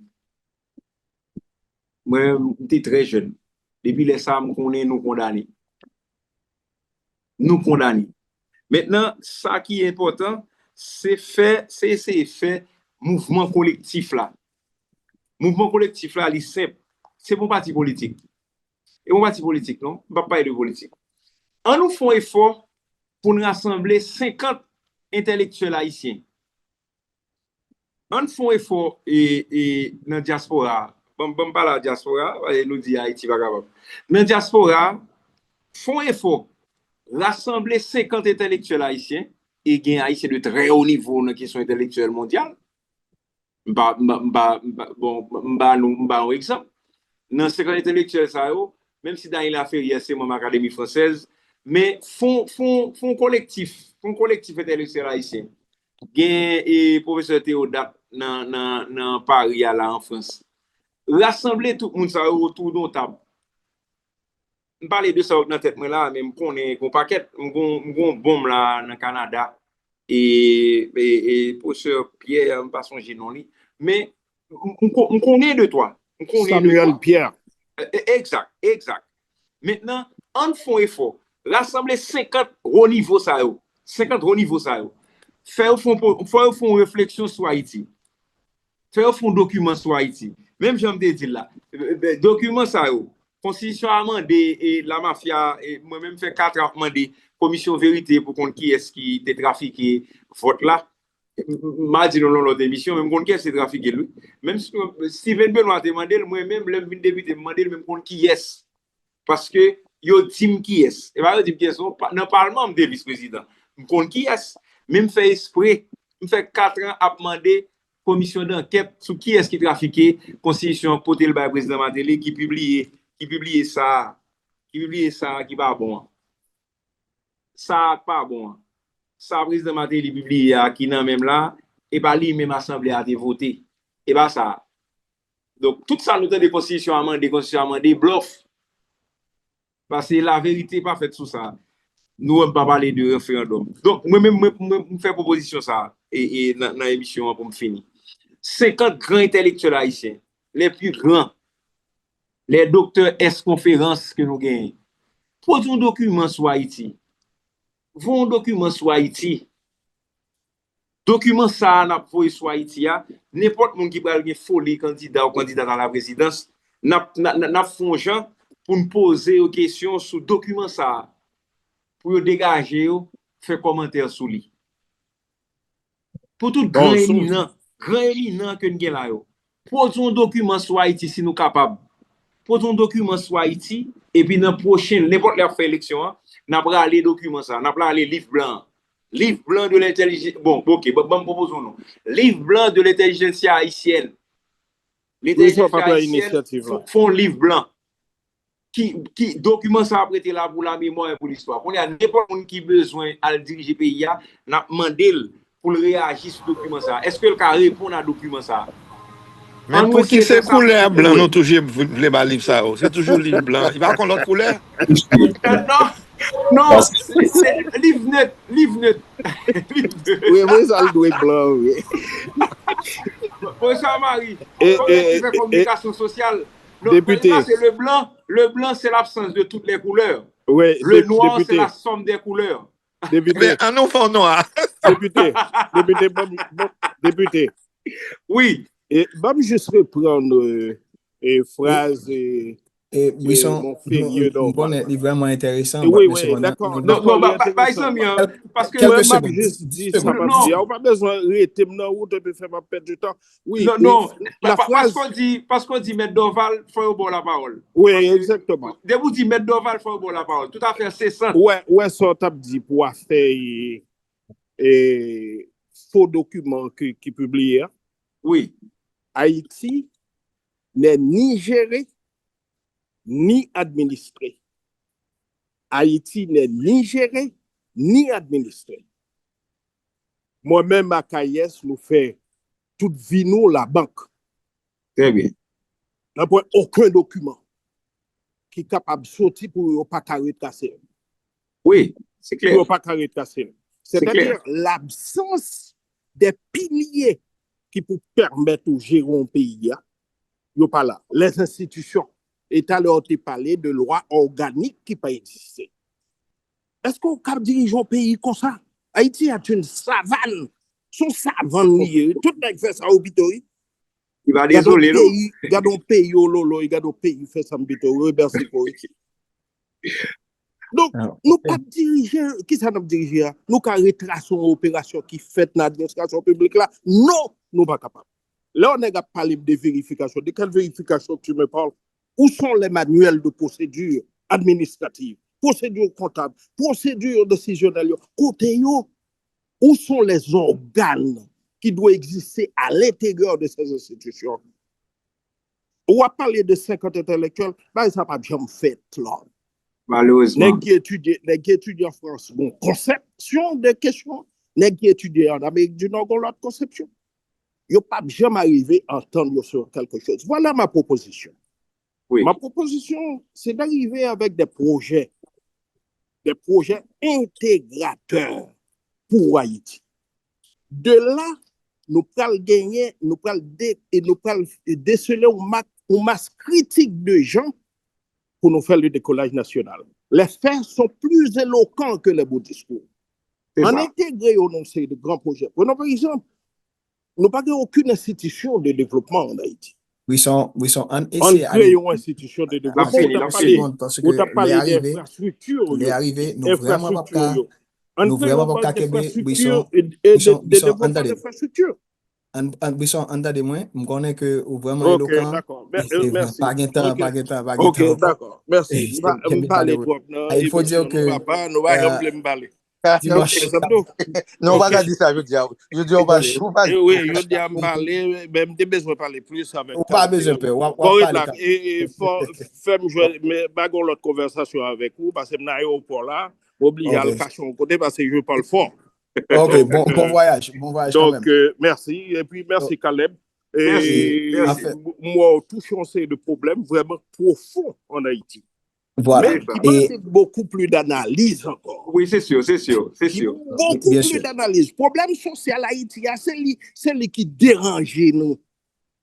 Mwen, m te trè jèn. Depi lè sa a, m konnen nou kondane. Nou kondane. Mentnan, sa ki enpòtan, se fè, se eseye fè mouvman kolektif la. Mouvman kolektif la, li senp. Se pa yon pati politik. E pa yon pati politik, non. M p ap pale de politik. Ann nou fè yon efò pou n rasanble senkant entèlektyèl ayisyen. Ann fè yon efò, e, e, nan dyaspora a. Ban m, ban m pale a dyaspora a, paske nou di Ayiti pa kapab. Nan dyaspora a, fè yon efò, rasanble senkant entèlektyèl ayisyen, e gen ayisyen de trè wo nivo nan kesyon entèlektyèl mondyal. M pa, m pa, m pa, m pa, bon, m ba nou, m ba yon egzanp. Nan senkant entèlektyèl sa yo, menm si Dany Laferrière se manm Akademi Fransèz, men fon, fon, fon kolektif, fon kolektif entèlektyèl ayisyen. Gen e, pwofesè Théodat nan, nan, nan Pari a la an Frans. Rasanble tout moun sa yo otou yon tab. M pale de sa yo k nan tèt mwen la, men m konnen gon pakèt, m gon, m gon bonm la nan Kanada. E, e, e pwofesè Pierre, m pa sonje non li. Men m, m ko- m konnen de twa. M konnen de Samuel twa. Pierre. E- e- Egzak, egzak. Mentnan, ann fè yon efò. Rasanble senkant wo nivo sa yo. Senkant wo nivo sa yo. Fè yo fè yon po- fè yo fè yon refleksyon sou Ayiti. Fè yo fè yon dokiman sou Ayiti. Menm jan m te di l la, e, e, dokiman sa yo, konstitisyon amande e lamafya, e mwen menm fè kat an ap mande komisyon verite pou konn kiyès ki te trafike vòt la. M a di nou nan lòt emisyon, men m konn kiyès te trafike l, wi. Menm si Steven Benoît te mande l, mwen menm, lè m vin depite, m mande l, men m konn kiyès. Paske yo di m kiyès. E pa yo di m kiyès, non. Pa- Nan palman, m te vis prezidan. M konn kiyès. Men m fè espre. M fè kat an ap mande komisyon dankèt sou kiyès ki trafike konstitisyon an, pote l bay prezidan Martelly, ki pibliye, ki pibliye sa, ki pibliye sa ki pa bon an. Sa a k pa bon an. Sa prezidan Martelly pibliye a ki nan men m la, e pa li menm asanble a te vote. E pa sa. Donk, tout sa nou tande konstitisyon amande, konstitisyon amande, blòf. Paske laverite pa fèt sou sa. Nou wè m pa pale de referandòm. Donk, mwen menm, mwen, mwen, m fè pwopozisyon sa e, e nan, nan emisyon an pou m fini. Senkant gran entèlektyèl ayisyen, les plus grands, les docteurs ès konferans ke nou genyen, pwodui yon dokiman sou Ayiti. Voye yon dokiman sou Ayiti. Dokiman sa a n ap voye sou Ayiti a, nenpòt moun ki pral gen foli kandida ou kandidat a la prezidans, n ap, n a- n a- n ap fè yon jan pou n poze yo kesyon sou dokiman sa a, pou yo degaje yo, fè kòmantè sou li. Pou tout gran eminan, gran eminan ke n gen la yo, pwodui yon dokiman sou Ayiti si nou kapab. Pwodui yon dokiman sou Ayiti, epi nan pwochen, nenpòt lè y ap fè eleksyon an, n ap rale dokiman sa a, n ap rale liv blan an. Liv blan de lentèlijens, bon, oke, ban m pwopoze yon non. Liv blan de lentèlijensya ayisyèn. Lentèlijensya ayisyèn, fè yon liv blan. Ki, ki dokiman sa ap rete la pou lamemwa e pou listwa. Kounye a, nenpòt moun ki bezwen al dirije peyi a, n ap mande l pou l reyaji sou dokiman sa a. Èske l ka reponn a dokiman sa a? Men pou ki se koulè blan nou toujou vle ba liv sa yo? Se toujou liv blan. Li pa kon lòt koulè? Non, non, se liv nèt, liv nèt. Wi, wi, sa l dwe blan, wi. Bonjou, Mari. Kòm nèg ki fè kominikasyon sosyal, non, depite. Sa se le blanc. Le blanc, c'est l'absence de toutes les couleurs. Le noir, c'est la somme des couleurs. Depite. Men an nou fè w nwa. Depite. Depite, bon, bon, depite. Wi. E ban m jis reprann e, e, fraz e, e, Brisson, Monferrier, m konnen li vrèman enteresan. Wi, wi, dakò. Non, non, bay zanmi an, paske mwen m ap jis di sa m ap di a. Ou pa bezwen rete m nan wout epi fè m ap pèdi tan. Wi, non, non, paske w di, paske w di Mèt Dorval, fò yo ba w lapawòl. Wi, egzakteman. Depi w di Mèt Dorval, fò yo ba w lapawòl. Toutafè, se sant. Ou wè, ou wè sa w t ap di pou afè e, e, fo dokiman ki, ki pibliye a? Wi. Ayiti n'est ni géré, ni administré. Ayiti n'est ni géré, ni administré. Mwen menm ak Ayès, nou fè tout vi nou labank. Trè byen. Nan pwen okenn dokiman ki kapab soti pou yo pa ka retrase l. Wi, se klè. Pou yo pa ka retrase l. Sètadi, labsans de pilye ki pou pèmèt ou jere yon peyi a, yo pa la. Les institutions. E talè w te pale de lwa òganik ki pa egziste. Èske w kab dirije yon peyi konsa? Ayiti est une savane. Se yon savann li ye. Tout nèg fè sa yo pito, wi. Li pa dezole, non. Gade yon peyi, gade yon peyi ololoy, gade yon peyi fè sa m pito, wi, mèsi pou wi. Donk, nou p ap dirije, kisa n ap dirije a? Nou ka retrase yon operasyon ki fèt nan administrasyon piblik la? Non, nou pa kapab. Lè yon nèg ap pale m de verifikasyon, de quelle vérification tu me parles? Où sont les manuels de procédure administrative, procédure comptable, procédure décisionnelle yo? Kote yo? Où sont les organes qui doivent exister à l'intérieur de ces institutions? Ou ap pale de senkant entèlektyèl, bagay sa p ap janm fèt la. Malerezman. Nèg ki etidye, nèg ki etidye an Frans, bon, konsepsyon de kesyon, nèg ki etidye an Amerik di Nò, gon lòt konsepsyon. Yo p ap janm arive antann yo sur quelque chose. Voilà ma proposition. Wi. Ma proposition, c'est d'arriver avec des projets, des projets intégrateurs pour Haïti. De là, nou pral genyen, nou pral de, e nou pral desele yon mas, yon mas kritik de jan pou nou fè le décollage national. Les faits sont plus éloquents que les beaux discours. Ann entegre yo nan yon seri de gran pwojè. Prenons par exemple, nou pa gen okenn enstitisyon de devlopman an Ayiti. Brisson, Brisson, ann eseye ale. Ann kreye yon enstitisyon de devlopman. Ou t ap pale, ou t ap pale de enfrastrikti yo. Lè arive, nou vrèman p ap ka, nou vrèman p ap ka kenbe Brisson. Brisson, Brisson, ann tande. Ann, ann, Brisson, ann tande mwen. M konnen ke ou vrèman elokan. Pa gen tan, pa gen tan, pa gen tan. Ok, dakò. Mèsi. M pale twòp nan emisyon nou, papa. Nou pa janm vle m pale. Dimanch. Non, ou pa ka di sa jodi a. Jodi a ou pale. Ou pale. Wi, jodi a m pale, men m te bezwen pale plis avèk. Ou pa bezwen pè, w ap pale. Fè m jwenn, men m pa gen lòt konvèsasyon avèk ou, paske m nan ayewopò la, m oblije al kache yon kote paske je parle fort. Ok, bon, bon vwayaj, bon vwayaj kanmenm. Donc, euh, merci, et puis merci Caleb. Et moi, touche yon seri de pwoblèm vrèman pwofon an Ayiti. Voilà. Men ki mande beaucoup plus d'analyse ankò. Wi, se si, se si, se si. Beaucoup plus d'analyse. Pwoblèm sosyal Ayiti a, se li, se li ki deranje nou.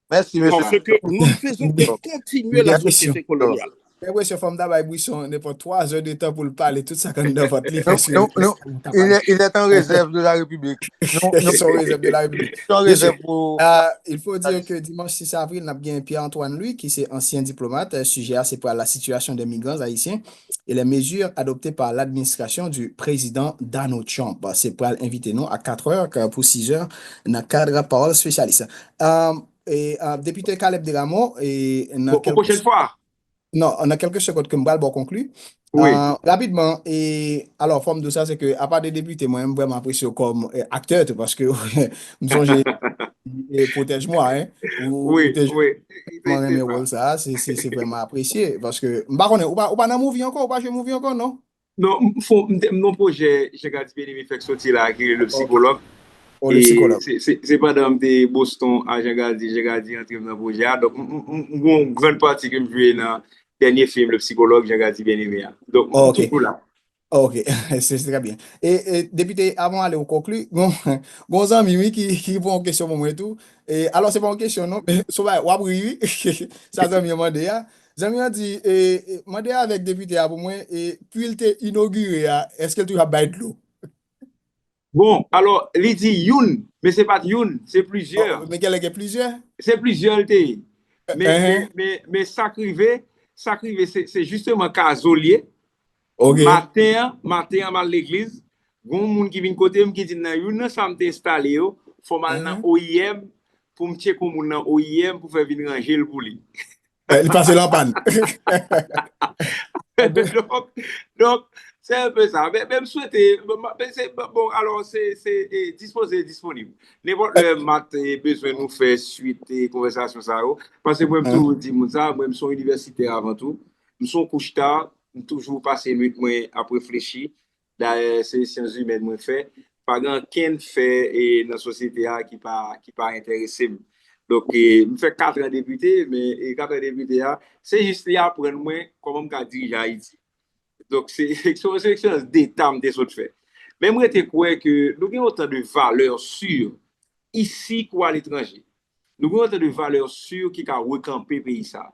Mèsi, mesye. Parce que nous ne faisons que continuer la société coloniale. Gen enpresyon fò m ta bay Brisson nenpòt twa zè de tan pou l pale tout sa k anndan vant li. Il est en réserve de la République. Ils sont en réserve de la République. Ils sont en réserve pour. Il faut dire que dimanche six avril, n ap gen Pierre-Antoine Louis, ki se ansyen diplomat. Sijè a, se pral la situation des migrants haïtiens et les mesures adoptées par l'administration du président Donald Trump. Se pral envite nou a katrè pou sizè nan kad Pawòl Spesyalis. E, e, Depite Caleb Desrameaux, e, nan Pou pwochèn fwa. Non, nan kèlke segond ke m pral ba w konkli. Rapidman, e, alò, fò m di w sa, se ke apa de depite, mwen, m vrèman apresye w kòm aktè tou, paske m sonje, Protège-moi, hein. Ou pwotèj mwen, renmen wòl sa, se vrèman apresye, paske m pa konnen, ou pa nan movie ankò, ou pa jwe movie ankò, non? Non, m fon, m te m nan pwojè Jean Gardy Bien-Aimé fèk soti la ki rele Le Psychologue. Oh, Le Psychologue. Se pandan m te Boston a Jean Gardy, Jean Gardy antre m nan pwojè a. Donk, m gon grann pati ke m jwe nan dènye fim Le Psychologue, Jean Gardy Bien-Aimé a. Donk, m toujou la. Ok, se trè byen. E, e Depite, avan ale ou konkli, gon, gon zanmi wi ki, ki pran yon kesyon pou mwen tou. E, alò, se pa yon kesyon non, men se w ap ri wi. Sa zanmi an mande a. Zanmi an di, e, mande avèk depite a pou mwen, e, pwi l te inogire a, èske l toujou ap bay dlo? Bon, alò, li di youn, men se pa t youn, se plizyè. Men genlè gen plizyè? Se plizyè l te ye. Men, men, men sa k rive, sa k rive, se, se jisteman kazo l ye. Maten an, maten an, m al legliz, gon moun ki vin kote m ki di m nan youn nan sa m te enstale yo, fò m al nan O I M pou m tcheke yon moun nan O I M pou fè vin ranje l pou li. Li pase l an pàn. Donk, donk, se enpe sa. Men, men m swete, men se, bon, alò, se, se, e, dispoze e disponib. Nenpòt lè m ap bezwen nou fè swit e konvèsasyon sa yo. Paske mwen, m toujou di moun sa, mwen, m se yon inivèsitè avan tou. M se yon kouchta, m toujou pase nwit mwen ap reflechi. Dayè, se syans imèn mwen fè. Pa gen ankenn fè e nan sosyete a ki pa, ki pa enterese m. Donk, e, m fè kat an depite, men e kat an depite a, se jis li aprann mwen kòman m ka dirije Ayiti. Donk, se, se yon eksperyans deta m te sot fè. Men m rete kwè ke nou gen yon tan de valè si, isi kou aletranje. Nou gen yon tan de valè si ki ka rekanpe peyi sa a.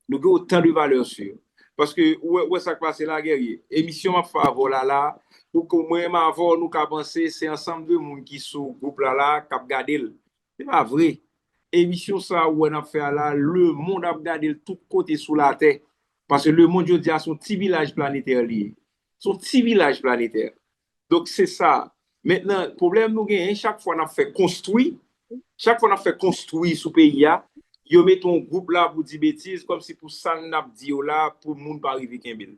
Nou gen otan de valè si. Paske ou wè, ou wè sa k pase la, Guerrier. Emisyon m ap fè avè w la la, pou ke mwen menm avè w, nou ka panse se ansanm de moun ki sou gwoup la la k ap gade l. Se pa vre. Emisyon sa a ou wè n ap fè a la, lemonn ap gade l tout kote sou latè. Paske lemonn jodi a se yon ti vilaj planetè li ye. Se yon ti vilaj planetè. Donk, se sa. Mentnan, pwoblèm nou genyen, chak fwa n ap fè konstwi, chak fwa n ap fè konstwi sou peyi a, yo mete yon gwoup la pou di betiz, kòmsi pou sa n ap di yo la, pou moun pa rive kenbe l.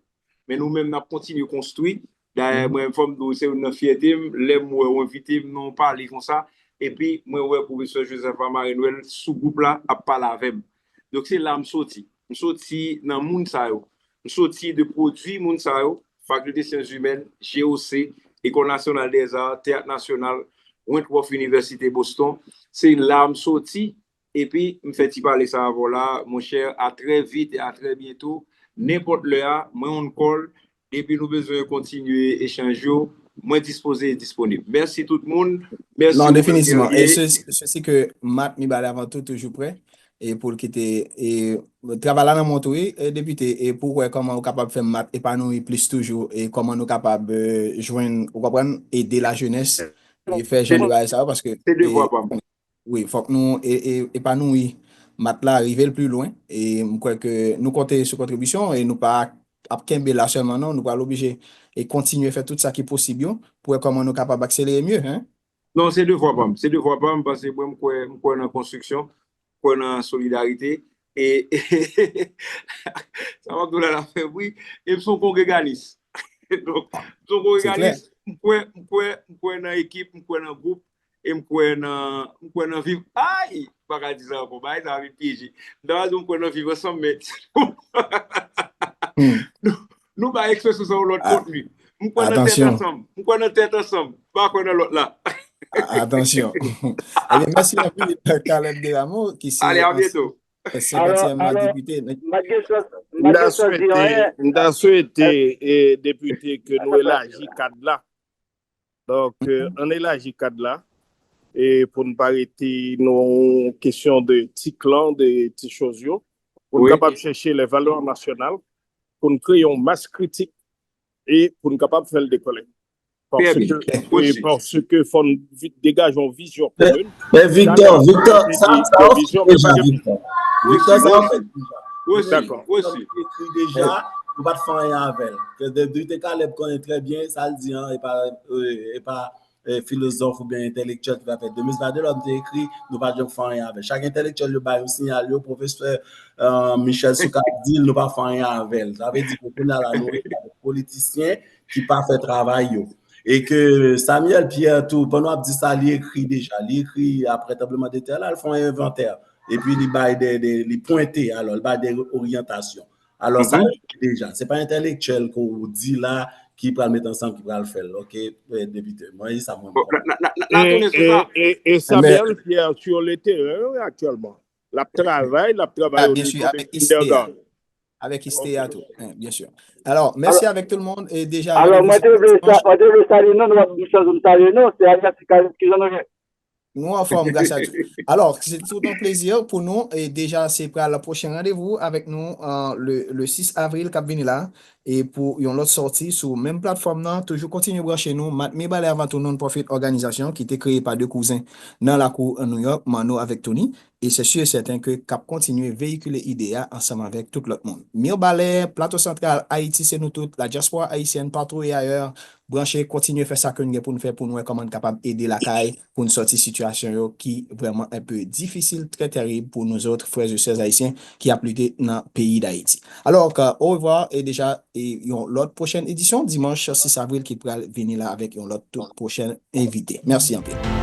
Men nou menm, n ap kontinye konstwi. Dayè, mwen, fò m di w, se youn nan fyète m, lè m wè w envite m nan yon pale konsa, epi mwen wè Pwofesè Joseph Amaren Noël sou gwoup la ap pale avè m. Donk, se la m soti. M soti nan moun sa yo. M soti de pwodui moun sa yo, Fakilte Syans Imèn, G O C, Ecole Nationale des Arts, Teyat Nasyonal, Wentworth Université Boston. Se la m soti, epi m fè ti pale sa avè w la, monchè, à très vite et à très bientôt. Nenpòt lè a, mwen on call, depi nou bezwen kontinye echanj yo, mwen dispoze e disponib. Mèsi tout moun. Mèsi. Non, définitivement. Et ceci, ceci que Matt Mibalè avant tout toujours prêt et pour le quitter. Et travay la nan mont wi, e depite, e pou wè kòman ou kapab fè Matt epanoui plis toujou, e kòman nou kapab euh, jwenn, ou konprann, ede la jeunesse, e fè jan de bagay sa yo, paske se devwa pa m. Wi, fòk nou e, e, epanoui Matt la, rive l pi lwen, e m kwè ke nou konte sou kontribisyon, e nou pa ap kenbe la sèlman non, nou pral oblije e kontinye fè tout sa ki posib yo, pou wè kòman nou kapab akselere mye, hein. Non, se devwa pa m. Se devwa pa m, paske mwen, m kwè, m kwè nan konstriksyon, m kwè nan solidarite. E sa w ap di w la, l ap fè bri. E m se yon kongreganis. Donk, m se yon kongreganis, m kwè, m kwè, m kwè nan ekip, m kwè nan gwoup, e m kwè nan, m kwè nan viv. Ay! M pa ka di sa ankò, bagay sa a vin pyeje. M ta va di w m kwè nan viv ansanm, men nou, nou bay ekspresyon sa yon lòt kontni. M kwè nan tèt ansanm. M kwè nan tèt ansanm. M pa kwè nan lòt la. Atansyon. Ebyen, mèsi anpil, Caleb Desrameaux, ki se ansyen senkantyèm depite. M ta swete, m ta swete, e, depite, ke nou elaji kad la. Donk, euh, ann elaji kad la, e pou n pa rete nan kesyon de ti klan, de ti choz yo, pou n kapab chèche les valeurs nationales, pou n kreye yon mas kritik e pou n kapab fè l dekole. Paske, e paske fò n degaje yon vizyon komin. Men Victor, Victor, sa, sa ofri deja, Victor. Victor, sa ofri deja. Dakò. Ekri deja, nou pa t fè anyen avè l. Depite Caleb konnen trè byen sa l di an, e pa, e pa e, filozòf oubyen entèlektyèl ki va fè. Demis Vadelòm te ekri, nou pa t janm fè anyen avè l. Chak entèlektyèl yo ba yo siyal yo, pwofesè euh, Michel Soukar di l, nou pa fè anyen avè l. Sa vle di ke kounye a la, nou rete avèk politisyen ki pa fè travay yo. E ke Samuel Pierre tou, pandan w ap di sa, li ekri deja. Li ekri apre tranblemanntè la, l fè yon envantè. Epi li bay de, de, li pwente, alò, li bay de oryantasyon. Alò, sa yo deja. Se pa entèlektyèl ke w di la ki pral met ansanm, ki pral fè l. Oke, depite. Mwen, e sa mwen. Bon, n a, n a, n a, n a tounen sou sa. E, e, e Samuel Pierre sur le terrain, wi, aktyèlman. L ap travay, l ap travay o nivo de Kindergarten. Avèk Istea tou, byen si. Alò, mèsi avèk tout le monde. E deja, alò, mwen te vle sa, mwen te vle salye nou, nou ap di sa, nou salye nou, se Ayiti, Karayib, ki jan nou ye? Nou anfòm, gras a Dye. Alò, se tout yon plezi pou nou. E deja, se pral pwochen randevou avèk nou euh, le, le sis avril k ap vini la. E pou yon lòt sòti sou menm platfòm nan, toujou kontinye branche nou. Matt Mibalè Avant Tout Non-Profit Organization, ki te kreye pa de kouzen nan lakou New York, Manno avèk Tony. E se si e sèten ke k ap kontinye veyikile ide a ansanm avèk tout lòt moun. Mibalè, Plato Santral, Ayiti se nou tout, la diaspora haïtienne partout et ailleurs, branche, kontinye fè sa ke n gen pou n fè pou n wè kòman n kapab ede lakay pou n sòti sitiyasyon yo ki vrèman enpe difisil, trè terib pou nouzòt, frè e sè ayisyen ki ap lite nan peyi Dayiti. Alò, orevwa e deja e yon lòt pwochèn edisyon, dimanch sis avril ki pral vini la avèk yon lòt tout pwochèn envite. Mèsi anpil.